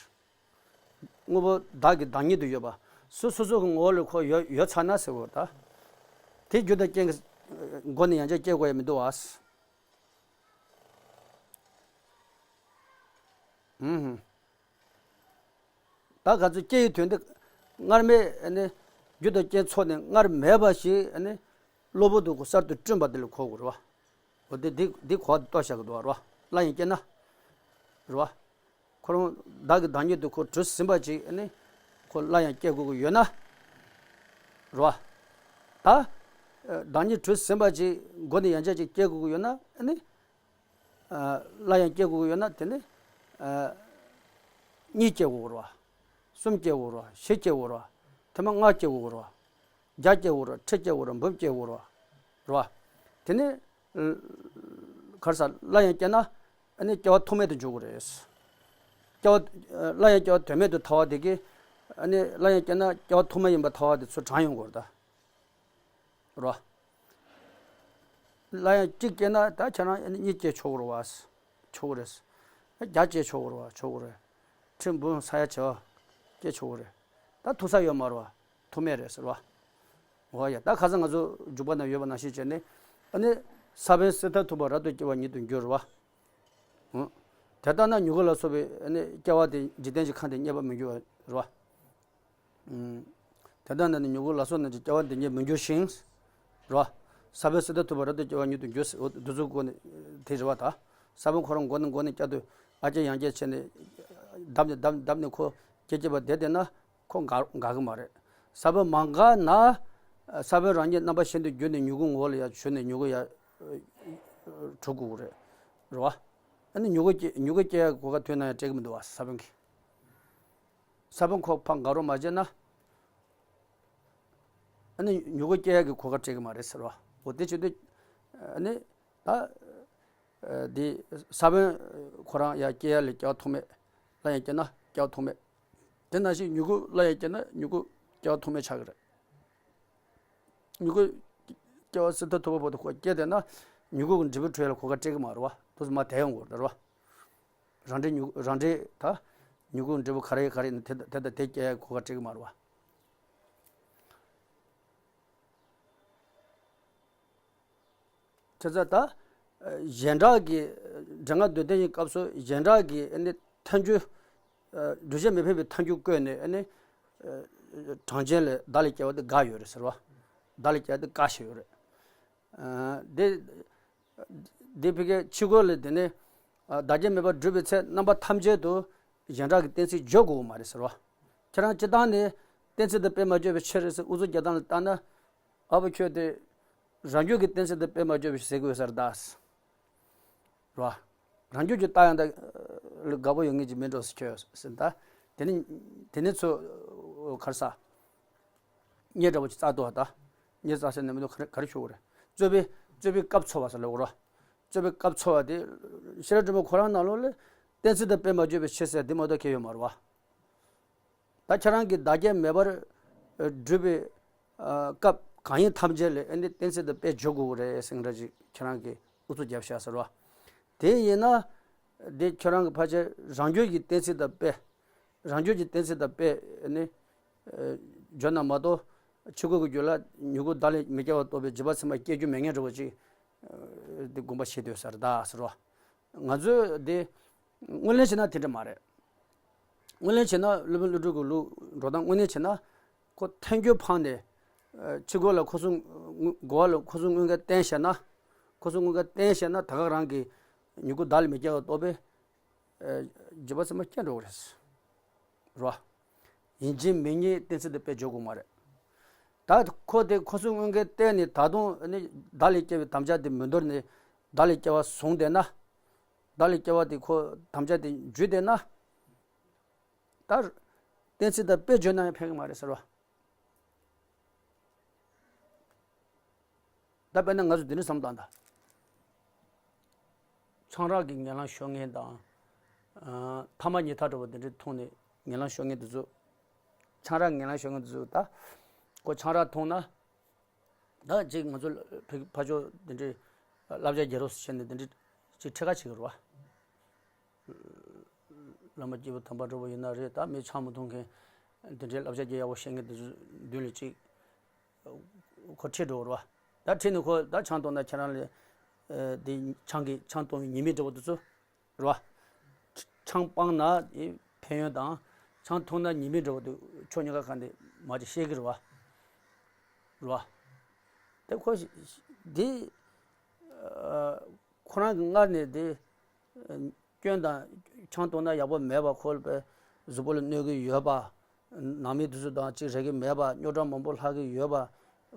དངོས་པོ་བདག་གི་བདག་ཉིད་དུ་ཡོད་པ། སོ་སོ་སོ་གི་ངོ་བོ་ལ་ཁོ་ཡོད་ཡོད་ཚར་ན་ཟེར་བ་ད། དེ་རྒྱུ་དང་རྐྱེན་གྱི་སྒོ་ནས་ཡང་བསྐྱར་སྐྱེ་དགོས་ཡ་མི་འདུག་བ། ཨུ་ཧུ། ད་ག་ཚོད་སྐྱེ་ཡི་དོན་དེ་སྔར་མེད་ཨ་ནི་རྒྱུ་དང་རྐྱེན་ཚོགས་ནས་སྔར་མེད་པ་ཞིག་ཨ་ནི་གློ་བུར་དུ་གསར་དུ་བསྐྲུན་པ་དེ་ལ་གོ་དགོས་རེད་བ། འོ་དེ་འདི་འདི་གོ་བ་ལྟོས་བཞག་གི་འདུག་བ་རེད་བ། སླར་ཡང་སྐྱེ་ན། རེད་བ། ཁོ་རང་བདག་གི་བདག་ཉིད་དུ་ཁོ་གྲུབ་ཟིན་པ་ཅིག་ཨ་ནི་ཁོ་སླར་ཡང་སྐྱེ་དགོས་ཀྱི་ཡོད་ན། རེད་བ། ད་བདག་ཉིད་གྲུབ་ཟིན་པ་ཅིག་སྒོ་ནས་ཡང་བསྐྱར་ཅིག་སྐྱེ་དགོས་ཀྱི་ཡོད་ན་ཨ་ནི། ཨ། སླར་ཡང་སྐྱེ་དགོས་ཀྱི་ཡོད་ན་དེ་ནི། ཨ། གཉིས་སྐྱེ་དགོས་རེད་བ། གསུམ་སྐྱེ་དགོས་རེད་བ། བཞི་སྐྱེ་དགོས་རེད་བ། ཐེངས་མ་ལྔ་སྐྱེ་དགོས་རེད་བ། བརྒྱ་སྐྱེ་དགོས་རེད་བ། ཁྲི་སྐྱེ་དགོས་རེད་བ། འབུམ་སྐྱེ་དགོས་རེད་བ། རེད་བ། དེ་ནས་ག་རེ་ཟ། སླར་ཡང་སྐྱེས་ན་ཨ་ནི་སྐྱེ་བ་ཐོག་མེད་དུ་འགྱུར་དགོས་རེད། སྐྱེ་བ། སླར་ཡང་སྐྱེ་བ་དོན་མེད་དུ་ཐལ་བ་དེ་གིས། ཨ་ནི་སླར་ཡང་སྐྱེས་ན་སྐྱེ་བ་ཐོག་མ་ཡིན་པ་ཐལ་བ་དེ་ཚུར་དྲངས་ཡོང་དགོས་རེད་ད། རོ། སླར་ཡང་གཅིག་སྐྱེས་ན་ད་ཁྱེད་རང་གཉིས་སྐྱེས་ཆོག་གི་རེད་བ། ཆོག་གི་རེད། བརྒྱ་སྐྱེས་ཆོག་གི་རེད་བ། ཆོག་གི་རེད། ཁྲི་འབུམ་ས་ཡ་བྱེ་བ་སྐྱེས་ཆོག་གི་རེད། ད་ཐུག་ས་ཡོད་མ་རེད་བ། ཐུག་མེད་རེད་ཟེར་བ། འོ་ཡ། ད་ཁ་སང་ང་ཚོ་འཇུག་པ་ན་ཡོད་པ་ནང་བཞིན་བྱས་ནས། ཨ་ནི་ས་བོན་སིདྡྷ་ཐུབ་པ་རབ་ཏུ་སྐྱེ་བ་ཉིད་དུ་འགྱུར་བ། འོ། དེ་ལྟར་ན་མྱུ་གུ་ལ་སོགས་པའི་ཨ་ནི་སྐྱེ་བ་དེ་འཇིག་རྟེན་གྱི་ཁམས་དེ་རྙེད་པར་མི་འགྱུར་བ་རེད་བ། དེ་ལྟར་ན་ནི་མྱུ་གུ་ལ་སོགས་རྣམས་ཀྱི་སྐྱེ་བ་འདི་ཉིད་མི་འགྱུར་ཞིང་། རོ། ས་བོན་སིདྡྷ་ཐུབ་པ་རབ་ཏུ་སྐྱེ་བ་ཉིད་དུ་འགྱུར་ཟེར། འོ་འདི་ཚོ་སྒོ་ནས་དེ་རེད་བ་ད། ས་བོན་ཁོ་རང་མགོ་ནས་མགོ་ནས་བསྐྱར་དུ་ཨ་ཀྱེ་ཡང་ཀྱེ་བྱས་ནས་བརྡབས་ནས་བརྡབས་ནས་བརྡབས་ནས་ཁོ་སྐྱེ་སྐྱེ་བ་དེ་དེ་ན་ཁོ་འགག་འགག་གི་མ་རེད། ས་བོན་མ་འགག་ན། ས་བོན་རང་ཉིད་རྣམ་པ་གཞན་དུ་གྱུར་ནས་མྱུ་གུ་ངོ་བོ་ལ་ཡར་ཞུ་ནས་མྱུ་གུ་ཡར་གྲུབ་དགོས་རེད། རེད་བ། ཨ་ནི་མྱུ་གུ་སྐྱེ་མྱུ་གུ་སྐྱེ་ཡག་གོ་སྐབས་ཐོན་ན་ཡང་སྤྲད་གི་མི་འདུག་བ། ས་བོན་གྱིས། ས་བོན་ཁོ་ཕར་འགག་རོགས་མ་བྱས་ན། ཨ་ནི་མྱུ་གུ་སྐྱེ་ཡག་གི་གོ་སྐབས་སྤྲད་གི་མ་རེད་ཟེར་བ། འོ་དེ་བྱེད་དུས། ཨ་ནི་ད། འདི་ས་བོན་ཁོ་རང་ཡར་སྐྱེ་ཡག་ལས་སྐྱེ་བ་ཐོགས་མེད། སླར་ཡང་སྐྱེ་ན་སྐྱེ་བ་ཐོགས་མེད། དེ་ནང་བཞིན་མྱུ་གུ་སླར་ཡང་སྐྱེ་ན་མྱུ་གུ་སྐྱེ་བ་ཐོགས་མེད་ཆགས་ཀྱི་རེད། མྱུ་གུ་སྐྱེ་བ་སིདྡྷ་ཐུབ་པ་བར་དུ་ཁོ་སྐྱེས་བསྡད་ན། མྱུ་གུ་གི་འབྲས་བུ་འཕྲོད་ཡག་ལ་གོ་སྐབས་སྤྲད་གི་མ་རེད་བ། དུས་མ་དེ་ཡོང་དགོས་རེད་བ། རང་འབྲས་མྱུ་རང་འབྲས་ད། མྱུ་གུ་འབྲས་བུ་ག་རེ་ག་རེ་ཡིན་ན་དེ་དང་དེ་དང་དེ་སྐྱེ་ཡག་གོ་སྐབས་སྤྲད་གི་མ་རེད་བ། དེ་ཚོ་ད། གཞན་དག་གི་འགྲེང་བུ་འདོད་ལྡན་གྱི་སྐབས་སུ་གཞན་དག་གི་ཨ་ནི་ཐལ་འགྱུར། འགྲུལ་བྱེད་མི་ཕན་པའི་ཐལ་འགྱུར་བཀོད་ནས་ཨ་ནི། གྲངས་ཅན་ལས་བདག་ལས་སྐྱེ་བ་དེ་དགག་ཡོད་རེད་ཟེར་བ། བདག་ལས་སྐྱེ་བ་དེ་བཀག་བཞག་ཡོད་རེད། འདི། འདི་ཕ་གིའི་ཕྱི་རྒོལ་ལས་དེ་ནི། བདག་རྐྱེན་མེད་པར་སྒྲུབ་པའི་ཚེ་རྣམ་པ་ཐམས་ཅད་དུ་གཞན་དག་གི་གཏན་ཚིགས་བརྗོད་དགོས་མ་རེད་ཟེར་བ། ཁྱེད་རང་སྤྱིར་བཏང་ནས་གཏན་ཚིགས་དེ་དཔེ་མ་བརྗོད་པའི་ཕྱིར་ཟེར་ཨུ་ཚུགས་རྒྱག་སྟངས་ལ་བལྟས་ན། ཨ་ཕ་ཁྱོད་དེ། རང་རྒྱུད་ཀྱི་གཏན་ཚིགས་དེ་དཔེ་མ་བརྗོད་པའི་ཕྱིར་ཟེར་དགོས་ས་རེད་ད། རེད་བ། རང་རྒྱུད་ཀྱི་རྟགས་ཡང་དག་ལ་དགའ་པོ་ཡོད་ངེས་ཀྱི་མིན་འགྲོ་ཟེར་ཁྱོད་ཟེར་ད། དེ་ནི། དེ་ནི་ཚོ། ག་རེ་ཟ། གཉེར་འདྲ་བོ་ཅིག་བཙག་འདུག་བ་ད། གཉེར་བཙག་ཟེར་ནས་མི་འདུག་ག་རེ་ག་རེ་ཞུ་དགོས་རེད། རྩོད་པའི་རྩོད་པའི་སྐབས་འཚོལ་བ་ཟེར་ལབ་དགོས་རེད། རྩོད་པའི་སྐབས་འཚོལ་བ་དེ། ཤེས་རབ་སྒྲོན་མེ་ཁོ་རང་ནང་ལོགས་ལ། གཏན་ཚིགས་དེ་དཔེ་མ་བརྗོད་པའི་ཕྱིར་ཟེར་འདི་མ་གཏོགས་གང་ཡང་ཡོད་མ་རེད་བ། ད་ཁྱེད་རང་གིས་བདག་རྐྱེན་མེད་པར། སྒྲུབ་པའི། སྐབས་གང་ཡིན་ཐམས་ཅད་ལ་ཨ་ནི་གཏན་ཚིགས་དེ་དཔེ་བརྗོད་དགོས་རེད་ཟེར་འདྲ་ཅིག་ཁྱེད་རང་གིས་ཨུ་ཚུགས་རྒྱབ་ཤག་ཟེར་བ། དེ་ཡིན་ན། འདི་ཁྱོད་རང་གི་ཕལ་ཆེར་རང་རྒྱུད་ཀྱི་གཏན་ཚིགས་དང་དཔེ། རང་རྒྱུད་ཀྱི་གཏན་ཚིགས་དང་དཔེ་ནི། བརྗོད་ན་མ་གཏོགས། ཕྱི་རྒོལ་གྱི་རྒྱུད་ལ་མྱུ་གུ་བདག་ལས་མི་སྐྱེ་བ་རྟོགས་པའི་འཇིགས་པ་ཚད་མ་སྐྱེ་རྒྱུ་མེད་ངེས་འདྲ་བོ་ཅིག་འདི་དགོངས་པ་བཞེས་འདོད་ས་རེད་ད་ཟེར་བ། ང་ཚོས་འདི། དངོས་ལེན་བྱས་ན་དེ་འདྲ་མ་རེད། དངོས་ལེན་བྱས་ན་སློབ་དཔོན་ཀླུ་སྒྲུབ་ཀྱི་ལུགས་འགྲོ་སྟངས་དངོས་ལེན་བྱས་ན། ཁོ་ཐལ་འགྱུར་འཕངས་ནས། ཕྱི་རྒོལ་ལ་འཁོར་གསུམ། རྒོལ་བ་ལ་འཁོར་གསུམ་དངོས་འགལ་བསྟན་བཞག་ན། འཁོར་གསུམ་དངོས་འགལ་བསྟན་བཞག་ན་ད་ག་རང་གི་མྱུ་གུ་བདག་ལས་མི་སྐྱེ་བ་རྟོགས་པའི། འཇིགས་པ་ཚད་མ་སྐྱེ་འགྲོ་གི་རེད། རོ། ཡིན་གཅིག་མིན་གཉིས་གཏན་ཚིགས་དེ་དཔེ་འཇོག་དགོས་མ་རེད། ད་ཁོ་དེ་འཁོར་གསུམ་དངོས་འགལ་བསྟན་ནས་ད་དུང་ནི་བདག་ལས་སྐྱེ་བའི་དམ་བཅའ་དེ་མི་འདོར་ནས་བདག་ལས་སྐྱེ་བ་བཟུང་བསྡད་ན། བདག་ལས་སྐྱེ་བ་དེ་ཁོ་དམ་བཅའ་དེ་འཇུས་བསྡད་ན། ད། གཏན་ཚིགས་དེ་དཔེ་བརྗོད་ན་ཡང་ཕན་གི་མ་རེད་ཟེར་བ། ད་དཔེར་ན་ང་ཚོ་འདི་འདྲ་བསམ་བློ་བཏང་དང་། ཆང་རག་གི་ངན་ལམ་ཤོར་མཁན་དང་། ཨ། ཐ་མག་ཉལ་ཐ་འདྲ་བོ་འདི་འདྲ་འཐུང་ནས་ངན་ལམ་ཤོར་མཁན་འདི་ཚོ། ཆང་རག་ངན་ལམ་ཤོར་མཁན་འདི་ཚོ་ད། ཁོ་ཆང་རག་འཐུང་ན། ད་ཅིག་ང་ཚོ་ཕ་ཕ་ཕྱོགས་འདི་འདྲའི་བསླབ་བྱ་རྒྱག་རོགས་ཟེར་བྱས་ནས་འདི་འདྲའི་ཅིག་ཁྲིད་ཁ་བྱེད་ཀྱི་རེད་བ། བླ་མ་སྐྱེས་བུ་དམ་པ་འདྲ་བོ་ཡིན་ན་རེད། ད་མི་ཆང་མི་འཐུང་མཁན་འདི་འདྲའི་བསླབ་བྱ་རྒྱག་ཡག་པོ་བཤད་མཁན་འདི་ཚོ་མདུན་ལ་ཅིག་ཁོ་ཁྲིད་འགྲོ་གི་རེད་བ། ད་ཁྲིད་ནས་ཁོ་ད་ཆང་འཐུང་ན་ཁྱེད་རང་ལ་འདི་ཆང་གི་ཆང་འཐུང་བའི་ཉེས་དམིགས་འདྲ་བོ་འདི་ཚོ་རེད་བ། ཆང་སྤངས་ན་ཕན་ཡོན་དང་ཆང་འཐུང་ན་ཉེས་དམིགས་འདྲ་བོ་འདི་ཕྱོགས་གཉིས་ཀ་གང་འདི་མ་ཅིག་བཤད་ཀྱི་རེད་བ། རེད་བ། དེ་ཁོ་འདི། ཁོ་རང་གིས་སྔར་ནས་དེ། སྐྱོན་དང་ཆང་འཐུང་ན་ཡག་པོ་མེད་པ། ཁོ་ལ་དཔེ་གཟུགས་པོ་ལ་གནོད་ཀྱི་ཡོད་པ། ནང་མི་དེ་ཚོ་དང་གཅིག་རེག་གི་མེད་པ། རྙོག་དྲ་མང་པོ་ལྷག་གི་ཡོད་པ།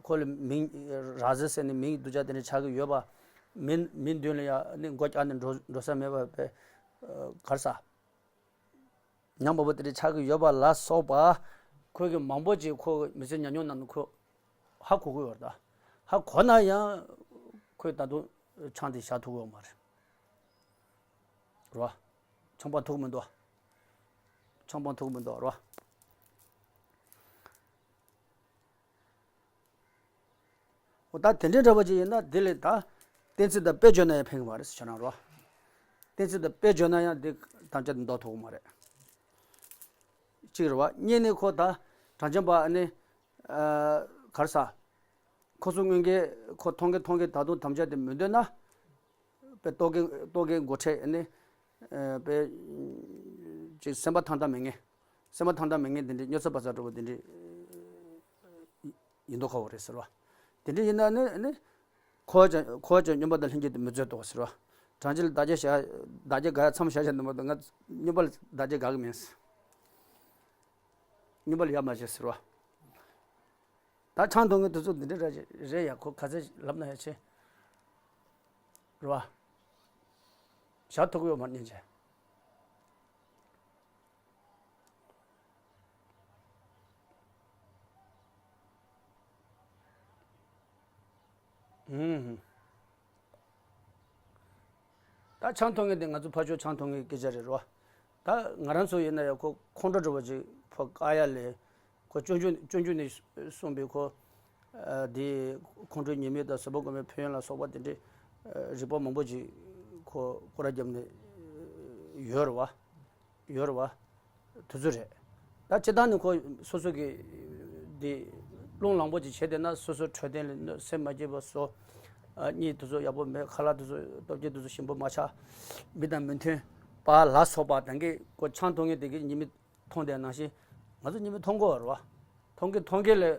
ཁོ་ལ་མིང་ར་བཟི་ཟེར་ནས་མིང་སྡུག་ཅག་དེ་འདྲ་ཆགས་ཀྱི་ཡོད་པ། མི་མི་མདུན་ལ་ཡང་ནི་མགོ་བཀྱག་ནས་འགྲོ་འགྲོ་ས་མེད་པ་དཔེ། ག་རེ་ཟ། ཉམས་པ་པོ་དེ་འདྲ་ཆགས་ཀྱི་ཡོད་པ་ལ་སོགས་པ། ཁོས་ཀྱི་མང་པོ་ཅིག་ཁོ་མི་ཚེ་ཉམས་མྱོང་ནང་ནས་ཁོ་ཧ་གོ་གི་ཡོད་རེད་ད། ཧ་གོ་ན་ཡང་ཁོས་ད་དུང་ཆང་དེ་བཞག་ཐུབ་ཀྱི་ཡོད་མ་རེད། རེད་བ། ཆང་སྤང་ཐུབ་ཀྱི་མི་འདུག་ཆང་སྤང་ཐུབ་ཀྱི་མི་འདུག་རེད་བ། འོ་ད་དེ་འདྲའི་འདྲ་བ་ཅིག་ཡིན་ན་དེ་ལས་ད་གཏན་ཚིགས་དང་དཔེ་བརྗོད་ན་ཡང་ཕན་གྱི་མ་རེད་ཟེར་ཁྱེད་རང་རོ། གཏན་ཚིགས་དང་དཔེ་བརྗོད་ན་ཡང་དེ་དམ་བཅའ་དེ་འདོར་ཐུབ་ཀྱི་མ་རེད། གཅིག་རེད་བ། གཉིས་ནི་ཁོ་ད་གྲངས་ཅན་པ་ཨ་ནི་ག་རེ་ཟ། ཁོ་ཚོ་དངོས་འགལ་ཁོ་མཐོང་གི་མཐོང་གི་ད་དུང་དམ་བཅའ་དེ་མི་འདོར་ན། པའི་རྟོག་གེ་རྟོག་གེ་མགོ་ཁྲེས་ནི། པའི་ཅིག་སེམས་པ་ཐང་ཐང་མེད་ངེས། སེམས་པ་ཐང་ཐང་མེད་ངེས་དེ་འདྲའི་སྨྱོ་ཚ་པ་ཚ་འདྲ་བོ་དེ་འདྲའི་ཡིན་མདོག་ཁ་བོ་རེད་ཟེར་བ། དེ་འདྲའི་ཡིན་ན་ནི་ནི། འཁོར་བ་ཅན་འཁོར་བ་ཅན་སྨྱོན་པ་དང་ལྷན་སྐྱེས་དེ་མི་རྩོད་དོ་ཟེར་བ། གྲངས་ཅན་ལ་བདག་རྒྱ་བཞག་བདག་རྒྱ་དགག་ཡ་མཚམས་བཞག་བཞག་འདུག་མ་གཏོགས་ང་སྨྱོན་པ་ལ་བདག་རྒྱ་དགག་གི་མིན། སྨྱོན་པ་ལ་ཡ་མ་བྱེད་ཟེར་བ། ད་ཆང་འཐུང་མཁན་དེ་ཚོ་འདི་འདྲ་རེད་ཡ། ཁོ་ག་ཚད་ལབ་ན་ཡ་ཆེ། རེད་བ། བཞག་ཐུབ་ཀྱི་ཡོད་མ་རེད་སྙིང་རྗེ། ཨུམ། ད་ཆང་འཐུང་མཁན་དེ་ང་ཚོ་ཕར་ཕྱོགས་ཆང་འཐུང་མཁན་སྐད་ཆ་རེད་རོ། ད་ང་རང་ཚོ་ཡིན་ན་ཡང་ཁོ་ཁོང་ཁྲོ་འདྲ་བོ་ཅིག་ཕོག་ཀ་ཡ་ལས། ཁོ་སྤྱོད་འཇུག་སྤྱོད་འཇུག་ནས་གསུངས་པའི་ཁོ། དེ་ཁོང་ཁྲོའི་ཉེས་དམིགས་དང་གཟུ་བོར་བཀོད་པའི་ཕན་ཡོན་ལ་སོགས་པ་དེ་འདྲའི་རིགས་པ་མང་པོ་ཅིག་ཁོ་སྐོར་ར་བརྒྱབ་ནས་ཡོད་རེད་བ། ཡོད་རེད་བ། དེ་ཚོ་རེད། ད་སྤྱིར་བཏང་ནི་ཁོ་སོ་སོ་གི་དེ་རླུང་ལངས་པོ་ཅིག་བྱས་བསྡད་ན་སོ་སོ་འཕྲོད་བསྟེན་ལ་སེམས་མ་སྐྱིད་པ་བཟོ། ཨ་གཉིད་དེ་ཚོ་ཡག་པོ་མེད། ཁ་ལག་དེ་ཚོ་སྟོབས་ཆེ་དེ་ཚོ་ཞིམ་པོ་མ་ཆགས། མི་དང་མི་མཐུན་པ་ལ་སོགས་པ་དང་གི་ཁོ་ཆང་འཐུང་མཁན་དེ་གི་ཉི་མ་མཐོང་དེ་ནང་བཞིན་ང་ཚོ་ཉི་མ་མཐོང་གོ་རེད་བ། མཐོང་གི་མཐོང་གི་ལས་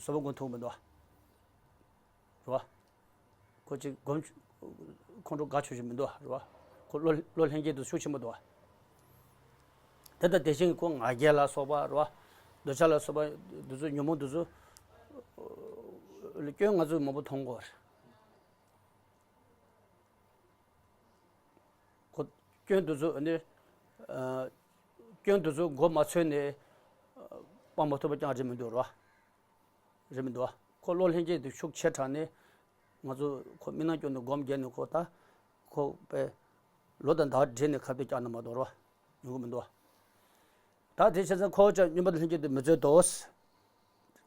བཟོ་བ་མགོ་ཐུག་མི་འདུག་བ། རེད་བ། ཁོ་ཅིག་སྒོམ། ཁོང་ཁྲོ་དགའ་ཆོག་ཆོག་མི་འདུག་བ། རེད་བ། ཁོ་བློ་བློ་ལྷན་སྐྱེས་དུ་ཤུགས་ཆེན་པོ་འདུག་བ། དེ་དང་དེ་བཞིན་ཁོ་ང་རྒྱལ་ལ་སོགས་པ་རེད་བ། འདོད་ཆགས་ལ་སོགས་པ་འདི་ཚོ་ཉོན་མོངས་འདི་ཚོ་སྐྱོན་ང་ཚོས་མང་པོ་མཐོང་གོ་རེད། ཁོ་སྐྱོན་དེ་ཚོ་ནི། ཨ། སྐྱོན་དེ་ཚོ་མགོ་མ་ཚོས་ནས་སྤང་མ་ཐུབ་པ་ཀྱང་རེད་མི་འདུག་ར། རེད་མི་འདུག་ཁོ་བློ་ལྷན་སྐྱེས་དེ་ཤུགས་ཆེ་དྲགས་ནས་ང་ཚོ་ཁོ་མི་སྣང་སྐྱོན་དུ་སྒོམ་བརྒྱབ་ནས་ཁོ་ད་ཁོ་པས་ལོ་དང་ཟླ་བ་སྦྲེལ་ནས་ཁ་གཏད་བཅག་ན་མ་གཏོགས་ར་ཡོང་གི་མི་འདུག་ད་དེ་བྱས་ཙང་ཁོ་ཅག་སྨྱོན་པ་དང་ལྷན་སྐྱེས་དེ་མི་རྩོད་དོ།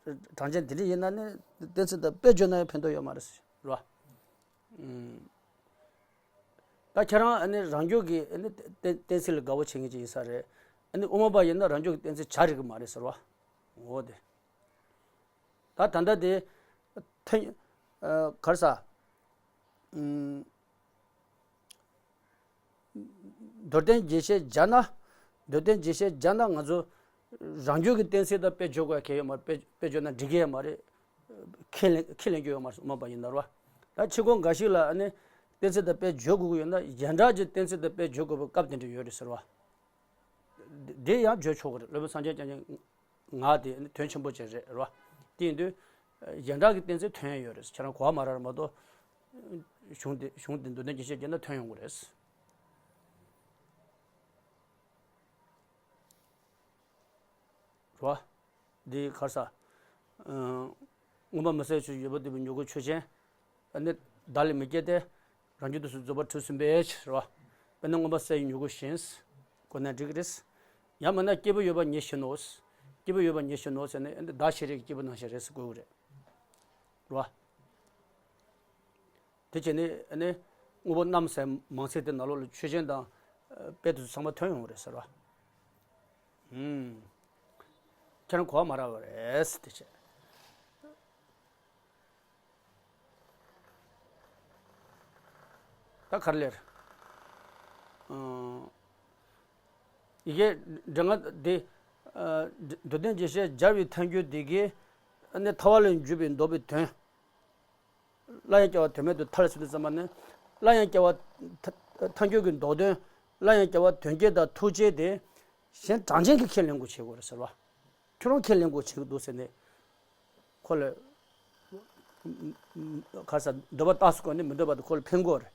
གྲངས་ཅན་དེ་འདྲ་ཡིན་ན་ནི་གཏན་ཚིགས་དང་དཔེ་བརྗོད་ན་ཡང་ཕན་ཐོགས་ཡོད་མ་རེད་ཟེར་རོ། ཨུམ། ད་ཁྱེད་རང་ཨ་ནི་རང་རྒྱུད་ཀྱི་ཨ་ནི་གཏན་གཏན་ཚིགས་ལ་དགའ་བོ་བྱེད་མཁན་ཅིག་ཡིན་ས་རེད། ཨ་ནི་དབུ་མ་པ་ཡིན་ན་རང་རྒྱུད་ཀྱི་གཏན་ཚིགས་བྱ་རིག་གི་མ་རེད་ཟེར་བ། འོ་དེ། ད་ད་ལྟ་དེ། ཐ་ཨ་ག་རེ་ཟ། ཨུམ། མདོར་བསྟན་རྒྱས་བཤད་སྦྱར་ན། མདོར་བསྟན་རྒྱས་བཤད་སྦྱར་ན་ང་ཚོ་རང་རྒྱུད་ཀྱི་གཏན་ཚིགས་དང་དཔེ་བརྗོད་དགོས་གལ་ཡོད་མ་རེད། དཔེ་དཔེ་བརྗོད་ན་འགྲིག་གི་ཡོད་མ་རེད། ཁས་ལེན་ཁས་ལེན་རྒྱུ་ཡོད་མ་རེད་དབུ་མ་པ་ཡིན་ན་རེད་བ། ད་ཕྱི་སྒོ་འགའ་ཞིག་ལ་ཨ་ནི་གཏན་ཚིགས་དང་དཔེ་བརྗོད་དགོས་ཀྱི་ཡོད་ན་གཞན་དག་གི་གཏན་ཚིགས་དང་དཔེ་བརྗོད་དགོས་པའི་སྐབས་དེ་འདྲ་ཡོད་རེད་ཟེར་བ། འདི་ཡང་བརྗོད་ཆོག་གི་རེད། སློབ་དཔོན་སངས་རྒྱས་བསྐྱངས་ཀྱི་ངག་དེ་དོན་ཆེན་པོ་ཅིག་རེད་རེད་བ། དེ་ཡིན་དུས་གཞན་དག་གི་གཏན་ཚིགས་དོན་ཡང་ཡོད་རེད། ཁྱེད་རང་གོ་བ་མ་རག་རེད་མ་གཏོགས། གཞུང་དེ་གཞུང་དེ་མདོར་བསྟན་རྒྱས་བཤད་བརྒྱབ་ན་དོན་ཡོང་གི་རེད། རེད་བ། འདི་ག་རེ་ཟ། ཨ། མངོན་པ་མི་གསལ་ཕྱོགས་ཡོད་པ་འདུས་པའི་མྱུ་གུ་ཆོས་ཅན། ཨ་ནི་བདག་ལས་མི་སྐྱེ་སྟེ། རང་རྒྱུད་དུ་སུ་རྫོགས་པ་ཁྲོས་ཟིན་པའི་ཕྱིར་རོ། དཔེར་ན་མངོན་པ་གསལ་བའི་མྱུ་གུ་བཞིན། གོ་ན་འགྲིག་གི་རེད། ཡང་མིན་ན་སྐྱེས་བུ་ཡོད་པ་ཉིད་བཞིན་ནོ། སྐྱེས་བུ་ཡོད་པ་ཉིད་བཞིན་ནོ་ཟེར་ནས་ཨ་ནི་བདག་ཤེས་རིག་གི་སྐྱེས་བུ་རྣམ་ཤེས་རེད་ཟེར་དགོས་ཀྱི་རེད། རོ། དེ་བྱས་ནས་ཨ་ནི་དངོས་པོ་རྣམ་གསལ་མང་ཚིག་དེ་ནང་ལོགས་ལ་ཆོས་ཅན་དང་དཔེ་དེ་ཚོ་ཚང་མ་ཐོན་ཡོང་གི་རེད་ཟེར་བ། ཨུམ། ཁྱེད་རང་གོ་བ་མ་རག་པ་རེད་དེ་བྱས། ད་ག་རེ་ལབ། ཨ། ཡི་གེ་འགྲེང་བུ་འདི། ཨ། མདོར་བསྟན་རྒྱས་བཤད་སྦྱར་བའི་ཐལ་འགྱུར་འདི་གིས་ནི་ཐལ་བ་ལས་འཇུག་པའི་འདོད་པའི་དོན། སླར་ཡང་སྐྱེ་བ་དོན་མེད་དུ་ཐལ་ཟེར་དུས་ཙམ་པ་ནི། སླར་ཡང་སྐྱེ་བ་ཐ་ཐལ་འགྱུར་གྱི་མདོ་དོན། སླར་ཡང་སྐྱེ་བ་དོན་སྐྱེད་དང་ཐུག་བྱེད་དེ། གཞན་གྲངས་ཅན་གྱིས་ཁས་ལེན་དགོས་བྱེད་དགོས་རེད་ཟེར་བ། ཁྱོད་རང་ཁས་ལེན་དགོས་བྱེད་ཀྱི་འདུག་ཟེར་ནས། ཁོ་ལ། ག་རེ་ཟ། འདོད་པ་རྟགས་སུ་བཀོད་ནས་མི་འདོད་པ་དེ་ཁོ་ལ་འཕེན་དགོས་རེད།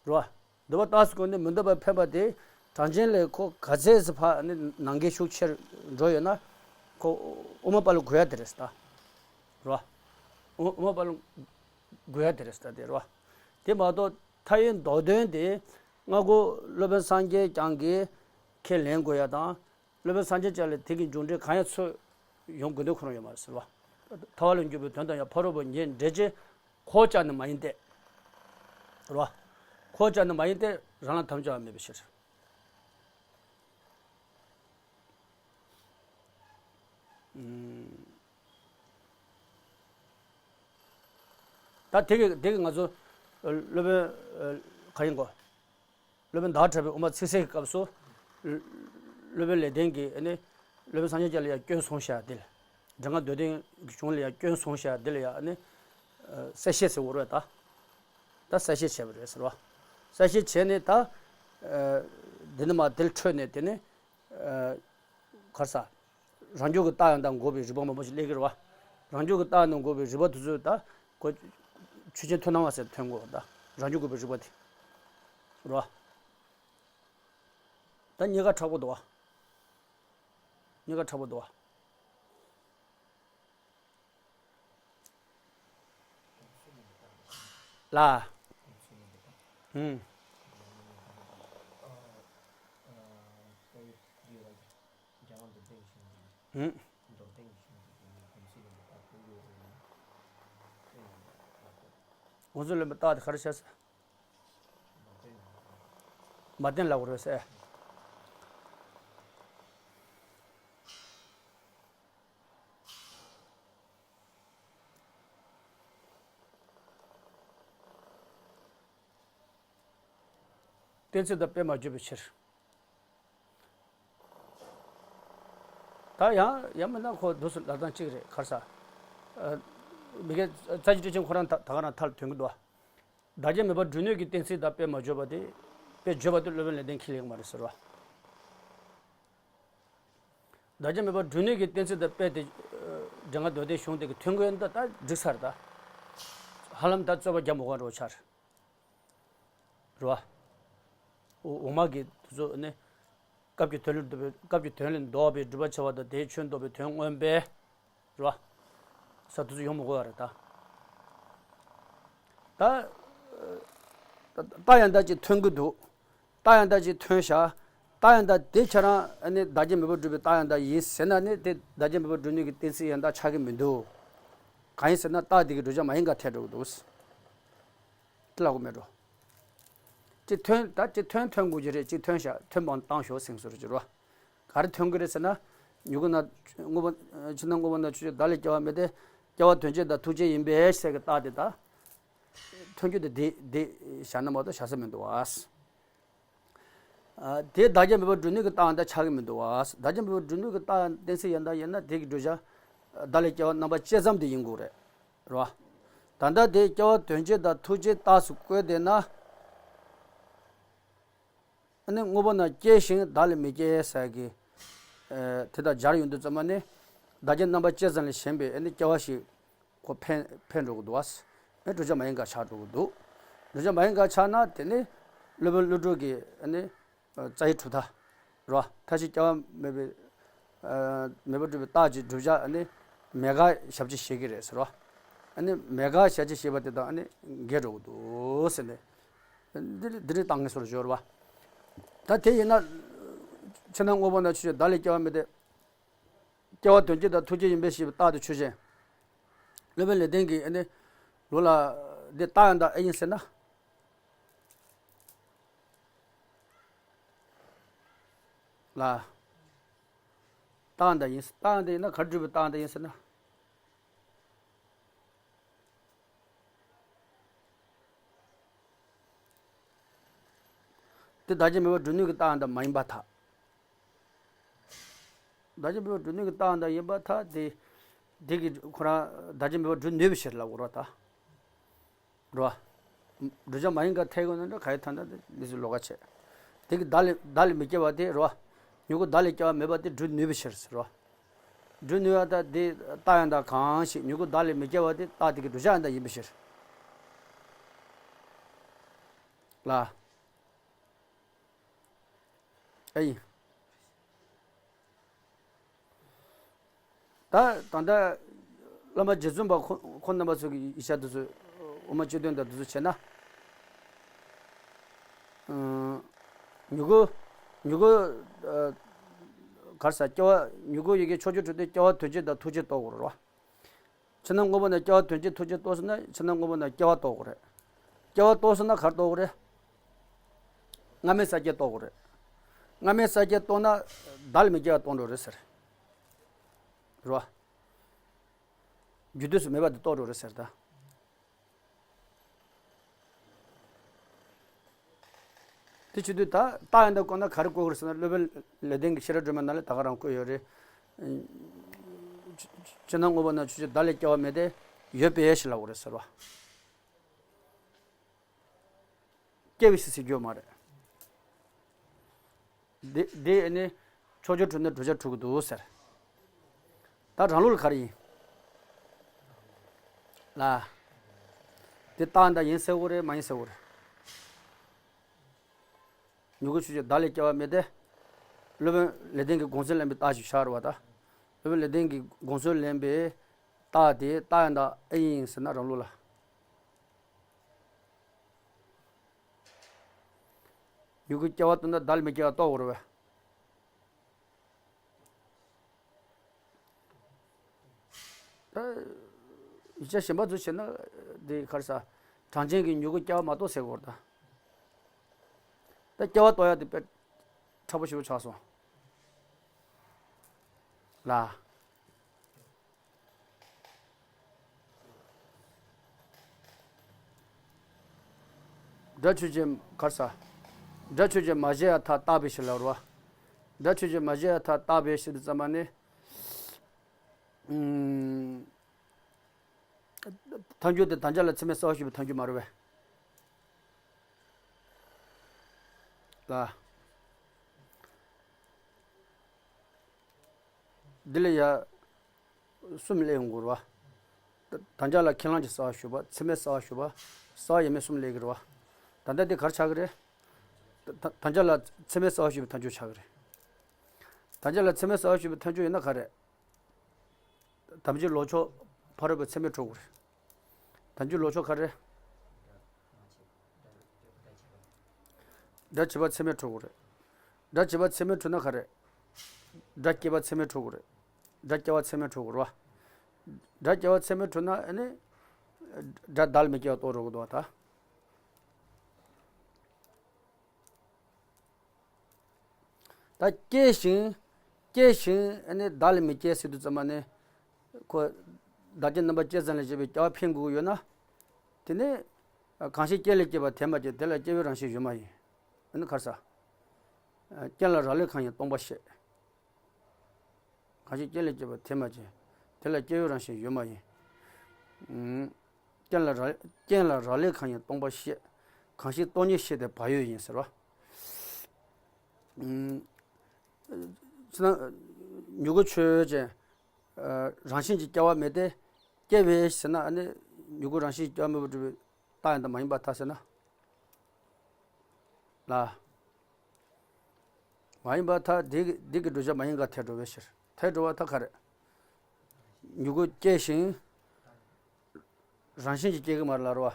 རེད་བ། འདོད་པ་རྟགས་སུ་བཀོད་ནས་མི་འདོད་པ་འཕེན་པ་དེ། གྲངས་ཅན་ལས་ཁོ་ག་ཚད་ཙམ་ཕར་ནི་ནང་འགལ་ཤུགས་ཆེར་འགྲོ་ཡོད་ན། ཁོ་དབུ་མ་པ་ལ་གོ་ཡ་དེ་རེད་ད། རེད་བ། དབུ་དབུ་མ་པ་ལ་གོ་ཡ་དེ་རེད་ད་དེ་རེད་བ། དེ་མ་གཏོགས་མཐའ་ཡས་མདོ་དོན་དེ་སྔ་རྒོལ་སློབ་དཔོན་སངས་རྒྱས་བསྐྱངས་ཀྱིས་ཁས་ལེན་དགོས་ཡ་དང་། སློབ་དཔོན་སངས་རྒྱས་བསྐྱངས་ལ་དེ་གི་མཇུག་འབྲས་གང་ཡང་འཚོལ་ཡོང་དགོས་འདུག་ཁོ་རང་ཡོད་མ་རེད་ཟེར་བ། ཐར་པ་ལ་འཇུག་པའི་དོན་དང་ཡང་ཕ་རོལ་པོ་ཉིད་འབྲེལ་ཆེས་ཁོ་ཅག་ནི་མ་ཡིན་ཏེ། རེད་བ། ཁོ་ཅག་ནི་མ་ཡིན་ཏེ་རང་ལ་དམ་བཅའ་བ་མེད་པའི་ཕྱིར། ཨུམ། ད་དེ་གི་དེ་གི་ང་ཚོ་སློབ་དཔོན་ག་ཡིན་གོ། སློབ་དཔོན་ཟླ་བ་གྲགས་པའི་དབུ་མ་ཚིག་གསལ་གྱི་སྐབས་སུ། སློབ་དཔོན་ལེགས་ལྡན་གྱིས་ནི་སློབ་དཔོན་སངས་རྒྱས་བསྐྱངས་ལ་ཡང་སྐྱོན་གསུངས་ཤག་འདི་ལ། འགྲེང་བུ་མདོ་བསྟན་གྱི་གཞུང་ལ་ཡང་སྐྱོན་གསུངས་ཤག་འདི་ལ་ཡང་ནི་གསལ་བཤད་ཟེར་བ་རེད་ད། ད་གསལ་བཤད་བྱས་པ་རེད་ཟེར་བ། གསལ་བཤད་བྱས་ནས་ད་འདི་ནི་མ་དེ་ལ་འཕྲོས་ནས་དེ་ནི། གར་ས། རང་རྒྱུད་ཀྱི་རྟགས་ཡང་དག་འགོག་པའི་རིགས་པ་མང་པོ་ཞིག་སླེབས་ཀྱི་རེད་བ། རང་རྒྱུད་ཀྱི་རྟགས་ཡང་དག་འགོག་པའི་རིགས་པ་དེ་ཚོ་ད་ཁོ་ཆོས་ཅན་མཐུན་སྣང་བ་ཟེར་ཐོན་དགོས་ད། རང་རྒྱུད་འགོག་པའི་རིགས་པ་དེ་རེད་བ། ད་གཉིས་ཀ་དྲག་པོ་འདུག་བ། གཉིས་ཀ་དྲག་པོ་འདུག་བ། ལ། ཧུམ། ཧུམ། ང་ཚོ་ལ་མ་བརྟགས་ཏེ་ག་རེ་བྱས་ཟེར། མ་བརྟེན་ལབ་དགོས་རེད་ཟེར། གཏན་ཚིགས་དང་དཔེ་མ་བརྗོད་པའི་ཕྱིར། ད་ཡང་ཡང་མིན་ན་ཁོ་འདུག་སེ་ལབ་སྟངས་གཅིག་རེད་གར་ས། མི་དགེ་རྩ་བཞི་སྤྲོས་ཆེན་ཁོ་རང་ད་ད་ག་རང་མཐའ་ལ་ཐོན་གྱི་འདུག་བ། བདག་རྐྱེན་མེད་པར་སྒྲུབ་ནུས་ཀྱི་གཏན་ཚིགས་དང་དཔེ་མ་བརྗོད་པ་དེ། དཔེ་བརྗོད་པ་དེ་སློབ་དཔོན་ལེགས་ལྡན་ཁས་ལེན་གྱི་མ་རེད་ཟེར་བ། བདག་རྐྱེན་མེད་པར་སྒྲུབ་ནུས་ཀྱི་གཏན་ཚིགས་དང་དཔེ་དེ། འགྲེང་བུ་མདོ་སྡེའི་གཞུང་དེ་གི་མཐུན་དགོས་ཡིན་ད་ད་འགྲིག་ས་རེད་ད། ཧ་ལམ་ད་རྩོད་པ་རྒྱག་མི་དགོས་འགྲོ་ཆར། རེད་བ། འོ་འོག་མ་གི་དེ་ཚོ་ནི། སྐབས་ཀྱི་དོན་ལས་ལྡོག་པའི་སྐབས་ཀྱི་དོན་ལས་ལྡོག་པའི་སྒྲུབ་པ་བྱ་བ་དང་དེའི་ཆོས་ལྡོག་པའི་དོན་མངོན་པའི། རེད་བ། ས་དེ་ཚོ་ཡོང་མི་དགོས་པ་རེད་ད། ད། རྟགས་ཡང་དག་ཅིག་ཐོན་གྱི་འདུག་རྟགས་ཡང་དག་ཅིག་ཐོན་ཤག་རྟགས་ཡང་དག་དེ་ཁྱེད་རང་ནི་བདག་རྐྱེན་མེད་པར་སྒྲུབ་པའི་རྟགས་ཡང་དག་ཡིན་ཟེར་ན་ནི་དེ་བདག་རྐྱེན་མེད་པར་སྒྲུབ་ནུས་ཀྱི་གཏན་ཚིགས་ཡང་དག་ཆགས་ཀྱི་མི་འདུག་གང་ཡིན་ཟེར་ན་རྟགས་དེ་གི་བསྒྲུབ་བྱ་མ་ཡིན་པར་ཐལ་འགྲོ་གི་འདུག་དེ་ལ་གོ་མེད་འགྲོ། ཅིག་ཐོན་ད་ཅིག་ཐོན་ཐོན་དགོས་ཀྱི་རེད། ཅིག་ཐོན་ཤག་ཐོན་པའང་བཏང་ཞོག་སེང་ཟུར་གྱི་རོ། ག་རེ་ཐོན་གྱི་རེད་ཟེར་ན། མྱུ་གུ་ན། དངོས་པོ། ཕྱི་ནང་དངོས་པོ་ན་ཆོས་ཅན། བདག་ལས་སྐྱེ་བ་མེད་དེ། སྐྱེ་བ་དོན་བྱེད་དང་ཐུག་བྱེད་ཡིན་པས་ཟེར་གྱི་རྟགས་དེ་ད། ཐོན་རྒྱུ་དེ་དེ་དེ་བཞག་ན་མ་གཏོགས་བཞག་ས་མི་འདུག་བ། དེ་བདག་རྐྱེན་མེད་པར་སྒྲུབ་ནུས་ཀྱི་རྟགས་ཡང་དག་ཆགས་ཀྱི་མི་འདུག་བ། བདག་རྐྱེན་མེད་པར་སྒྲུབ་ནུས་ཀྱི་རྟགས་གཏན་ཚིགས་ཡང་དག་ཡིན་ན་དེ་གི་བསྒྲུབ་བྱ། བདག་ལས་སྐྱེ་བ་རྣམ་པ་བཅད་ཙམ་དེ་ཡིན་དགོས་རེད། རེད་བ། ད་ལྟ་དེ་སྐྱེ་བ་དོན་བྱེད་དང་ཐུག་བྱེད་རྟགས་སུ་བཀོད་བསྡད་ན། ཨ་ནི་དངོས་པོ་ན་སྐྱེ་ཞིང་བདག་ལ་མི་སྐྱེ་ཟེར་གྱི། ཨེ། དེ་དང་སྦྱར་ཡོང་དུས་ཙམ་པ་ནི། བདག་རྐྱེན་རྣམ་པ་བཅད་ཙམ་ལས་གཞན་པའི་ཨ་ནི་སྐྱེ་བ་ཞིག་ཁོ་འཕེན་འཕེན་འགྲོ་གི་འདུག་བ། ཨེ། བསྒྲུབ་བྱ་མ་ཡིན་པར་ཆགས་འགྲོ་གི་འདུག་བསྒྲུབ་བྱ་མ་ཡིན་པར་ཆགས་ན་དེ་ནི་སློབ་དཔོན་ཀླུ་སྒྲུབ་ཀྱི་ཨ་ནི། རྩ་བའི་གྲུབ་མཐའ། རེད་བ། མཐའ་བཞི་སྐྱེ་བ་མེད་པའི། ཨ། མེད་པར་སྒྲུབ་པའི་རྟགས་ཀྱི་བསྒྲུབ་བྱ་ཨ་ནི་མེད་དགག་ཞབས་ཕྱི་བྱེད་ཀྱི་རེད་ཟེར་བ། ཨ་ནི་མེད་དགག་ཞབས་ཕྱི་བྱེད་པ་དེ་དང་ཨ་ནི་འགལ་འགྲོ་གི་འདུག་ཟེར་ནས། འདི་འདི་འདྲའི་རྟགས་ངེས་སོར་སྦྱོར་བ། ད་དེ་ཡིན་ན། ཕྱི་ནང་དངོས་པོ་ན་ཆོས་ཅན། བདག་ལས་སྐྱེ་བ་མེད་དེ། སྐྱེ་བ་དོན་བྱེད་དང་ཐུག་བྱེད་ཡིན་པས་ཞེས་པའི་རྟགས་དེ་ཆོས་ཅན། སློབ་དཔོན་ལེགས་ལྡན་གྱིས་ཨ་ནི། ལུགས་ལ། འདི་རྟགས་ཡང་དག་ཨེ་ཡིན་ཟེར་ན། ལ། རྟགས་ཡང་དག་ཡིན། རྟགས་ཡང་དག་ཡིན་ན་ག་རེ་སྒྲུབ་པའི་རྟགས་ཡང་དག་ཡིན་ཟེར་ན། དེ་བདག་རྐྱེན་མེད་པར་སྒྲུབ་ནུས་ཀྱི་རྟགས་ཡང་དག་མ་ཡིན་པར་ཐལ། བདག་རྐྱེན་མེད་པར་སྒྲུབ་ནུས་ཀྱི་རྟགས་ཡང་དག་ཡིན་པར་ཐལ་ཏེ། དེ་གིས་ཁོ་རང་བདག་རྐྱེན་མེད་པར་སྒྲུབ་ནུས་པའི་ཕྱིར་ལབ་དགོས་རེད་ད། རེད་བ། བསྒྲུབ་བྱ་མ་ཡིན་པར་ཐལ་དགོས་ན་འདྲ་ག་ཡེ་ཐལ་ན་འདྲ་མི་ཚོས་ལོགས་ཀ་བྱས། དེ་གིས་བདག་ལས་བདག་ལས་མི་སྐྱེ་བ་དེ་རེད་བ། མྱུ་གུ་བདག་ལས་སྐྱེ་བ་མེད་པ་དེ་སྒྲུབ་ནུས་པའི་ཕྱིར་ཟེར་རེད་བ། སྒྲུབ་ནུས་པ་དང་དེ་རྟགས་ཡང་དག་གང་ཞིག་མྱུ་གུ་བདག་ལས་མི་སྐྱེ་བ་དེ་རྟགས་དེ་གི་བསྒྲུབ་བྱ་ཡང་དག་ཡིན་པའི་ཕྱིར། ལ། ཨེ་ཡིན། ད་ད་ལྟ་བླ་མ་རྗེ་བཙུན་པ་ཁོ་ཁོང་རྣམ་པ་ཚོ་གི་ཡིག་ཆ་དེ་ཚོ་དབུ་མ་སྤྱི་དོན་དང་དེ་ཚོ་བྱས་ན། ཨང་། མྱུ་གུ། མྱུ་གུ། ཨ། ག་རེ་ཟ། སྐྱེ་བ། མྱུ་གུ་ཡི་གེ་ཕྱོགས་བཅུར་གྲུབ་སྟེ་སྐྱེ་བ་དོན་བྱེད་དང་ཐུགས་རྗེ་རྟོགས་དགོས་རེད་བ། ཕྱི་ནང་སྔོན་པོ་ན་སྐྱེ་བ་དོན་བྱེད་ཐུགས་རྗེ་རྟོགས་སོང་ན་ཕྱི་ནང་སྔོན་པོ་ན་སྐྱེ་བ་རྟོགས་དགོས་རེད། སྐྱེ་བ་རྟོགས་སོང་ན་ག་རེ་རྟོགས་དགོས་རེད། སྔ་མའི་ས་བཅད་རྟོགས་དགོས་རེད། སྔ་མའི་ས་བཅད་རྟོགས་ན་བདག་ལ་མི་སྐྱེ་བ་རྟོགས་འགྲོ་རེད་ཟེར། རེད་བ། རྒྱུ་དུས་སུ་མེད་པ་དེ་རྟོགས་འགྲོ་རེད་ཟེར་ད། དེ་བྱེད་དུས་ད་རྟགས་ཡིན་ད་བཀོད་ན་ག་རེ་བཀོད་དགོས་རེད་ཟེར་ན། སློབ་དཔོན་ལེགས་ལྡན་གྱིས་ཤེས་རབ་སྒྲོན་མའི་ནང་ལ་ད་ག་རང་བཀོད་ཡོད་རེད། ཕྱི་ནང་སྔོན་པོ་ན་ཆོས་ཅན། བདག་ལས་སྐྱེ་བ་མེད་དེ། ཡོད་པའི་ཞེས་ལབ་དགོས་རེད་ཟེར་བ། སྐྱེ་བའི་ཞེས་ཟེར་རྒྱུ་མ་རེད། འདི་འདི་ནི་ཕྱོགས་བཅུར་གྲུབ་ན་བསྒྲུབ་བྱ་གྲུབ་ཀྱི་འདུག་ཟེར། ད་རང་ལུགས་ལ་ག་རེ་ཡིན། ལ། འདི་རྟགས་འདི་ཡིན་ཟེར་དགོས་རེད། མ་ཡིན་ཟེར་དགོས་རེད། མྱུ་གུ་ཆོས་ཅན། བདག་ལས་སྐྱེ་བ་མེད་དེ། སློབ་དཔོན་ལེགས་ལྡན་གྱིས་དགོངས་ཚུལ་ལེན་པའི་རྟགས་ཤིག་ཆགས་རེད་བ་ད། སློབ་དཔོན་ལེགས་ལྡན་གྱིས་དགོངས་ཚུལ་ལེན་པའི་རྟགས་དེ་རྟགས་ཡིན་ད་ཨེ་ཡིན་ཟེར་ན་རང་ལུགས་ལ། མྱུ་གུ་སྐྱེ་བ་རྟོགས་ན་བདག་ལ་མི་སྐྱེ་བ་རྟོགས་དགོས་རེད་བས། ད་ཡིག་ཆ་གཞན་པ་ཚོ་བྱས་ན་འདི་ག་རེ་ཟ། གྲངས་ཅན་གྱི་མྱུ་གུ་སྐྱེ་བ་མ་རྟོགས་ཟེར་དགོས་རེད་ད། ད་སྐྱེ་བ་རྟོགས་ཡ་དེ་དཔེ་ཕྲ་པོ་ཞེ་པོ་ཆགས་སོང་། ལ། སྒྲ་ཆོས་ཅན། ག་རེ་ཟ། སྒྲ་ཆོས་ཅན། མ་བྱས་པར་ཐལ། རྟག་པའི་ཕྱིར་ལ་རོ། སྒྲ་ཆོས་ཅན། མ་བྱས་པར་ཐལ། རྟག་པའི་ཕྱིར་དུ་ཙམ་པ་ནི། ཨུམ། ཐལ་འགྱུར་དེ་དམ་བཅའ་ལ་ཚད་མས་གསལ་བར་ཞུས་པའི་ཐལ་འགྱུར་མ་རེད་པས། ལ། འདི་ལ་ཡ། གསུམ་སླེབས་ཡོང་གི་རེད་བ། ད་དམ་བཅའ་ལ་ཁས་བླངས་ཀྱི་གསལ་བར་ཞུས་པ། ཚད་མས་གསལ་བར་ཞུས་པ། གསལ་བ་ཡོད་མེད་གསུམ་སླེབས་ཀྱི་རེད་བ། ད་ལྟ་འདི་ག་རེ་ཆགས་ཀྱི་རེད། ད་ད་དམ་བཅའ་ལ་ཚད་མས་གསལ་བར་ཞུས་པའི་ཐལ་འགྱུར་ཆགས་ཀྱི་རེད། དམ་བཅའ་ལ་ཚད་མས་གསལ་བར་ཞུས་པའི་ཐལ་འགྱུར་ཡོད་ན་ག་རེ། དམ་བཅའི་ལོག་ཕྱོགས་ཕ་རོལ་པོའི་ཚད་མས་གྲུབ་དགོས་རེད། དམ་བཅའི་ལོག་ཕྱོགས་ག་རེ། སྒྲ་བྱས་པ་ཚད་མས་གྲུབ་དགོས་རེད། སྒྲ་བྱས་པ་ཚད་མས་གྲུབ་ན་ག་རེ། སྒྲ་སྐྱེས་པ་ཚད་མས་གྲུབ་དགོས་རེད། སྒྲ་སྐྱེ་བ་ཚད་མས་གྲུབ་དགོས་རེད་བ། སྒྲ་སྐྱེ་བ་ཚད་མས་གྲུབ་ན་ཨ་ནི། སྒྲ་བདག་ལ་མི་སྐྱེ་བ་རྟོགས་འགྲོ་གི་འདུག་བ་ད། ད་སྐྱེ་ཞིང་། སྐྱེ་ཞིང་ཨ་ནི་བདག་ལ་མི་སྐྱེ་ཟེར་དུས་ཙམ་པ་ནི། ཁོ། བདག་སྐྱེ་རྣམ་པ་ཅན་ཙམ་ལ་བཞེད་པའི་སྐྱེ་བ་འཕེན་དགོས་ཀྱི་ཡོད་ན། དེ་ནི། གང་ཞིག་རྐྱེན་ལས་སྐྱེས་པ་དེ་མ་སྐྱེས། དེ་ལ་སྐྱེ་བོའི་རང་བཞིན་ཡོད་མ་ཡིན། ཨ་ནི་ག་རེ་ཟ། རྐྱེན་ལ་རག་ལས་གང་ཡིན་སྟོང་པར་བཤད། གང་ཞིག་རྐྱེན་ལས་སྐྱེས་པ་དེ་མ་སྐྱེས། དེ་ལ་སྐྱེ་བོའི་རང་བཞིན་ཡོད་མ་ཡིན། ཨུམ། རྐྱེན་ལ་རག་རྐྱེན་ལ་རག་ལས་གང་ཡིན་སྟོང་པར་བཤད། གང་ཞིག་སྟོང་ཉིད་ཤེས་དེ་བག་ཡོད་ཡིན་ཟེར་བ། ཨུམ། ཕྱི་ནང་། མྱུ་གུ་ཆོས་ཅན། ཨ། རང་བཞིན་གྱིས་སྐྱེ་བ་མེད་དེ། སྐྱེ་བའི་ཟེར་ན་ཨ་ནི་མྱུ་གུ་རང་བཞིན་གྱིས་སྐྱེ་བ་མེད་པར་གྲུབ་པའི་རྟགས་ཡིན་དང་མ་ཡིན་པར་ཐལ་ཟེར་ན། ལ། མ་ཡིན་པར་ཐལ། འདི་གི་འདི་གི་བསྒྲུབ་བྱ་མ་ཡིན་ག་ཐལ་འགྲོ་བའི་ཕྱིར། ཐལ་འགྲོ་བར་ཐལ་ག་རེ། མྱུ་གུ་སྐྱེ་ཞིང་། རང་བཞིན་གྱིས་སྐྱེ་གི་མ་རེད་ལབ་རེད་བ།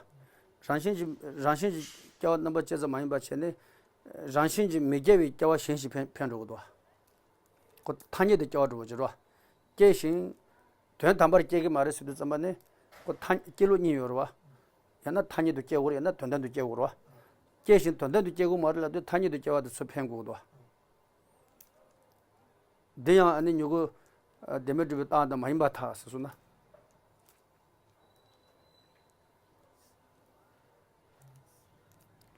རང་བཞིན་གྱིས་རང་བཞིན་གྱིས་སྐྱེ་བ་རྣམ་པ་ཅན་ཙམ་མ་ཡིན་པ་བྱས་ནས། རང་བཞིན་གྱིས་མི་སྐྱེ་བའི་སྐྱེ་བ་གཞན་ཞིག་འཕེན་འཕེན་འགྲོ་གི་འདུག་བ། ཁོ་ཐ་སྙད་དུ་སྐྱེ་བ་འགྲོ་བ་ཅིག་རེད་བ། སྐྱེ་ཞིང་། དོན་དམ་པར་སྐྱེ་གི་མ་རེད་ཟེར་དུས་ཙམ་པ་ནི། ཁོ་ཐ་སྐྱེ་ལུགས་གཉིས་ཡོད་རེད་བ། ཡང་ན་ཐ་སྙད་དུ་སྐྱེ་དགོས་རེད། ཡང་ན་དོན་དམ་དུ་སྐྱེ་དགོས་རེད་བ། སྐྱེ་ཞིང་དོན་དམ་དུ་སྐྱེ་དགོས་མ་རེད་ལབ་དུས་ཐ་སྙད་དུ་སྐྱེ་བ་དེ་ཚུར་འཕེན་དགོས་འདུག་བ། འདི་ཡང་ཨ་ནི་མྱུ་གུ། ཨ། བདེན་མེད་སྒྲུབ་པའི་རྟགས་དང་མ་ཡིན་པར་ཐལ་ཟེར་སོང་ན།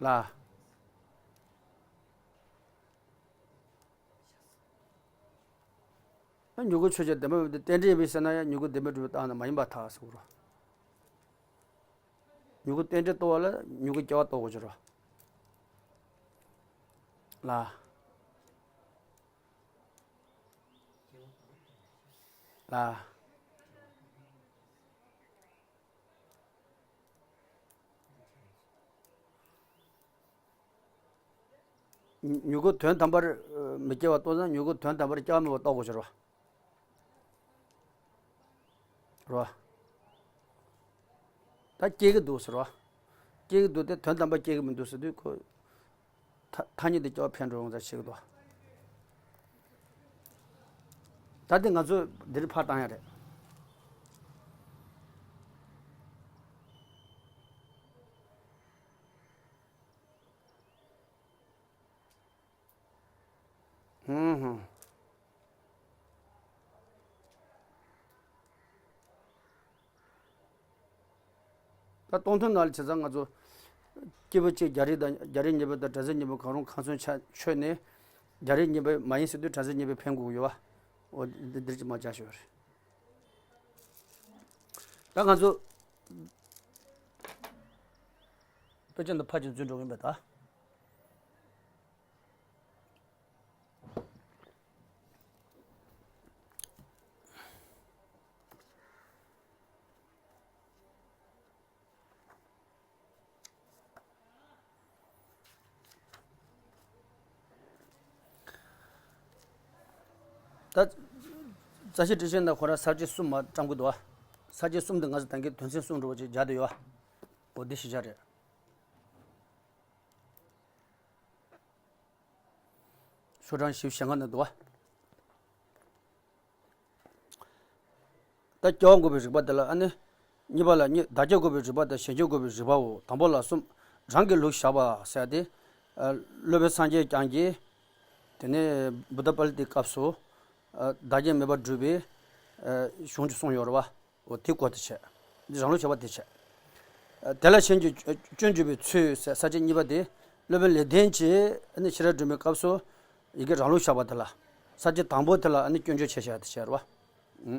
ལ། མྱུ་གུ་ཆོས་ཅན་བདེན་པ་མེད་དེ་རྟེན་འབྲེལ་ཡིན་པས་ཟེར་ན་ཡང་མྱུ་གུ་བདེན་མེད་སྒྲུབ་པའི་རྟགས་དང་མ་ཡིན་པར་ཐལ་ཟེར་དགོས་རེད། མྱུ་གུ་རྟེན་འབྲེལ་གཏོགས་པ་ལ་མྱུ་གུ་སྐྱེ་བ་གཏོགས་དགོས་ཀྱི་རེད། ལ། ལ། མྱུ་གུ་དོན་དམ་པར་མི་སྐྱེ་བ་རྟོགས་ན་མྱུ་གུ་དོན་དམ་པར་སྐྱེ་བ་མེད་པ་རྟོགས་དགོས་ཀྱི་རེད་བ། རེད་བ། ད་སྐྱེ་གི་འདུག་ཟེར་བ། སྐྱེ་གི་འདུག་སྟེ་དོན་དམ་པར་སྐྱེ་གི་མི་འདུག་ཟེར་དུས་ཁོ། ཐ་ཐ་སྙད་དེ་སྐྱེ་བ་འཕེན་འགྲོ་ཡོང་ཙང་ཤེས་ཀྱི་འདུག་ད་དེ་ང་ཚོས་འདིར་ཕར་བཏང་ཡ་རེད། ཧུམ་ཧུམ། ད་སྟོང་ཐུན་ནང་ལ་བྱས་ཙང་ང་ཚོ་སྐྱེས་བུ་གཅིག་རྒྱ་རིགས་དང་རྒྱ་རིགས་གཉིས་པོ་དང་བྲམ་ཟེ་གཉིས་པོ་གང་རུང་གང་སོང་ཆ་ཆོད་ནས་རྒྱ་རིགས་གཉིས་པོ་མ་ཡིན་ཟེར་དུས་བྲམ་ཟེ་གཉིས་པོ་འཕེན་དགོས་ཀྱི་ཡོད་བ། འོ་འདི་འདིར་ཅིག་མ་བྱ་ཞོར། ད་ང་ཚོ་དཔེ་ཆ་འདི་ཕར་ཅིག་འཛུལ་འགྲོ་གི་ཡིན་པ་ད། ད་རྩ་ཤེ་ཊཱིཀ་ཆེན་ནང་ཁོ་རང་ས་བཅད་གསུམ་མ་བཀྲམ་གི་འདུག་བ། ས་བཅད་གསུམ་དེ་ང་ཚོ་ད་གིན་དོན་ཚན་གསུམ་འགྲོ་བ་ཅིག་སྦྱར་བསྡད་ཡོད་བ། འོ་འདི་ཤེས་བྱ་རེད། ཤོག་གྲངས་བཞི་བཅུ་ཞེ་ལྔ་ནང་འདུག་བ། ད་སྐྱེ་བ་འགོག་པའི་རིགས་པ་དེ་ལ་ཨ་ནི། གཉིས་པ་ལ་གཉིས་བདག་སྐྱེ་འགོག་པའི་རིགས་པ་དང་གཞན་སྐྱེ་འགོག་པའི་རིགས་པའོ། དང་པོ་ལ་གསུམ། རང་གི་ལུགས་བཞག་པ་ཟེར་ཏེ། སློབ་དཔོན་སངས་རྒྱས་བསྐྱངས་ཀྱིས། དེ་ནས་བུདྡྷ་པཱ་ལི་ཏའི་སྐབས་སུ། བདག་སྐྱེ་མེད་པར་སྒྲུབ་པའི་གཞུང་ཅིག་གསུངས་ཡོད་རེད་བ། འོ་དེ་སྐོར་དེ་བྱས། འདི་རང་ལུགས་བྱ་བ་དེ་བྱས། དེ་ལ་གཞན་གྱིས་སྐྱོན་བརྗོད་པའི་ཚུལ་ཟེར་ས་བཅད་གཉིས་པ་དེ་སློབ་དཔོན་ལེགས་ལྡན་གྱིས་ནི་ཤེས་རབ་སྒྲོན་མེའི་སྐབས་སུ་ཡི་གེ་རང་ལུགས་བཞག་པ་དེ་ལ་ས་བཅད་དང་པོ་དེ་ལ་ནི་སྐྱོན་བརྗོད་བྱས་བཞག་དེ་བྱས་རེད་བ།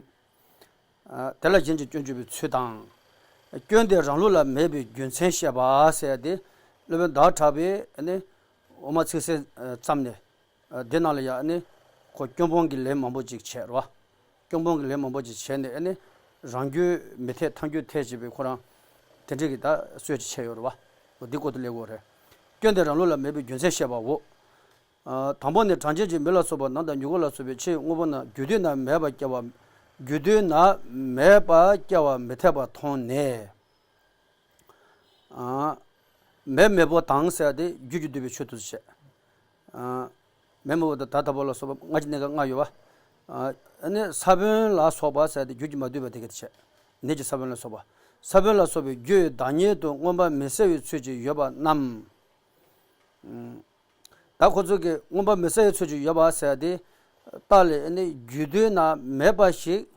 དེ་ལ་གཞན་གྱིས་སྐྱོན་བརྗོད་པའི་ཚུལ་དང་། སྐྱོན་དེ་རང་ལུགས་ལ་མེད་པའི་རྒྱུ་མཚན་བཤད་པ་ཟེར་ཏེ་སློབ་དཔོན་ཟླ་བ་གྲགས་པས་ནི་དབུ་མ་ཚིག་གསལ་བརྩམས་ནས། འདི་ནང་ལ་ཡང་ནི་ཁོ་སྐྱོན་སྤོང་གི་ལན་མང་པོ་ཅིག་བྱས་རེད་བ། སྐྱོན་སྤོང་གི་ལན་མང་པོ་ཅིག་བྱས་ནས་ནི་རང་རྒྱུད་མི་འཐད་ཐལ་འགྱུར་འཐད་ཅེས་པའི་ཁོ་རང་དེ་འདྲ་གི་ད་སྲོལ་ཅིག་བྱས་ཡོད་རེད་བ། འོ་འདི་སྐོར་དུ་ལས་དགོས་རེད། སྐྱོན་དེ་རང་ལུགས་ལ་མེད་པའི་རྒྱུ་མཚན་བཤད་པའོ། དང་པོ་ནི་གྲངས་ཅན་གྱི་མི་ལ་སོགས་པ་ནམ་དང་མྱུ་གུ་ལ་སོགས་པའི་ཆོས་དངོས་པོ་རྣམས་རྒྱུ་དུས་ན་མེད་པར་སྐྱེ་བ། རྒྱུ་དུས་ན་མེད་པར་སྐྱེ་བ་མི་འཐད་པར་མཐོང་ནས། མེ་མེ་པོ་དང་ཟེར་ཏེ་རྒྱུ་རྒྱུ་འདུས་པའི་ཆོས་དུ་བཤད། མེ་མེ་པོ་དང་ད་ལྟ་བུ་ལ་སོགས་པ་ལྔ་གི་གནས་སྐབས་ལྔ་ཡོད་པ། ཨ་ནི་ས་བོན་ལ་སོགས་པ་ཟེར་ཏེ་རྒྱུ་གྱིས་མ་བསྡུས་པ་དེ་ག་དེ་བཤད། ནད་ཀྱི་ས་བོན་ལ་སོགས་པ། ས་བོན་ལ་སོགས་པའི་རྒྱུ་ཡི་བདག་ཉིད་དུ་མངོན་པར་མི་གསལ་བའི་ཚུལ་གྱིས་ཡོད་པ་རྣམས། ད་ཁོ་ཚོ་གིས་མངོན་པར་མི་གསལ་བའི་ཚུལ་གྱིས་ཡོད་པ་ཟེར་ཏེ། རྟགས་ལས་ནི་རྒྱུ་དུས་ན་མེད་པ་ཞིག་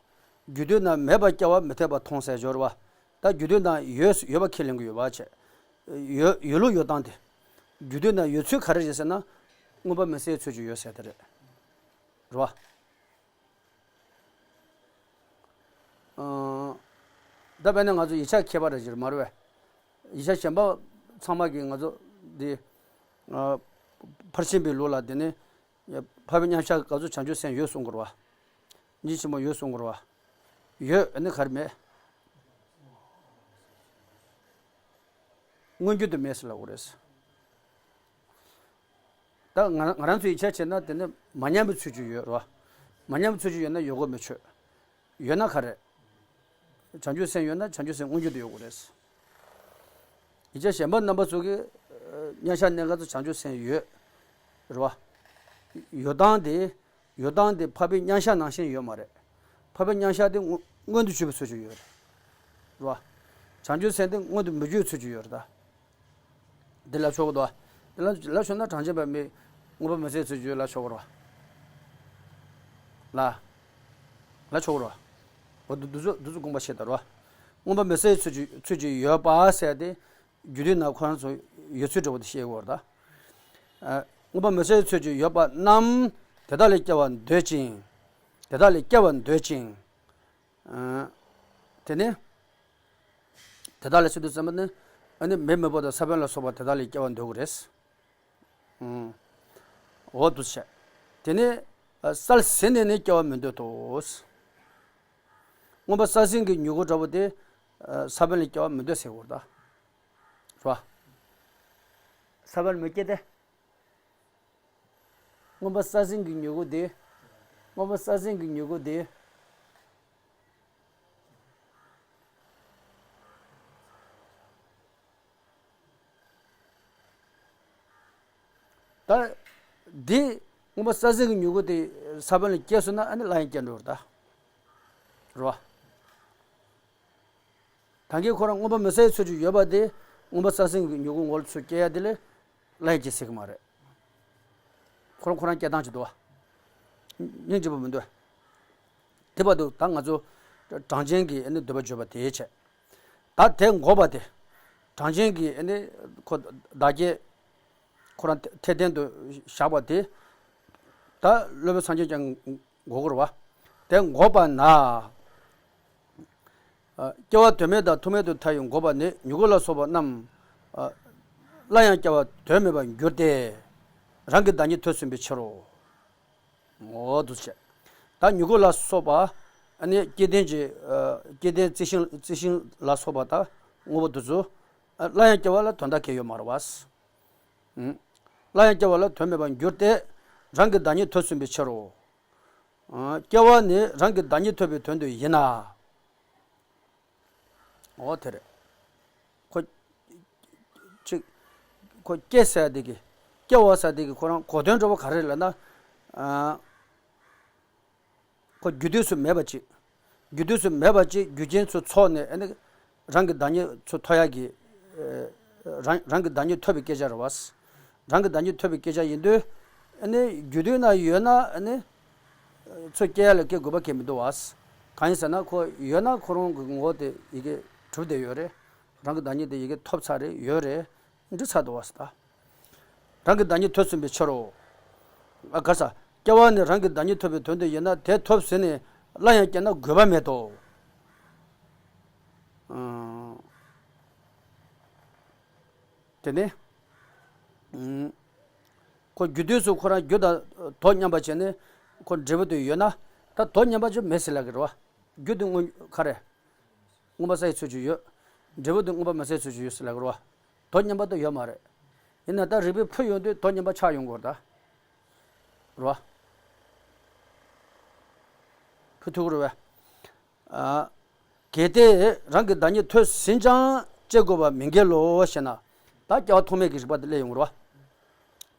རྒྱུ་དུས་ན་མེད་པར་སྐྱེ་བ་མི་འཐད་པར་མཐོང་ཟེར་སྦྱོར་བ། ད་རྒྱུ་དུས་ན་ཡོད་ཡོད་པ་ཁས་ལེན་གྱི་ཡོད་པ་བྱས། ཡོད་ཡོད་ལུགས་ཡོད་སྟངས་དེ། རྒྱུ་དུས་ན་ཡོད་ཚུལ་ག་རེ་རེད་ཟེར་ན། མངོན་པར་མི་གསལ་བའི་ཚུལ་གྱིས་ཡོད་ཟེར་དེ་རེད། རེད་བ། ད་དཔེར་ན་ང་ཚོ་ཡིག་ཆ་མཁས་པ་རེ་ཞིག་མ་རེད་བས། ཡིག་ཆ་གཞན་པ་ཚང་མ་གིས་ང་ཚོ་འདི་ཕར་ཕྱིན་པའི་ལུགས་ལ་དེ་ནི་འཕགས་པའི་མཉམ་གཞག་གི་སྐབས་སུ་བྱང་ཆུབ་སེམས་ཡོད་གསུང་དགོས་རེད་བ། གཉིས་ཆེན་པོ་ཡོད་གསུང་དགོས་རེད་བ། ཡོད་ནི་ག་རེ་མེད། མངོན་གྱུར་དུ་མེད་ཟེར་ལབ་དགོས་རེད། ད་ང་ང་རང་ཚོ་ཡིག་ཆ་བྱས་ན་དེ་ནི་མ་ཉམས་པའི་ཚུལ་གྱིས་ཡོད་རེད་བ། མ་ཉམས་པའི་ཚུལ་གྱིས་ཡོད་ན་ཡོད་དགོས་མི་ཆོད། ཡོད་ན་ག་རེ། བྱང་ཆུབ་སེམས་ཡོད་ན་བྱང་ཆུབ་སེམས་མངོན་གྱུར་དུ་ཡོད་དགོས་རེད། ཡིག་ཆ་གཞན་པ་རྣམ་པ་ཚོ་གིས་མཉམ་གཞག་གནས་སྐབས་སུ་བྱང་ཆུབ་སེམས་ཡོད། རེད་བ། ཡོད་སྟངས་དེ། ཡོད་སྟངས་དེ་འཕགས་པའི་མཉམ་གཞག་ནང་བཞིན་ཡོད་མ་རེད། འཕགས་པའི་མཉམ་གཞག་དེ་མངོན་མངོན་དུ་གྱུར་པའི་ཚུལ་གྱིས་ཡོད་རེད། རེད་བ། བྱང་ཆུབ་སེམས་དེ་མངོན་དུ་མི་གྱུར་པའི་ཚུལ་གྱིས་ཡོད་རེད་ད། འདི་ལབ་ཆོག་གི་འདུག་བ། འདི་ལབ་ལབ་ཆོག་ན་གྲངས་ཅན་པ་མི་མངོན་པ་མི་གསལ་ཚུལ་གྱིས་ལབ་ཆོག་གི་རེད་བ། ལ། ལབ་ཆོག་གི་རེད་བ། འོ་འདི་འདི་ཚོ་འདི་ཚོ་དགོངས་པ་བཞེས་དང་རེད་བ། མངོན་པ་མི་གསལ་ཚུལ་གྱིས་ཚུལ་གྱིས་ཡོད་པ་ཟེར་ཏེ། རྒྱུ་དུས་ན་ཁོ་རང་ཚོ་ཡོད་ཚུལ་འདྲ་བོ་དེ་བཤད་ཡོད་རེད་ད། མངོན་པ་མི་གསལ་ཚུལ་གྱིས་ཡོད་པ་རྣམས་དེ་དག་ལས་སྐྱེ་བར་འདོད་ཅིང་། དེ་དག་ལས་སྐྱེ་བར་འདོད་ཅིང་། དེ་ནས། དེ་དག་ལས་ཟེར་དུས་ཙམ་པ་ནི། ཨ་ནི་མེ་མེ་པོ་དང་ས་བོན་ལ་སོགས་པ་དེ་དག་ལས་སྐྱེ་བར་འདོད་ཀྱི་རེད། འོ་འདུག་བྱས། དེ་ནས་སལ་ཟིན་ནས་ནི་སྐྱེ་བར་མི་འདོད་དོ། མངོན་པ་སལ་ཟིན་གྱི་མྱུ་གུ་འདྲ་བོ་དེ་ས་བོན་ལས་སྐྱེ་བར་མི་འདོད་ཟེར་བ་རེད་ད། རེད་བ། ས་བོན་མི་སྐྱེ་སྟེ། མངོན་པ་གསལ་ཟིན་གྱི་མྱུ་གུ་དེ། མངོན་པ་གསལ་ཟིན་གྱི་མྱུ་གུ་དེ། ད་འདི་མངོན་པ་གསལ་ཟིན་གྱི་མྱུ་གུ་དེ་ས་བོན་ལ་སྐྱེས་སོང་ན་ཨ་ནི་སླར་ཡང་སྐྱེ་འགྲོ་བར་ད། རེད་བ། ད་གིན་ཁོ་རང་མངོན་པ་མི་གསལ་བའི་ཚུལ་གྱིས་ཡོད་པ་དེ་མངོན་པ་གསལ་ཟིན་གྱི་མྱུ་གུ་ངོ་ལ་ཚུར་སྐྱེ་ཡ་དེ་ལས་སླར་ཡང་སྐྱེ་སྲིད་ཀྱི་མ་རེད། ཁོ་རང་ཁོ་རང་སྐྱེ་སྟངས་ཅིག་འདུག་བ། སྙིང་རྗེ་པོ་མི་འདུག་དེ་བར་དུ་ད་ང་ཚོ་གྲངས་ཅན་གྱི་ཨ་ནི་འདོད་པ་བརྗོད་པ་དེའི་ཆེད། ད་དེ་འགོག་པ་དེ། གྲངས་ཅན་གྱི་ཨ་ནི་ཁོ་བདག་བསྐྱེད་ཁོ་རང་འཐད་ལྡན་དུ་བཞག་པ་དེ། ད་སློབ་དཔོན་སངས་རྒྱས་བསྐྱངས་འགོག་དགོས་རེད་བ། དེ་འགོག་པ་ན། ཨ། སྐྱེ་བ་དོན་མེད་དང་ཐུག་མེད་དུ་ཐལ་བའི་འགོག་པ་ནི་མྱུ་གུ་ལ་སོགས་པ་རྣམས། ཨ། སླར་ཡང་སྐྱེ་བ་དོན་མེད་པར་འགྱུར་ཏེ། རང་གི་བདག་ཉིད་ཐོབ་ཟིན་པའི་ཕྱིར་རོ། འོ་འདུག་སེ་བྱས། ད་མྱུ་གུ་ལ་སོགས་པ། ཨ་ནི་སྐྱེ་ལྡན་གྱི། ཨ། སྐྱེ་ལྡན་རྩི་ཤིང་རྩི་ཤིང་ལ་སོགས་པ་དང་དངོས་པོ་འདི་ཚོ། ཨ། སླར་ཡང་སྐྱེ་བ་ལ་དོན་དག་གང་ཡང་ཡོད་མ་རེད་བ། ཨུ། སླར་ཡང་སྐྱེ་བ་ལ་དོན་མེད་པར་འགྱུར་ཏེ། རང་གི་བདག་ཉིད་ཐོབ་ཟིན་པའི་ཕྱིར་རོ། ཨ། སྐྱེ་བ་ནི་རང་གི་བདག་ཉིད་ཐོབ་པའི་དོན་དུ་ཡིན་ན། འོ་དེ་རེད། ཁོ། ཅིག་ཁོ་སྐྱེ་ཟེར་དེ་གི། སྐྱེ་བ་ཟེར་དེ་གི་ཁོ་རང་གོ་དོན་འདྲ་བོ་ག་རེ་ལབ་ན། ཨ། ཁོ་རྒྱུ་དུས་སུ་མེད་པ་ཅིག་རྒྱུ་དུས་སུ་མེད་པ་ཅིག་རྒྱུ་རྐྱེན་ཚོ་ཚོགས་ནས་ཨ་ནི། རང་གི་བདག་ཉིད་ཚོ་ཐོབ་ཡག་གི། ཨ། རང་རང་གི་བདག་ཉིད་ཐོབ་པའི་སྐད་ཆ་རེད་བ། རང་གི་བདག་ཉིད་ཐོབ་པའི་སྐད་ཆ་ཡིན་དུས། ཨ་ནི་རྒྱུ་དུས་ན་ཡོད་ན་ཨ་ནི། ཚུར་སྐྱེ་ཡ་ལ་སྐྱེ་དགོས་པ་གང་མི་འདུག་བ། གང་ཡིན་ཟེར་ན་ཁོ་ཡོད་ན་ཁོ་རང་གི་ངོ་བོ་དེ་ཡི་གེ་གྲུབ་བསྡད་ཡོད་རེད། རང་གི་བདག་ཉིད་དེ་ཡི་གེ་ཐོབ་ཚར་རེད་ཡོད་རེད། འགྲིག་ཚར་འདུག་བ་ཟེར་ད། རང་གི་བདག་ཉིད་ཐོབ་ཟིན་པའི་ཕྱིར་རོ། ཨ། ག་རེ་ཟ། སྐྱེ་བ་ནི་རང་གི་བདག་ཉིད་ཐོབ་པའི་དོན་དུ་ཡིན་ན་དེ་ཐོབ་ཟིན་ནས་སླར་ཡང་སྐྱེ་ན་དགོས་པ་མེད་དོ། ཨང་། དེ་ནས། ཨང་། ཁོ་རྒྱུ་དུས་སུ་ཁོ་རང་རྒྱུ་དང་དོན་མཉམ་པ་བྱས་ནས་ཁོ་འབྲས་བུ་དེ་ཡོད་ན། ད་དོན་མཉམ་པ་ཅིག་མེད་ཟེར་ལབ་ཀྱི་རེད་བ། རྒྱུ་དེ་མངོན་ག་རེ། མངོན་པ་གསལ་བའི་ཚུལ་གྱིས་ཡོད། འབྲས་བུ་དེ་མངོན་པ་མ་གསལ་བའི་ཚུལ་གྱིས་ཡོད་ཟེར་ལབ་ཀྱི་རེད་བ། དོན་མཉམ་པ་དེ་ཡོད་མ་རེད། ཡིན་ན་ད་རིགས་པས་འཕུལ་ཡོང་དུས་དོན་མཉམ་པ་ཆགས་ཡོང་གི་རེད་ད། རེད་བ། འཕུལ་ཐུབ་ཀྱི་རེད་བས། ཨ། གལ་ཏེ་རང་གི་བདག་ཉིད་ཐོབ་ཟིན་ཀྱང་སྐྱེ་དགོས་པ་མི་འགལ་ལོ་ཞེ་ན། ད་སྐྱེ་བ་ཐོགས་མེད་ཀྱི་རིགས་པ་དེ་སླེབས་ཡོང་གི་རེད་བ།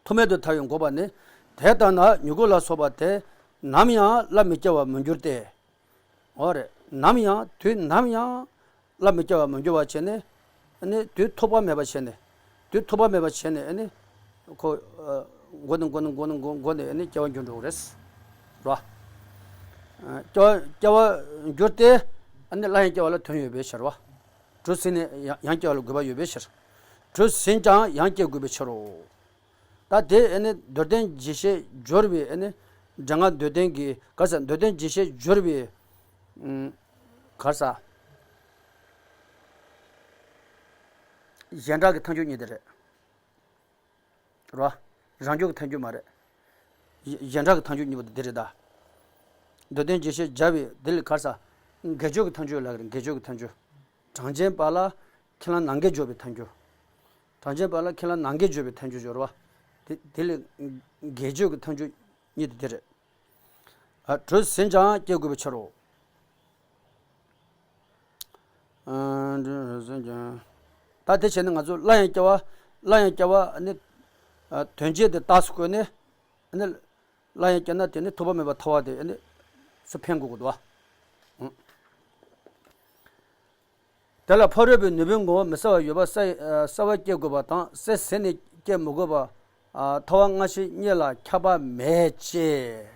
ཐོགས་མེད་དུ་ཐལ་བའི་འགོག་པ་ནི། དེ་ལྟ་ན་མྱུ་གུ་ལ་སོགས་པ་དེ་ནམ་ཡང་སླར་མི་སྐྱེ་བར་མི་འགྱུར་ཏེ། འོ་རེད། ནམ་ཡང་དུས་ནམ་ཡང་སླར་མི་སྐྱེ་བར་མི་འགྱུར་བར་བྱས་ནས། ཨ་ནི་དུས་ཐོགས་པ་མེད་པར་བྱས་ནས། དུས་ཐོགས་པ་མེད་པར་བྱས་ནས་ཨ་ནི། ཁོ། ཨ། འགོ་ནས་འགོ་ནས་འགོ་ནས་འགོ་འགོ་ནས་ཨ་ནི་སྐྱེ་བ་འགྱུར་འགྲོ་གི་རེད། རེད་བ། ཨ། སྐྱེ་བ་སྐྱེ་བ་འགྱུར་ཏེ། ཨ་ནི་སླར་ཡང་སྐྱེ་བ་ལ་དོན་ཡོད་པའི་ཕྱིར་རོ། གྲུ་ཟིན་ནས་ཡང་ཡང་སྐྱེ་བ་ལ་དགོས་པ་ཡོད་པའི་ཕྱིར། གྲུ་ཟིན་ཀྱང་ཡང་སྐྱེ་དགོས་པའི་ཕྱིར་རོ། ད་དེ་ཨ་ནི་འདོད་ལྡན་འབྱེད་བྱེད་སྦྱོར་བའི་ཨ་ནི། འདྲ་ངག་འདོད་ལྡན་གྱི་ག་ས་འདོད་ལྡན་འབྱེད་བྱེད་སྦྱོར་བའི། ཨུམ། ག་ས། གཞན་དག་གི་ཐལ་འགྱུར་གཉིས་དེ་རེད། རེད་བ། རང་འཇོག་གི་ཐལ་འགྱུར་མ་རེད། གཞན་དག་གི་ཐལ་འགྱུར་གཉིས་པོ་དེ་འདི་རེད་ད། འདོད་ལྡན་འབྱེད་བྱེད་སྦྱར་བའི་དེ་ལ་ག་ས། འགལ་འཇོག་གི་ཐལ་འགྱུར་ལབ་ཀྱི་རེད། འགལ་འཇོག་གི་ཐལ་འགྱུར། གྲངས་ཅན་པ་ལ་ཁས་བླངས་ནང་འགལ་འཇོག་པའི་ཐལ་འགྱུར། གྲངས་ཅན་པ་ལ་ཁས་བླངས་ནང་འགལ་འཇོག་པའི་ཐལ་འགྱུར་སྦྱོར་བ། དེ་དེ་ལས་འགལ་འཇོག་གི་ཐལ་འགྱུར་གཉིས་དེ་དེ་རེད། ཨ། གྲུ་ཟིན་ཀྱང་སྐྱེ་དགོས་པའི་ཕྱིར་རོ། ཨ། གྲུ་ཟིན་ཀྱང་། ད་དེ་བྱས་ནས་ང་ཚོ་སླར་ཡང་སྐྱེ་བ། སླར་ཡང་སྐྱེ་བ་ནི། ཨ། དོན་བྱེད་དེ་རྟགས་སུ་བཀོད་ནས། ནི། སླར་ཡང་སྐྱེ་ན་དེ་ནི་ཐོགས་པ་མེད་པར་ཐལ་བ་དེ་ནི་སུ་འཕེན་དགོས་ཀྱི་འདུག་བ། དེ་ལ་ཕ་རོལ་པོའི་ནུས་པའི་ངོ་བོ་མི་གསལ་བ་ཡོད་པ་གསལ་གསལ་བར་སྐྱེ་དགོས་པ་དང་གསལ་ཟིན་ནས་སྐྱེ་མི་དགོས་པ། ཐལ་བ་སྔ་ཕྱི་གཉིས་ལ་ཁྱབ་པ་མེད་ཅེས།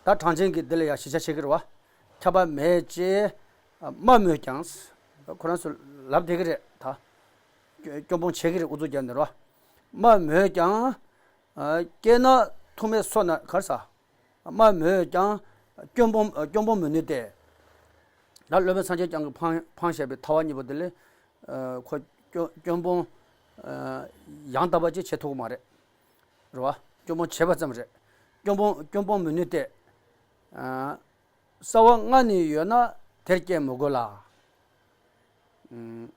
ད་གྲངས་ཅན་གྱིས་འདི་ལ་ཡང་ཞིབ་ཆ་བྱེད་ཀྱི་རེད་བ། ཁྱབ་པ་མེད་ཅེས། སྨྲ་མོད་ཀྱང་། ཁོ་རང་ཚོ་ལབ་བསྡད་ཀྱི་རེད་ད། སྐྱོན་སྐྱོན་སྤོང་བྱེད་ཀྱི་རེད་ཨུ་ཚུགས་རྒྱབ་ནས་རེད་བ། སྨྲ་མོད་ཀྱང་། ཨ། སྐྱེས་ན་ཐོགས་མེད་སོ་ན་ག་རེ་ཟ། སྨྲ་མོད་ཀྱང་སྐྱོན་སྤོང་སྐྱོན་སྤོང་མི་ནུས་ཏེ། ད་སློབ་དཔོན་སངས་རྒྱས་བསྐྱངས་ཀྱིས་འཕངས་འཕངས་བཞག་པའི་ཐལ་བ་གཉིས་པོ་དེ་ལས། ཨ། ཁོ་སྐྱོན་སྐྱོན་སྤོང་། ཨ། ཡང་དག་པ་ཅིག་བྱེད་ཐུབ་ཀྱི་མ་རེད། རེད་བ། སྐྱོན་སྤོང་བྱས་པ་ཙམ་རེད། སྐྱོན་སྤོང་སྐྱོན་སྤོང་མི་ནུས་ཏེ། ཨ། གསལ་བ་སྔ་ནས་ཡོད་ན་དེར་སྐྱེ་མི་དགོས་ལ། ཨུམ།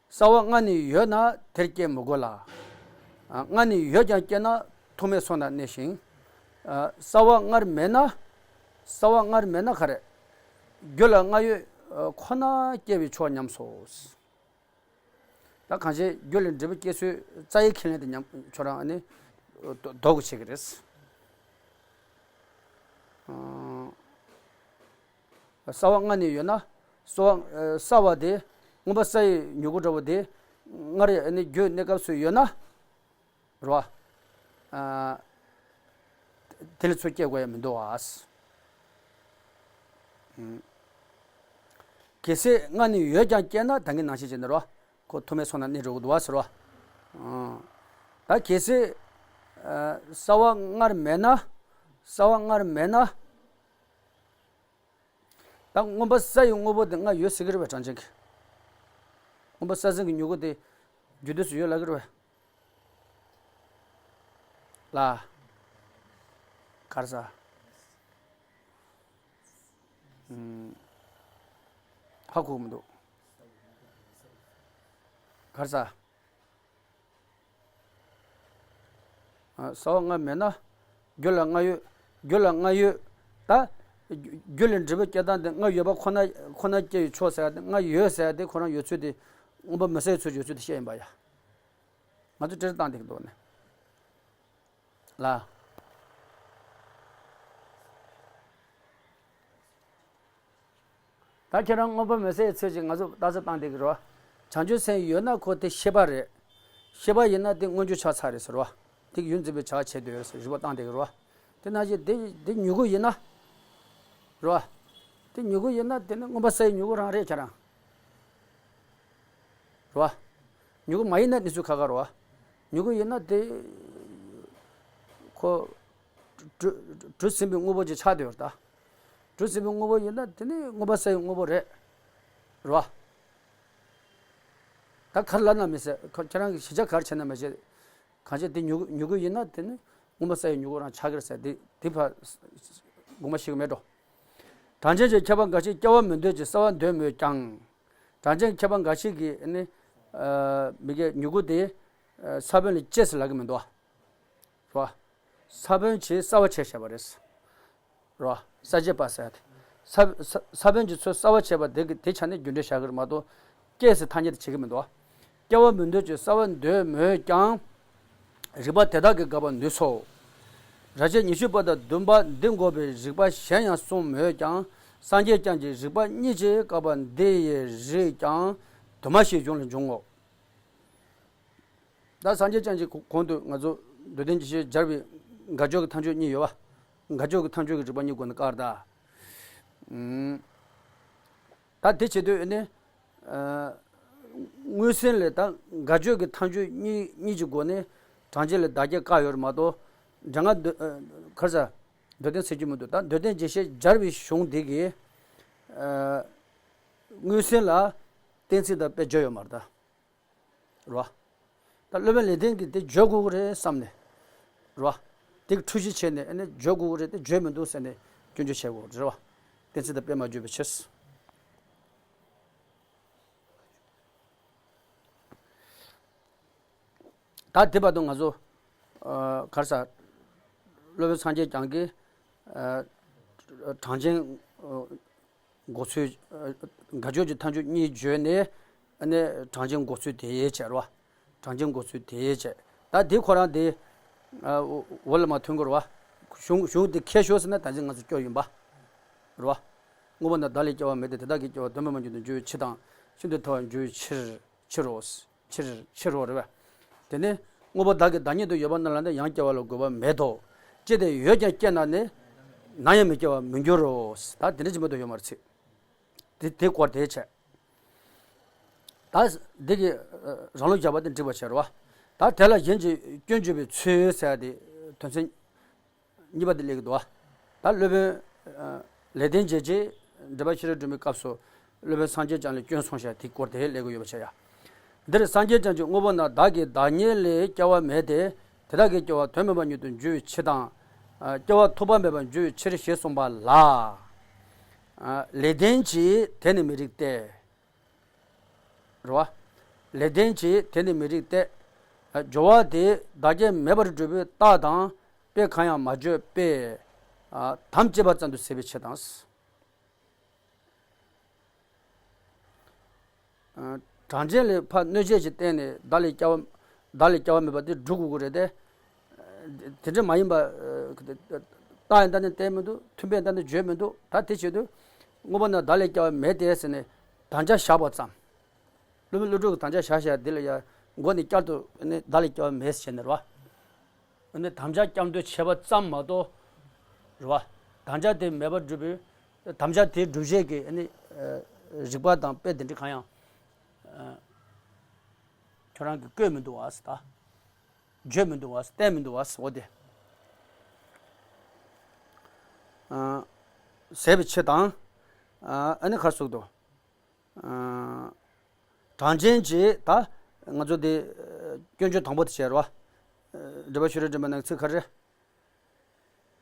གསལ་བ་སྔ་ནས་ཡོད་ན་དེར་སྐྱེ་མི་དགོས་ལ། ཨ། སྔ་ནས་ཡོད་ཀྱང་སྐྱེས་ན་ ཐུག་མེད་སོང་ན་གནས་ཤིང་། ཨ། རྩ་བ་སྔར་མེད་ན། རྩ་བ་སྔར་མེད་ན་ག་རེ། རྒྱུ་ལ་སྔར་ཡོད་ཁོ་ན་སྐྱེ་བའི་ཕྱོགས་ཉམས་སོ། ད་གང་ཞིག་རྒྱུ་ལས་འབྲས་བུ་སྐྱེ་ཚུལ་རྩ་བའི་ཁས་ལེན་དེ་ཉམས་ཁྱོད་རང་ཨ་ནི་ལྡོག་དགོས་བྱེད་ཀྱི་རེད། རྩ་བ་སྔར་ནས་ཡོད་ན། རྩ་བ་རྩ་བ་དེ་མངོན་པ་རྩ་ཡི་མྱུ་གུ་འདྲ་བོ་དེ་སྔར་ཡང་ཨ་ནི་རྒྱུ་གནས་སྐབས་སུ་ཡོད་ན། རེད་བ། ཨ། དེ་ལ་ཚུར་སྐྱེ་དགོས་ཡ་མི་འདུག་བ། གལ་སྲིད་སྔར་ནས་ཡོད་ཀྱང་སྐྱེས་ན་ད་གིན་ནང་བཞིན་བྱས་ནས་རེད་བ། ཁོ་ཐུག་མེད་སོང་ན་གནས་འགྲོ་གི་འདུག་བ་ཟེར་བ། ཨང་། ད་གལ་སྲིད། ཨ། རྩ་བ་སྔར་མེད་ན། རྩ་བ་སྔར་མེད་ན། ད་མངོན་པ་རྩ་ཡི་དངོས་པོ་དེ་སྔར་ཡོད་ཟེར་གི་རེད་པས། གྲངས་ཅན་གྱི། མངོན་པ་རྩ་ཟིན་གྱི་མྱུ་གུ་དེ་རྒྱུ་དུས་སུ་ཡོད་ལབ་གི་རེད་པས། ལ། ག་རེ་ཟ། ཧ་གོ་གི་མི་འདུག་ག་རེ་ཟ། ཨ། རྩ་བ་སྔར་མེད་ན། རྒྱུ་ལ་སྔར་ཡོད། རྒྱུ་ལ་སྔར་ཡོད། ད། རྒྱུ་ལས་འབྲས་བུ་སྐྱེ་སྟངས་དེ་སྔར་ཡོད་པ་ཁོ་ན་ཁོ་ན་སྐྱེ་བའི་ཕྱོགས་ཟེར་ཡ་དེ། སྔར་ཡོད་ཟེར་ཡ་དེ་ཁོ་རང་ཡོད་ཚུལ་དེ། མངོན་པ་མི་གསལ་བའི་ཚུལ་ཡོད་ཚུལ་དེ་བཤད་ཡིན་པ་ཡ། ང་ཚོ་བྲེལ་བཏང་བསྡད་ཀྱི་འདུག་ནས། ལ། ད་ཁྱེད་རང་མངོན་པ་མི་གསལ་ཚོད་ཅིག་ང་ཚོ་ལྟ་ཚུལ་བཏང་བསྡད་ཀྱི་རེད་བ། བྱང་ཆུབ་སེམས་ཡོད་ན་ཁོ་དེ་ཤེས་པ་རེད། ཤེས་པ་ཡིན་ན་དེ་མངོན་གྱུར་ཆགས་ཚར་རེད་ཟེར་བ། དེ་ཡུལ་འཛིན་པའི་བྱ་བ་བྱེད་འདོད་རེད་ཟེར་རིགས་པ་བཏང་བསྡད་ཀྱི་རེད་བ། དེ་ནང་བཞིན་དེ་དེ་མྱུ་གུ་ཡིན་ན། རེད་བ། དེ་མྱུ་གུ་ཡིན་ན་དེ་ནི་མངོན་པ་གསལ་བའི་མྱུ་གུ་རང་རེད་ཁྱེད་རང་། རེད་བ། མྱུ་གུ་མ་ཡིན་ན་གནས་ཚུལ་ཁག་ཁག་རེད་བ། མྱུ་གུ་ཡིན་ན་དེ། ཁོ། གྲུ་གྲུ་གྲུ་ཟིན་པའི་དངོས་པོ་ཅིག་ཆགས་བསྡད་ཡོད་རེད་ད། གྲུ་ཟིན་པའི་དངོས་པོ་ཡིན་ན་དེ་ནི་མངོན་པ་གསལ་བའི་དངོས་པོ་རེད། རེད་བ། ད་ག་རེ་ལབ་ན་མི་ཟེར། ཁོ་ཁྱེད་རང་གིས་གཞི་ཆགས་ག་རེ་བྱས་ན་མི་བྱེད། གང་ཅི་དེ་མྱུ་གུ་མྱུ་གུ་ཡིན་ན་དེ་ནི་མངོན་པ་གསལ་བའི་མྱུ་གུ་རང་ཆགས་ཀྱི་རེད་ཟེར། དེ་དེ་ཕར་དགོངས་པ་བཞེས་ཀྱི་མེད་འགྲོ། གྲངས་ཅན་གྱི་མཁས་པ་འགའ་ཞིག་སྐྱེ་བ་མི་འདོད་ཅིང་གསོ་བ་འདོད་མོད་ཀྱང་། གྲངས་ཅན་མཁས་པ་འགའ་ཞིག་གིས་ནི། ཨ། མི་དགེ་མྱུ་གུ་དེ། ཨ། ས་བོན་ལ་སྐྱེས་ཟེར་ལབ་ཀྱི་མི་འདུག་བ། རེད་བ། ས་བོན་གྱིས་གསོ་བ་བྱས་བྱས་པ་རེད། རེད་བ། གསོ་བྱེད་པ་ཟེར་ཡ་དེ། ས་ས་ས་བོན་གྱིས་ཚུར་གསོ་བ་བྱས་པ་དེ་གི་དེ་ཆ་ནས་རྒྱུ་འབྲས་བཞག་གི་རེད་མ་གཏོགས། སྐྱེས་ཟེར་ཐ་སྙད་དེ་བྱེད་ཀྱི་མི་འདུག་བ། སྐྱེ་བ་མི་འདོད་ཅིང་གསོ་བ་འདོད་མོད་ཀྱང་། རིགས་པ་དེ་དག་གིས་དགག་པར་ནུས་སོ། རབ་བྱེད་ཉི་ཤུ་པ་དང་བདུན་པ་འདི་འགོག་པའི་རིགས་པ་གཞན་ཡང་གསུངས་མོད་ཀྱང་། སངས་རྒྱས་བསྐྱངས་ཀྱི་རིགས་པ་གཉིས་ཀྱིས་བཀག་པ་འདི་ཡི་རིགས་ཀྱང་དུ་མ་ཞིག་གཞུང་ལས་འབྱུང་ངོ་། ད་སངས་རྒྱས་བསྐྱངས་ཀྱི་གོང་དུ་ང་ཚོ་མདོ་དོན་གྱི་ཤེས་སྦྱར་བའི་དགག་བྱ་གི་མཐའ་དཔྱོད་གཉིས་ཡོད་བ། དགག་བྱ་གི་མཐའ་དཔྱོད་ཀྱི་རིགས་པ་གཉིས་སྒོ་ནས་བཀག་ད། ཨུམ། ད་དེ་བྱེད་དུས་ནི། ཨ། མངོན་སུམ་ལས་ད་དགག་བྱ་གི་མཐའ་དཔྱོད་གཉིས་གཉིས་ཀྱི་སྒོ་ནས་གྲངས་ཅན་ལ་བདག་སྐྱེ་བཀག་ཡོད་རེད་མ་གཏོགས། འཇམ་དབྱངས་མདོ་ཨ། ག་རེ་ཟ། མདོ་དོན་ཟེར་རྒྱུ་མི་འདུག་ད་མདོ་དོན་རྒྱས་བཤད་སྦྱར་བའི་གཞུང་འདི་གིས། ཨ། མངོན་སུམ་ལ་གཏན་ཚིགས་དང་དཔེ་བརྗོད་ཡོད་མ་རེད་ད། རེད་བ། ད་སློབ་དཔོན་ལེགས་ལྡན་གྱིས་དེ་བརྗོད་དགོས་ཀྱི་རེད་བསམ་ནས། རེད་བ། དེ་གི་འཁྲུལ་གཞི་བྱས་ནས་ཨ་ནི་བརྗོད་དགོས་ཀྱི་རེད་དེ་བརྗོད་མི་འདུག་ཟེར་ནས་སྐྱོན་བརྗོད་བྱེད་དགོས་རེད་བ། གཏན་ཚིགས་དང་དཔེ་མ་བརྗོད་པའི་ཕྱིར། ད་དེ་བར་དུ་ང་ཚོ། ཨ། ག་རེ་ཟ། སློབ་དཔོན་སངས་རྒྱས་བསྐྱངས་ཀྱིས། ཨ། གྲངས་ཅན། ཨ། འགོག་ཚུལ། ཨ། དགག་བྱ་གི་མཐའ་དཔྱོད་གཉིས་བརྗོད་ནས། ཨ་ནི་གྲངས་ཅན་འགོག་ཚུལ་དེ་བྱས་རེད་བ། གྲངས་ཅན་འགོག་ཚུལ་དེ་བྱས། ད་དེ་ཁོ་རང་དེ། ཨ། འོ་འོ་ལ་མ་ཐོན་གི་རེད་བ། གཞུང་གཞུང་དེ་མཁས་ཤོས་ཟེར་ན་ད་ཅི་ང་ཚོ་སྐྱོ་ཡིན་པ། རེད་བ། དངོས་པོ་རྣམས་བདག་ལས་སྐྱེ་བ་མེད་དེ། དེ་དག་གི་སྐྱེ་བ་དོན་མེད་པར་མྱུར་དུ་འགྱུར་བའི་ཕྱིར་དང་། ཤིན་ཏུ་ཐལ་བར་འགྱུར་བའི་ཕྱིར། ཕྱིར་རོ། ཕྱིར་ཕྱིར་རོ་རེད་བ། དེ་ནས་དངོས་པོ་བདག་གི་བདག་ཉིད་དུ་ཡོད་པ་རྣམས་ལ་ནི་ཡང་སྐྱེ་བ་ལ་དགོས་པ་མེད་དོ། ཅི་སྟེ་ཡོད་ཀྱང་སྐྱེས་ན་ནི། ནམ་ཡང་མི་སྐྱེ་བར་མི་འགྱུར་རོ། ད་དེ་འདྲ་ཅིག་མ་གཏོགས་ཡོད་མ་རེད་ཚིག་དེ་དེ་སྐོར་དེ་བྱས། ད་འདི་གི་རང་ལུགས་བཞག་པ་དེ་འགྲིག་པ་བྱས་རེད་བ། ད་དེ་ལ་གཞན་གྱི་སྐྱོན་བརྗོད་པའི་ཚུལ་ཟེར་ཡ་དེ་དོན་ཚན་གཉིས་པ་དེ་སླེབས་ཀྱི་འདུག་བ། ད་སློབ་དཔོན། ཨ། ལེགས་ལྡན་འབྱེད་ཀྱིས་འགྲེལ་པ་ཤེས་རབ་སྒྲོན་མེའི་སྐབས་སུ་སློབ་དཔོན་སངས་རྒྱས་བསྐྱངས་ལས་སྐྱོན་གསུངས་བཞག་དེའི་སྐོར་དེ་སླེབས་ཀྱི་ཡོད་པ་བྱས་ཡ། འདིར་སངས་རྒྱས་བསྐྱངས་ཀྱིས་དངོས་པོ་རྣམས་བདག་གི་བདག་ཉིད་ལས་སྐྱེ་བ་མེད་དེ། དེ་དག་གི་སྐྱེ་བ་དོན་མེད་པར་མྱུར་དུ་འགྱུར་བའི་ཕྱིར་དང་། ཨ། སྐྱེ་བ་ཐོགས་པ་མེད་པར་འགྱུར་བའི་ཕྱིར་ཞེས་གསུངས་པ་ལ། ཨ། ལེགས་ལྡན་གྱིས་དེ་ནི་མི་རིགས་ཏེ། རེད་བ། ལེགས་ལྡན་གྱིས་དེ་ནི་མི་རིགས་ཏེ། སྦྱོར་བ་དེ་བདག་རྐྱེན་མེད་པར་སྒྲུབ་པའི་རྟགས་དང་དཔེ་གང་ཡང་མ་བརྗོད་པས། དམ་བཅས་པ་ཙམ་དུ་ཟད་པའི་ཕྱིར་དང་། གྲངས་ཅན་ལས་ཕར་གནོད་བྱེད་ཀྱི་སྟེང་ནས་བདག་ལས་སྐྱེ་བ་བདག་ལས་སྐྱེ་བ་མེད་པ་དེ་སྒྲུབ་དགོས་ཀྱི་རེད་དེ། དེ་འདྲ་མ་ཡིན་པ། རྟགས་ཡང་ད་ནི་བསྟན་མི་འདུག་མཐུན་དཔེ་ད་ནི་བརྗོད་མི་འདུག་ད་དེ་བྱེད་དུས་དངོས་པོ་ན་བདག་ལས་སྐྱེ་བ་མེད་དེ་ཟེར་ནས་དམ་བཅའ་བཞག་པ་ཙམ། བསླུ་མེད་བསླུ་བྲིད་ཀྱི་དམ་བཅའ་བཞག་བཞག་འདི་ལ་ཡང་མགོ་ནས་བསྐྱར་དུ་ནི་བདག་ལས་སྐྱེ་བ་མེད་ཟེར་ནས་རེད་བ། ནི་དམ་བཅའ་སྐྱབས་འགྲོ་བྱས་པ་ཙམ་མ་གཏོགས། རེད་བ། དམ་བཅའ་དེ་མེད་པར་སྒྲུབ་པའི། དམ་བཅའ་དེ་སྒྲུབ་བྱེད་ཀྱི་ནི། རིགས་པ་དང་དཔེ་དེ་འདྲ་གང་ཡང་། ཁྱོད་རང་གིས་བཀོད་མི་འདུག་བ་ཟེར་ད། བརྗོད་མི་འདུག་བ་ཟེར་བསྟན་མི་འདུག་བ་ཟེར་འོ་དེ། ཟད་པའི་ཕྱིར་དང་། ཨ་ནི་ཁར་ཟུག་ཏུ། གྲངས་ཅན་གྱི་ད་ང་ཚོ་འདི་སྐྱོན་བརྗོད་དང་པོ་དེ་བྱས་རོ། འགྲེལ་པ་ཤེས་རབ་སྒྲོན་མའི་ནང་ཚིག་ག་རེ།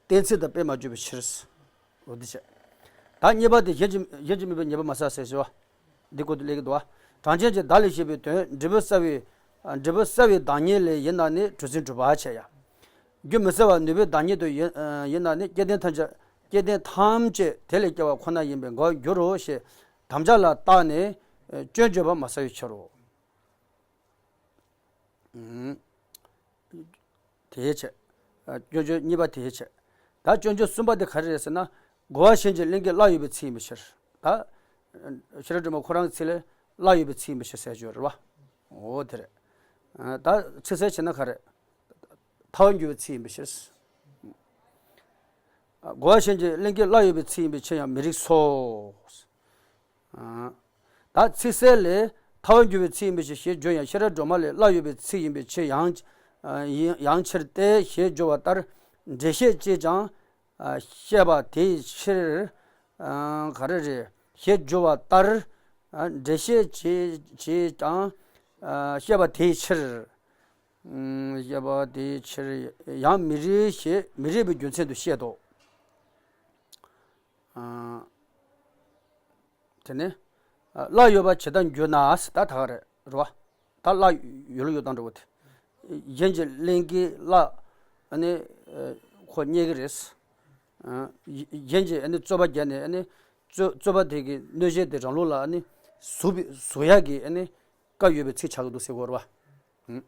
གཏན་ཚིགས་དང་དཔེ་མ་བརྗོད་པའི་ཕྱིར། འོ་འདི་བྱས། ད་གཉིས་པ་དེ་གཞན་གྱིས་གཞན་གྱིས་དམིགས་པའི་ཉེས་པ་མ་བསགས་ཟེར་ཞུ་བ། འདི་སྐོར་དུ་སླེབས་ཀྱི་འདུག་བ། གྲངས་ཅན་གྱི་བདག་ལས་སྐྱེས་པའི་དོན་འབྲས་བུ་བསགས་པའི། འབྲས་བུ་བསགས་པའི་བདག་ཉིད་ལས་ཡིན་ན་ནི་གྲུབ་ཟིན་གྲུབ་པ་བྱས་ཡ། རྒྱུ་མི་གསལ་བ་ནུས་པའི་བདག་ཉིད་དུ་ཡིན་ཡིན་ན་ནི་སྐྱེ་ལྡན་ཐམས་ཅད་སྐྱེ་ལྡན་ཐམས་ཅད་དེ་ལས་སྐྱེ་བ་ཁོ་ན་ཡིན་པའི་འགལ་བར་འགྱུར་རོ་ཞེས་དམ་བཅའ་ལ་བརྟགས་ནས་སྐྱོན་བརྗོད་པ་མ་བསགས་པའི་ཕྱིར་རོ། དེའི་ཕྱིར། སྐྱོན་བརྗོད་གཉིས་པ་དེའི་ཕྱིར། ད་སྐྱོན་བརྗོད་གསུམ་པ་དེ་ག་རེ་རེད་ཟེར་ན། རྒོལ་བ་གཞན་གྱིས་གླེང་གིས་བརླག་ཡོད་པའི་ཚིག་ཡིན་པའི་ཕྱིར། ད། ཤེས་རབ་སྒྲོན་མ་ཁོ་རང་གི་ཚིག་ལས་བརླག་ཡོད་པའི་ཚིག་ཡིན་པའི་ཕྱིར་ཟེར་རྒྱུ་རེད་བ། འོ་དེ་རེད། ད་ཚིག་གསལ་བྱས་ན་ག་རེ། ཐལ་བར་འགྱུར་བའི་ཚིག་ཡིན་པའི་ཕྱིར། རྒོལ་བ་གཞན་གྱིས་གླེང་གིས་བརླག་ཡོད་པའི་ཚིག་ཡིན་པའི་ཕྱིར་ཡང་མི་རིགས་སོ། ད་ཚིག་གསལ་ལས་ཐལ་བར་འགྱུར་བའི་ཚིག་ཡིན་པའི་ཕྱིར་ཞེས་བརྗོད་ཡང་ཤེས་རབ་སྒྲོན་མ་ལས་བརླག་ཡོད་པའི་ཚིག་ཡིན་པའི་ཕྱིར་ཡང་། ཡང་ཕྱིར་ཏེ་ཞེས་བརྗོད་པ་ལྟར་འགྲེལ་བཤད་ཅེས་ཀྱང་བཤད་པ་དེའི་ཕྱིར། ག་རེ་རེད་ཞེས་བརྗོད་པ་ལྟར། འགྲེལ་བཤད་ཅེས་ཅེས་ཀྱང་བཤད་པ་དེའི་ཕྱིར། བཤད་པ་དེའི་ཕྱིར་ཡང་མི་རིགས་ཞེས་མི་རིགས་པའི་རྒྱུ་མཚན་དུ་བཤད་དོ། དེ་ནས། བརླག་ཡོད་པ་ཇི་ལྟར་འགྱུར་ན་ཟེར་ད་ད་ག་རེ་རེད་བ། ད་བརླག་ཡོད་ལ་ཡོད་དང་འདྲ་བོ་དེ། གཞན་གྱིས་གླེང་གིས་བརླག་ཨ་ནི། ཁོ་རྙེད་ཀྱི་རེད། གཞན་གྱིས་ཨ་ནི་རྩོད་པ་བརྒྱབ་ནས་ཨ་ནི། རྩོད་རྩོད་པ་དེ་གི་གནོད་བྱེད་དེ་རང་ལུགས་ལ་ཨ་ནི། ཟུག་པའི་ཟུག་ཡག་གི་ཨ་ནི། བཀའ་ཡོད་པའི་ཚིག་ཆགས་ཀྱི་འདུག་ཟེར་དགོས་རེད་བ།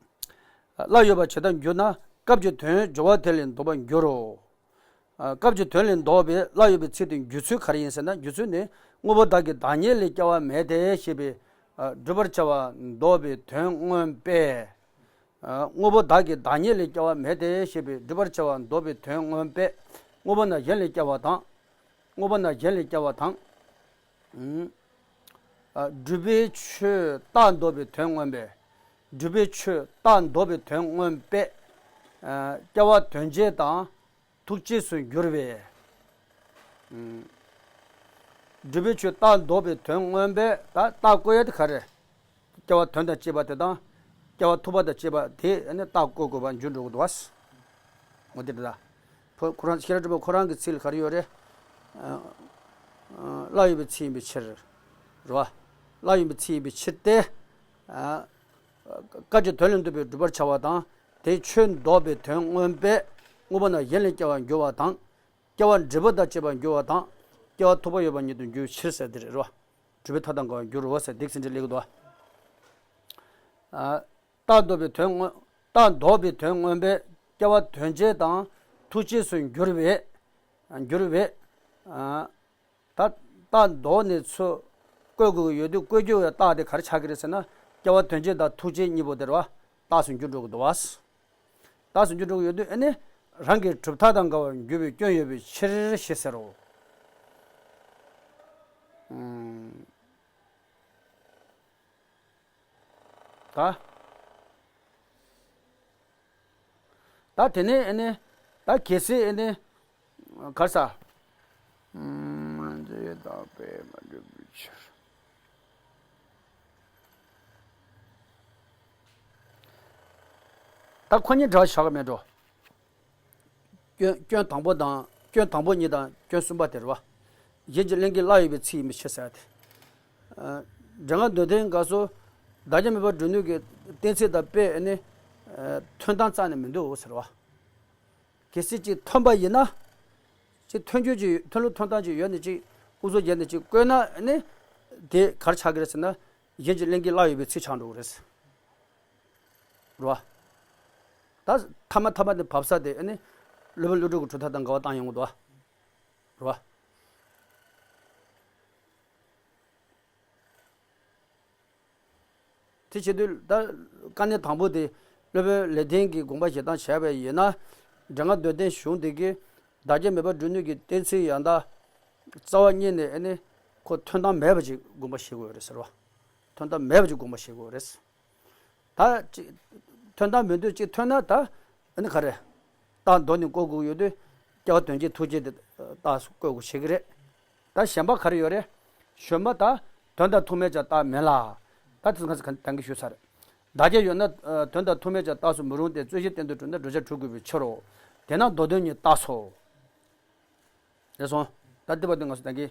བརླག་ཡོད་པ་ཇི་ལྟར་འགྱུར་ན་སྐབས་ཀྱི་དོན་སྦྱོར་བ་དེ་ལས་འདོགས་པར་འགྱུར་རོ། སྐབས་ཀྱི་དོན་ལས་ལྡོག་པའི་བརླག་ཡོད་པའི་ཚིག་དེ་འགྱུར་ཚུལ་ག་རེ་ཡིན་ཟེར་ན། འགྱུར་ཚུལ་ནི་དངོས་པོ་བདག་གི་བདག་ཉིད་ལས་སྐྱེ་བ་མེད་དེ་ཞེས་པའི་བསྒྲུབ་པར་བྱ་བ་ལྡོག་པའི་དོན་མངོན་པས། དངོས་པོ་བདག་གི་བདག་ཉིད་ལས་སྐྱེ་བ་མེད་དེ་ཞེས་པའི་བསྒྲུབ་པར་བྱ་བ་ལྡོག་པའི་དོན་མངོན་པས། དངོས་པོ་ན་གཞན་ལས་སྐྱེ་བ་དང་། དངོས་པོ་ན་གཞན་ལས་སྐྱེ་བ་དང་། སྒྲུབ་པའི་ཆོས་རྟགས་ལྡོག་པའི་དོན་མངོན་པས། སྒྲུབ་པའི་ཆོས་རྟགས་ལྡོག་པའི་དོན་མངོན་པས། སྐྱེ་བ་དོན་བྱེད་དང་ཐུག་བྱེད་སུ་འགྱུར་བས། སྒྲུབ་པའི་ཆོས་རྟགས་ལྡོག་པའི་དོན་མངོན་པས་ད་རྟགས་བཀོད་ཡ་དེ་ག་རེ། སྐྱེ་བ་དོན་དང་བཅས་པ་དེ་དང་། སྐྱེ་བ་ཐུག་པ་དང་བཅས་པ་དེ་ནི་རྟགས་བཀོད་དགོས་པ་འགྱུར་འགྲོ་གི་འདུག་བ། འོ་དེ་འདྲ་ད། ཁོ་ཁོ་རང་ཤེས་རབ་སྒྲོན་མ་ཁོ་རང་གི་ཚིག་ལ་ག་རེ་ཡོད་རེད། བརླག་ཡོད་པའི་ཚིག་ཡིན་པའི་ཕྱིར། རེད་བ། བརླག་ཡོད་པའི་ཚིག་ཡིན་པའི་ཕྱིར་ཏེ། སྐབས་ཀྱི་དོན་ལས་ལྡོག་པའི་བསྒྲུབ་པར་བྱ་བ་དང་། དེའི་ཆོས་ལྡོག་པའི་དོན་མངོན་པས་དངོས་པོ་རྣམས་གཞན་ལས་སྐྱེ་བར་འགྱུར་བ་དང་། སྐྱེ་བ་འབྲས་བུ་དང་བཅས་པར་འགྱུར་བ་དང་། སྐྱེ་བ་ཐུག་པ་ཡོད་པ་ཉིད་དུ་འགྱུར་ཕྱིར་ཟེར་དེ་རེད་རོ། གྲུབ་པའི་མཐའ་དང་འགལ་བར་འགྱུར་རོ་ཟེར་འདི་ཚིག་འདི་སླེབས་ཀྱི་འདུག་བ། རྟགས་ལྡོག་པའི་དོན་མངོན། རྟགས་ལྡོག་པའི་དོན་མངོན་པས་སྐྱེ་བ་དོན་བྱེད་དང་ཐུག་བྱེད་སུ་འགྱུར་བས། འགྱུར་བས། ད་རྟགས་ལྡོག་ནས་ཚུར་བཀོད་དགོས་ཀྱི་ཡོད་དུས་བཀོད་རྒྱུ་བའི་རྟགས་དེ་ག་རེ་ཆགས་ཀྱི་རེད་ཟེར་ན། སྐྱེ་བ་དོན་བྱེད་དང་ཐུག་བྱེད་གཉིས་པོ་དེ་རེད་བ། རྟགས་སུ་འགྱུར་འགྲོ་གི་འདུག་བ། རྟགས་སུ་འགྱུར་འགྲོ་གི་ཡོད་དུས་ཨ་ནི། རང་གི་གྲུབ་མཐའ་དང་འགལ་བར་འགྱུར་བའི་སྐྱོན་ཡོད་པའི་ཕྱིར་ཞེས་ཟེར་རོ། ད། ད་དེ་ནས་ཨ་ནི། ད་གལ་སྲིད་ཨ་ནི། གར་ས། མ་འཛིན་དང་དཔེ་མ་འགྲུབ་པའི་ཕྱིར། ད་ཁོ་གཉིས་འདྲ་བ་བཞག་གི་མེད་འགྲོ། སྐྱོན་སྐྱོན་དང་པོ་དང་སྐྱོན་དང་པོ་གཉིས་དང་སྐྱོན་གསུམ་པ་དེ་རེད་བ། གཞན་གྱིས་གླེང་གིས་བརླག་ཡོད་པའི་ཚིག་ཡིན་པའི་ཕྱིར་ཟེར་ཏེ། འགྲེལ་ངག་མདོ་དོན་སྐབས་སུ། བདག་རྐྱེན་མེད་པར་སྒྲུབ་ནུས་ཀྱི་གཏན་ཚིགས་དང་དཔེ་ནི། ཐོན་སྟངས་རྩ་ནས་མི་འདུག་ཟེར་བ། གལ་སྲིད་ཅིག་ཐོན་པ་ཡིན་ན། ཅིག་ཐོན་རྒྱུ་ཅིག་ཐོན་ལུགས་ཐོན་སྟངས་ཅིག་ཡོད་ནས་ཅིག་དབུ་གཙོ་བརྒྱབ་ནས་ཅིག་བསྐོས་ན་ནི། དེ་ག་རེ་ཆགས་ཀྱི་རེད་ཟེར་ན། གཞན་གྱི་ལས་འགན་བརླག་ཡོད་པའི་ཚིག་ཆགས་འགྲོ་གི་རེད། རེད་བ། ད་མཐའ་མ་མཐའ་མ་དེ་བབས་ས་དེ་ཨ་ནི། སློབ་དཔོན་ཀླུ་སྒྲུབ་ཀྱི་གྲུབ་མཐའ་དང་འགལ་བ་བཏང་ཡོང་གི་འདུག་བ། རེད་བ། དེ་བྱེད་དུས་ད་དཀའ་གནད་དང་པོ་དེ། སློབ་དཔོན་ལེགས་ལྡན་གྱིས་དགོངས་པ་བཞེས་སྟངས་བྱས་པ་ཡིན་ན། འགྲེལ་ངག་མདོར་བསྟན་གཞུང་འདི་གིས་བདག་རྐྱེན་མེད་པར་སྒྲུབ་ནུས་ཀྱི་གཏན་ཚིགས་ཡང་དག་རྩ་བ་ཉིད་ནས་ཨ་ནི་ཁོ་ཐོན་སྟངས་མེད་པ་ཅིག་དགོངས་པ་བཞེས་དགོས་རེད་ཟེར་བ། ཐོན་སྟངས་མེད་པ་ཅིག་དགོངས་པ་བཞེས་དགོས་རེད། ད་ཅིག་ཐོན་སྟངས་མི་འདུག་ཅིག་ཐོན་ན་ད་ཨ་ནི་ག་རེ། རྟགས་འདོགས་ནས་བཀོད་དགོས་ཡོད་དུས། སྐྱེ་བ་དོན་བྱེད་ཐུགས་བསྐྱེད་དེ་རྟགས་སུ་བཀོད་དགོས་བྱེད་ཀྱི་རེད། ད་གཞན་པ་ག་རེ་ཡོད་རེད། གཞན་པ་ད་དོན་དང་ཐུག་མེད་ཀྱང་རྟགས་མིན་ལ། ད་དེ་ཚོ་ང་ཚོ་ག་ད་གིན་ཞུས་ཚར་རེད། བདག་རྐྱེན་ཡོད་ན་དོན་དང་ཐུག་མེད་ཀྱང་རྟགས་སུ་མི་རུང་སྟེ། རྩོད་གཞི་གཏན་དུ་གྲུབ་ན་བསྒྲུབ་བྱ་གྲུབ་དགོས་པའི་ཕྱིར་རོ། དེས་ན་མདོར་བསྟན་གཉིས་རྟགས་སོ། རེད་སོང་། ད་འདི་བར་དུ་ང་ཚོ་ད་གིན་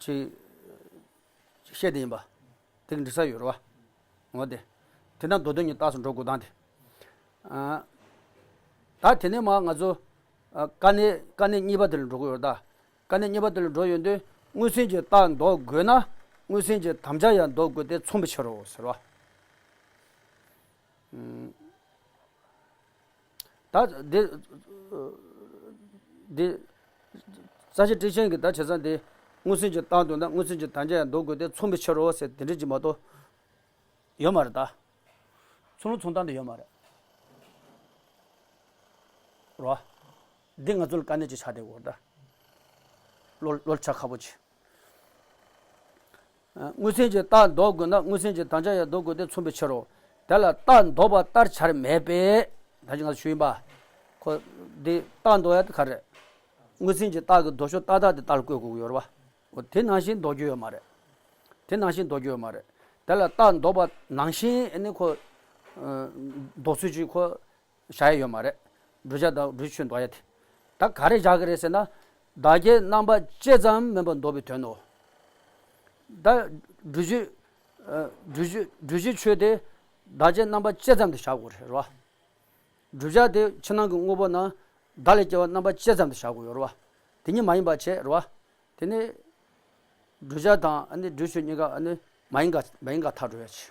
ཅིག་བཤད་དེ་ཡིན་པ། དེ་གི་འགྲིག་ས་ཡོད་རེད་བ། འོ་དེ། དེ་ན་མདོར་བསྟན་གཉིས་རྟགས་སུ་འགྲོ་དགོས་སྟངས་དེ། ཨ། ད་དེ་ནས་མར་ང་ཚོ། ཨ། དཀའ་གནད་དཀའ་གནད་གཉིས་པ་དེ་ལ་འགྲོ་གི་ཡོད་རེད་ད། དཀའ་གནད་གཉིས་པ་དེ་ལ་འགྲོ་ཡོང་དུས། མངོན་སུམ་གྱི་རྟགས་འདོགས་དགོས་ན། མངོན་སུམ་གྱི་དམ་བཅའ་ཡང་འདོགས་དགོས་ཏེ་མཚུངས་པའི་ཕྱིར་རོ་ཟེར་བ། ཨུམ། ད་འདི། འདི། རྩ་ཤེ་ཊཱིཀ་ཆེན་གྱི་ད་བྱས་ཙང་འདི། མངོན་སུམ་གྱི་རྟགས་འདོགས་ན་མངོན་སུམ་གྱི་དམ་བཅའ་ཡང་འདོགས་དགོས་ཏེ་མཚུངས་པའི་ཕྱིར་རོ་ཟེར་དེ་འདྲ་ཅིག་མ་གཏོགས་ཡོད་མ་རེད་ད། མཚུངས་ལུགས་མཚུངས་རྟགས་འདི་ཡོད་མ་རེད། རོ། འདི་ང་ཚོ་ལ་དཀའ་གནད་ཅིག་ཆགས་བསྡད་ཡོད་རེད་ད། བློ་བློ་ཆགས་ཁག་པོ་ཅིག་མངོན་སུམ་གྱི་རྟགས་འདོགས་དགོས་ན་མངོན་སུམ་གྱི་དམ་བཅའ་ཡང་འདོགས་དགོས་ཏེ་མཚུངས་པའི་ཕྱིར་རོ། དེ་ལ་རྟགས་འདོགས་པ་ལྟར་བྱར་མེད་པས། ད་ཅི་ང་ཚོ་ཞུས་ཡིན་པ། ཁོ། འདི་རྟགས་འདོགས་ཡ་དེ་ག་རེ། མངོན་སུམ་གྱི་རྟགས་ཀྱི་ལྡོག་ཕྱོགས་ཏག་ཏག་དེ་རྟགས་ལ་བཀོད་དགོས་ཀྱི་ཡོད་རེད་བ། འོ་དེ་ནང་བཞིན་འདོགས་རྒྱུ་ཡོད་མ་རེད། དེ་ནང་བཞིན་འདོགས་རྒྱུ་ཡོད་མ་རེད། དེ་ལ་རྟགས་འདོགས་པ་ནང་བཞིན་ཨ་ནི་ཁོ། ཨ། འདོགས་ཚུལ་གྱིས་ཁོ། བཞག་ཡ་ཡོད་མ་རེད། བསྒྲུབ་བྱ་དང་བསྒྲུབ་ཆོས་འདོགས་ཡ་དེ། ད་ག་རེ་བཞག་གི་རེད་ཟེར་ན། བདག་རྐྱེན་རྣམ་པ་གཅིག་ཙམ་མིན་པར་འདོགས་པའི་དོན་ནོ། ད་བསྒྲུབ་བྱའི། ཨ། བསྒྲུབ་བྱའི་བསྒྲུབ་བྱའི་ཆོས་དེ་བདག་རྐྱེན་རྣམ་པ་གཅིག་ཙམ་དུ་བཞག་དགོས་རེད་རོ། བསྒྲུབ་བྱ་དེ་ཕྱི་ནང་གི་དངོས་པོ་ནང་བདག་ལས་སྐྱེ་བ་རྣམ་པ་གཅིག་ཙམ་དུ་བཞག་དགོས་ཡོད་རེད་བ། དེ་གཉིས་མ་ཡིན་པ་བྱས་རེད་བ། དེ་ནི། བསྒྲུབ་བྱ་དང་ཨ་ནི་བསྒྲུབ་ཆོས་གཉིས་ཀ་ཨ་ནི་མ་ཡིན་ག་མ་ཡིན་ག་ཐག་འགྲོ་ཡ་ཆེ།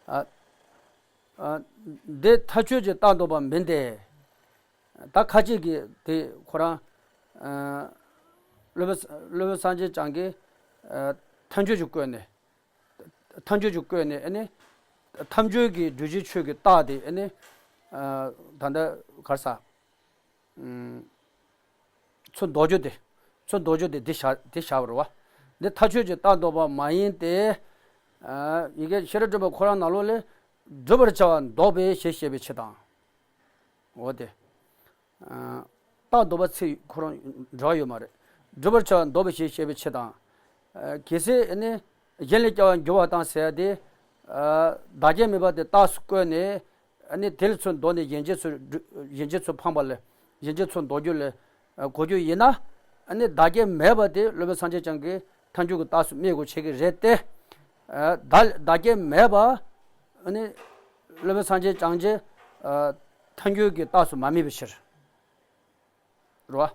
ཨ། ཨ། འདི་མཐའ་དཔྱོད་ཀྱི་རྟགས་འདོགས་པ་མིན་ཏེ། ད་ཁ་ཅིག་གིས་དེ་ཁོ་རང་། ཨ། སློབ་དཔོན་སློབ་དཔོན་སངས་རྒྱས་བསྐྱངས་ཀྱིས། ཨ། ཐལ་འགྱུར་གྱི་སྐོར་ནས། ཐལ་འགྱུར་གྱི་སྐོར་ནས་ཨ་ནི། ཐལ་འགྱུར་གྱི་བསྒྲུབ་བྱའི་ཆོས་ཀྱི་རྟགས་དེ་ཨ་ནི། ཨ། ད་ལྟ་ག་རེ་ཟ། ཨུམ། ཚུར་འདོགས་རྒྱུ་དེ། ཚུར་འདོགས་རྒྱུ་དེ་འདི་བཞག་འདི་བཞག་པ་རེད་བ། འདི་མཐའ་དཔྱོད་ཀྱི་རྟགས་འདོགས་པ་མ་ཡིན་ཏེ། ཨ། ཡི་གེ་ཤེས་རབ་སྒྲོན་མ་ཁོ་རང་ནང་ལོགས་ལས། བསྒྲུབ་པར་བྱ་བ་འདོགས་པའི་ཞེས་བཤད་པའི་ཕྱིར་དང་། འོ་དེ། ཨ། རྟགས་འདོགས་པ་ཚིག་ཁོ་རང་འབྲེལ་བ་ཡོད་མ་རེད། བསྒྲུབ་པར་བྱ་བ་འདོགས་པའི་ཞེས་བཤད་པའི་ཕྱིར་དང་། ཨ། གལ་སྲིད་ཨ་ནི། གཞན་ལས་སྐྱེ་བར་འགྱུར་བ་དང་ཟེར་ཡ་དེ། ཨ། བདག་རྐྱེན་མེད་པ་དེ་རྟགས་སུ་བཀོད་ནས། ཨ་ནི་དེ་ལ་ཚུར་འདོགས་ནས་གཞན་གཅིག་ཚུར་བསྒྲུ་གཞན་གཅིག་ཚུར་འཕངས་པ་ལས། གཞན་གཅིག་ཚུར་འདོགས་རྒྱུ་ལས། ཨ། གོ་རྒྱུ་ཡིན་ན། ཨ་ནི་བདག་རྐྱེན་མེད་པ་དེ་སློབ་དཔོན་སངས་རྒྱས་བསྐྱངས་ཀྱིས་ཐལ་འགྱུར་གྱི་རྟགས་སུ་སྨྲས་དགོས་བྱེད་ཀྱི་རེད་དེ། ཨ། བདག་བདག་རྐྱེན་མེད་པ། ཨ་ནི་སློབ་དཔོན་སངས་རྒྱས་བསྐྱངས་ཀྱིས། ཨ། ཐལ་འགྱུར་གྱི་རྟགས་སུ་མ་སྨྲས་པའི་ཕྱིར། རོ།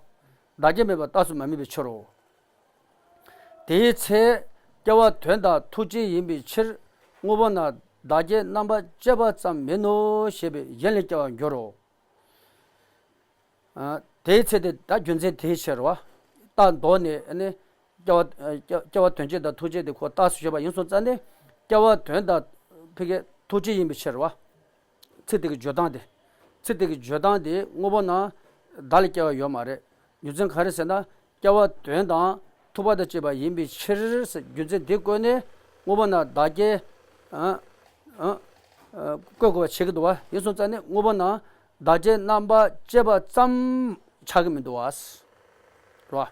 བདག་རྐྱེན་མེད་པར་རྟགས་སུ་མ་དམིགས་པའི་ཕྱིར་རོ། དེའི་ཚེ། སྐྱེ་བ་དོན་དང་ཐུག་བྱེད་ཡིན་པའི་ཕྱིར། དངོས་པོ་རྣམས་བདག་རྐྱེན་རྣམ་པ་གཅིག་པ་ཙམ་མིན་ནོ་ཞེས་པས་གཞན་ལས་སྐྱེ་བར་འགྱུར་རོ། ཨ། དེའི་ཚེ་དེ་ད་རྒྱུ་མཚན་དེའི་ཕྱིར་རོ། རྟགས་འདོགས་ནས་ནི། སྐྱེ་བ། སྐྱེ་སྐྱེ་བ་དོན་བྱེད་དང་ཐུག་བྱེད་དེ་ཁོ་རྟགས་སུ་བཞག་པ་ཡིན་སོང་ཙང་ནི། སྐྱེ་བ་དོན་དང་ཕ་གི་ཐུག་བྱེད་ཡིན་པའི་ཕྱིར་རོ། ཚིག་དེ་གི་བརྗོད་སྟངས་དེ། ཚིག་དེ་གི་བརྗོད་སྟངས་དེ་དངོས་པོ་རྣམས་བདག་ལས་སྐྱེ་བ་ཡོད་མ་རེད། རྒྱུ་མཚན་ག་རེ་ཟེར་ན། སྐྱེ་བ་དོན་དང་ཐུག་པ་དང་བཅས་པ་ཡིན་པའི་ཕྱིར་ཟེར། རྒྱུ་མཚན་དེ་བཀོད་ནས་དངོས་པོ་རྣམས་བདག་སྐྱེ། ཨ། ཨ། ཨ། བཀོད་དགོས་པ་བྱེད་ཀྱི་འདུག་བ། ཡིན་སོང་ཙང་ནི་དངོས་པོ་རྣམས་བདག་རྐྱེན་རྣམ་པ་གཅིག་པ་ཙམ་ཆགས་ཀྱི་མི་འདུག་བ། རེད་བ།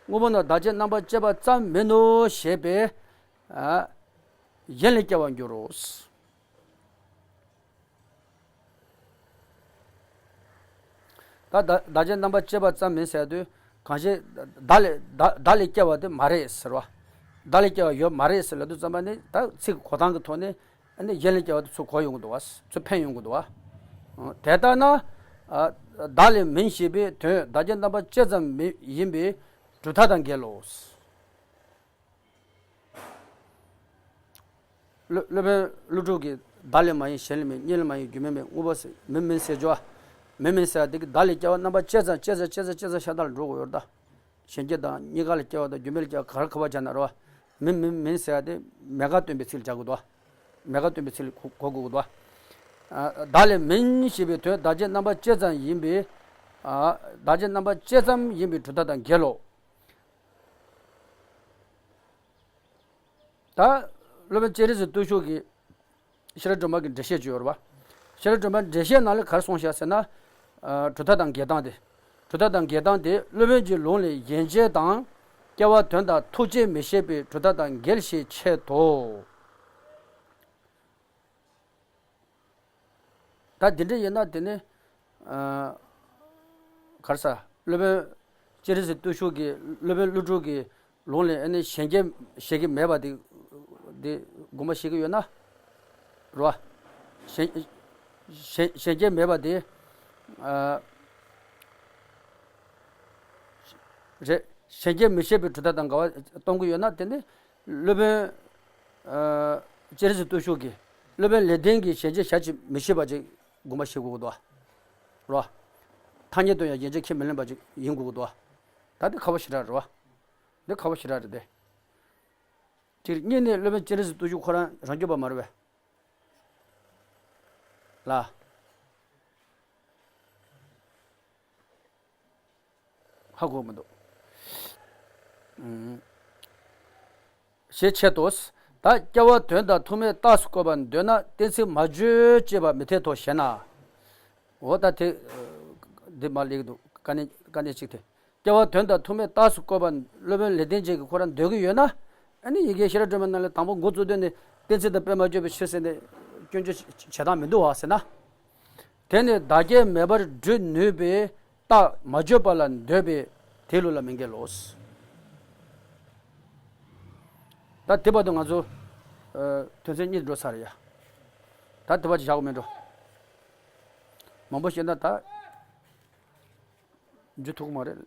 དངོས་པོ་རྣམས་བདག་རྐྱེན་རྣམ་པ་གཅིག་པ་ཙམ་མིན་ནོ་ཞེས་པས། ཨ། གཞན་ལས་སྐྱེ་བར་འགྱུར་རོ། ད་བདག་བདག་རྐྱེན་རྣམ་པ་གཅིག་པ་ཙམ་མིན་ཟེར་དུས། གང་ཞིག་བདག་ལས་བདག་བདག་ལས་སྐྱེ་བ་དེ་མ་རེད་ཟེར་བ། བདག་ལས་སྐྱེ་བ་ཡོད་མ་རེད་ཟེར་ལབ་དུས་ཙམ་པ་ནི་ད་ཚིག་གོ་སྟངས་ཀྱི་ཐོག་ནས། ཨ་ནི་གཞན་ལས་སྐྱེ་བ་དེ་ཚུར་གོ་ཡོང་གི་འདུག་བ། ཚུར་འཕེན་ཡོང་གི་འདུག་བ། དེ་ལྟར་ན། བདག་ལས་མིན་ཞེས་པའི་དོན་བདག་བསྐྱེད་རྣམ་པ་ཅི་ཙམ་མི་ཡིན་པའི་གྲུབ་མཐའ་དང་འགལ་ལོ། སློབ་སློབ་དཔོན་ཀླུ་སྒྲུབ་ཀྱིས་བདག་ལས་མ་ཡིན་གཞན་ལས་མིན། གཉིས་ལས་མ་ཡིན་རྒྱུ་མེད་མིན། དངོས་པོ་ཟེར་མིན་མིན་ཟེར་རྒྱུ་བ། མིན་མིན་ཟེར་བ་དེ་གིས་བདག་ལས་སྐྱེ་བ་རྣམ་པ་ཅི་ཙམ་ཅི་ཙམ་ཅི་ཙམ་ཅི་ཙམ་ཤ་སྟག་ལ་འགྲོ་དགོས་ཡོད་ད། གཞན་སྐྱེ་དང་གཉིས་ཀ་ལས་སྐྱེ་བ་དང་རྒྱུ་མེད་ལས་སྐྱེ་བ་ག་རེ་ག་བ་སྦྱར་ན་རེད་བ། མིན་མིན་མིན་ཟེར་བ་དེ་མེད་དགག་སྟོན་པའི་ཚིག་ལ་སྦྱར་དགོས་འདུག་བ། མེད་དགག་སྟོན་པའི་ཚིག་ལ་གོ་གོ་དགོས་འདུག་བ། བདག་ལས་མིན་ཞེས་པའི་དོན་བདག་བསྐྱེད་རྣམ་པ་ཅི་ཙམ་ཡིན་པའི། བདག་བསྐྱེད་རྣམ་པ་ཅི་ཙམ་ཡིན་པའི་གྲུབ་མཐའ་དང་འགལ་ལོ། ད་སློབ་དཔོན་སྤྱན་རས་གཟིགས་བརྟུལ་ཞུགས་ཀྱིས་ཤེས་རབ་སྒྲོན་མ་གི་འགྲེལ་བཤད་ཅིག་ཡོད་རེད་བ། ཤེས་རབ་སྒྲོན་མ་འགྲེལ་བཤད་ནང་ལ་ག་རེ་གསུངས་བཞག་ཟེར་ན། གྲུབ་མཐའ་དང་འགལ་སྟངས་དེ། གྲུབ་མཐའ་དང་འགལ་སྟངས་དེ་སློབ་དཔོན་གྱི་ལུང་ལས་གཞན་བྱེད་དང་སྐྱེ་བ་དོན་དང་ཐུག་བཅས་མི་བྱེད་པའི་གྲུབ་མཐའ་དང་འགལ་ཞེས་འཆད་དོ། ད་འདི་འདྲ་ཡིན་ན་དེ་ནི། ག་རེ་ཟ། སློབ་དཔོན་སྤྱན་རས་གཟིགས་བརྟུལ་ཞུགས་ཀྱིས་སློབ་དཔོན་ཀླུ་སྒྲུབ་ཀྱི་ལུང་ལས་ཨ་ནི་གཞན་སྐྱེ་བྱེད་ཀྱི་མེད་པ་དེ་དེ་དགོངས་པ་བཞེས་ཀྱི་ཡོད་ན། རེད་བ། གཞན་གཞན་གཞན་སྐྱེ་མེད་པ་དེ། རེད། གཞན་སྐྱེ་མི་བྱེད་པའི་གྲུབ་མཐའ་དང་འགལ་བ་སྟོན་གྱི་ཡོད་ན་དེ་ནི། སློབ་དཔོན། ཨ། སྤྱན་རས་གཟིགས་བརྟུལ་ཞུགས་ཀྱིས་སློབ་དཔོན་ལེགས་ལྡན་གྱིས་གཞན་བྱེད་བྱ་བྱེད་མི་ཤེས་པ་ཅིག་དགོངས་པ་བཞེས་དགོས་ཀྱི་འདུག་བ། རེད་བ། ཐ་སྙད་དུ་ཡང་གཞན་བྱེད་ཁས་མི་ལེན་པ་ཅིག་ཡིན་དགོས་ཀྱི་འདུག་བ། ད་འདི་ཁག་པོ་ཞེ་དྲག་རེད་བ། འདི་ཁག་པོ་ཞེ་དྲག་རེད་དེ། གཅིག་གཉིས་ནས་སློབ་དཔོན་སྤྱན་རས་གཟིགས་བརྟུལ་ཞུགས་ཁོ་རང་རང་རྒྱུད་པ་མ་རེད་བས། ལ། ཧ་གོ་མི་འདུག་ཞེས་འཆད་དོ། ད་སྐྱེ་བ་དོན་དང་ཐུག་མེད་རྟགས་སུ་བཀོད་པར་འདོད་ན་གཏན་ཚིགས་མ་བརྗོད་ཅེས་པ་མི་འཐད་དོ་ཞེ་ན། འོ་ད་དེ། འདི་མ་ལེགས་འདུག་དཀའ་གནད་དཀའ་གནད་གཅིག་དེ། སྐྱེ་བ་དོན་དང་ཐུག་མེད་རྟགས་སུ་བཀོད་པར་སློབ་དཔོན་ལེགས་ལྡན་འབྱེད་ཀྱིས་ཁོ་རང་འདོད་ཀྱི་ཡོད་ན། ཨ་ནི་ཡི་གེ་ཤེས་རབ་སྒྲོན་མའི་ནང་ལ་དང་པོ་འགོ་བཙུགས་དོན་ནི་གཏན་ཚིགས་དང་དཔེ་མ་བརྗོད་པའི་ཕྱིར་ཟེར་ནས་སྐྱོན་བརྗོད་བྱེད་སྟངས་མི་འདུག་བ་ཟེར་ན། དེ་ནི་བདག་བསྐྱེད་མེད་པར་སྒྲུབ་ནུས་པའི་རྟགས་མ་བརྗོད་པ་ལ་འདོད་པས་དེའི་ལུགས་ལ་མི་འགལ་ལོ། ད་དེ་བར་དུ་ང་ཚོ། ཨ། དོན་ཚན་གཉིས་འགྲོ་ཚར་ཡ། ད་དེ་བར་གྱི་བཞག་མེད་འགྲོ། མང་པོ་བཤད་ན་ད། འཇུ་ཐུབ་ཀྱི་མ་རེད།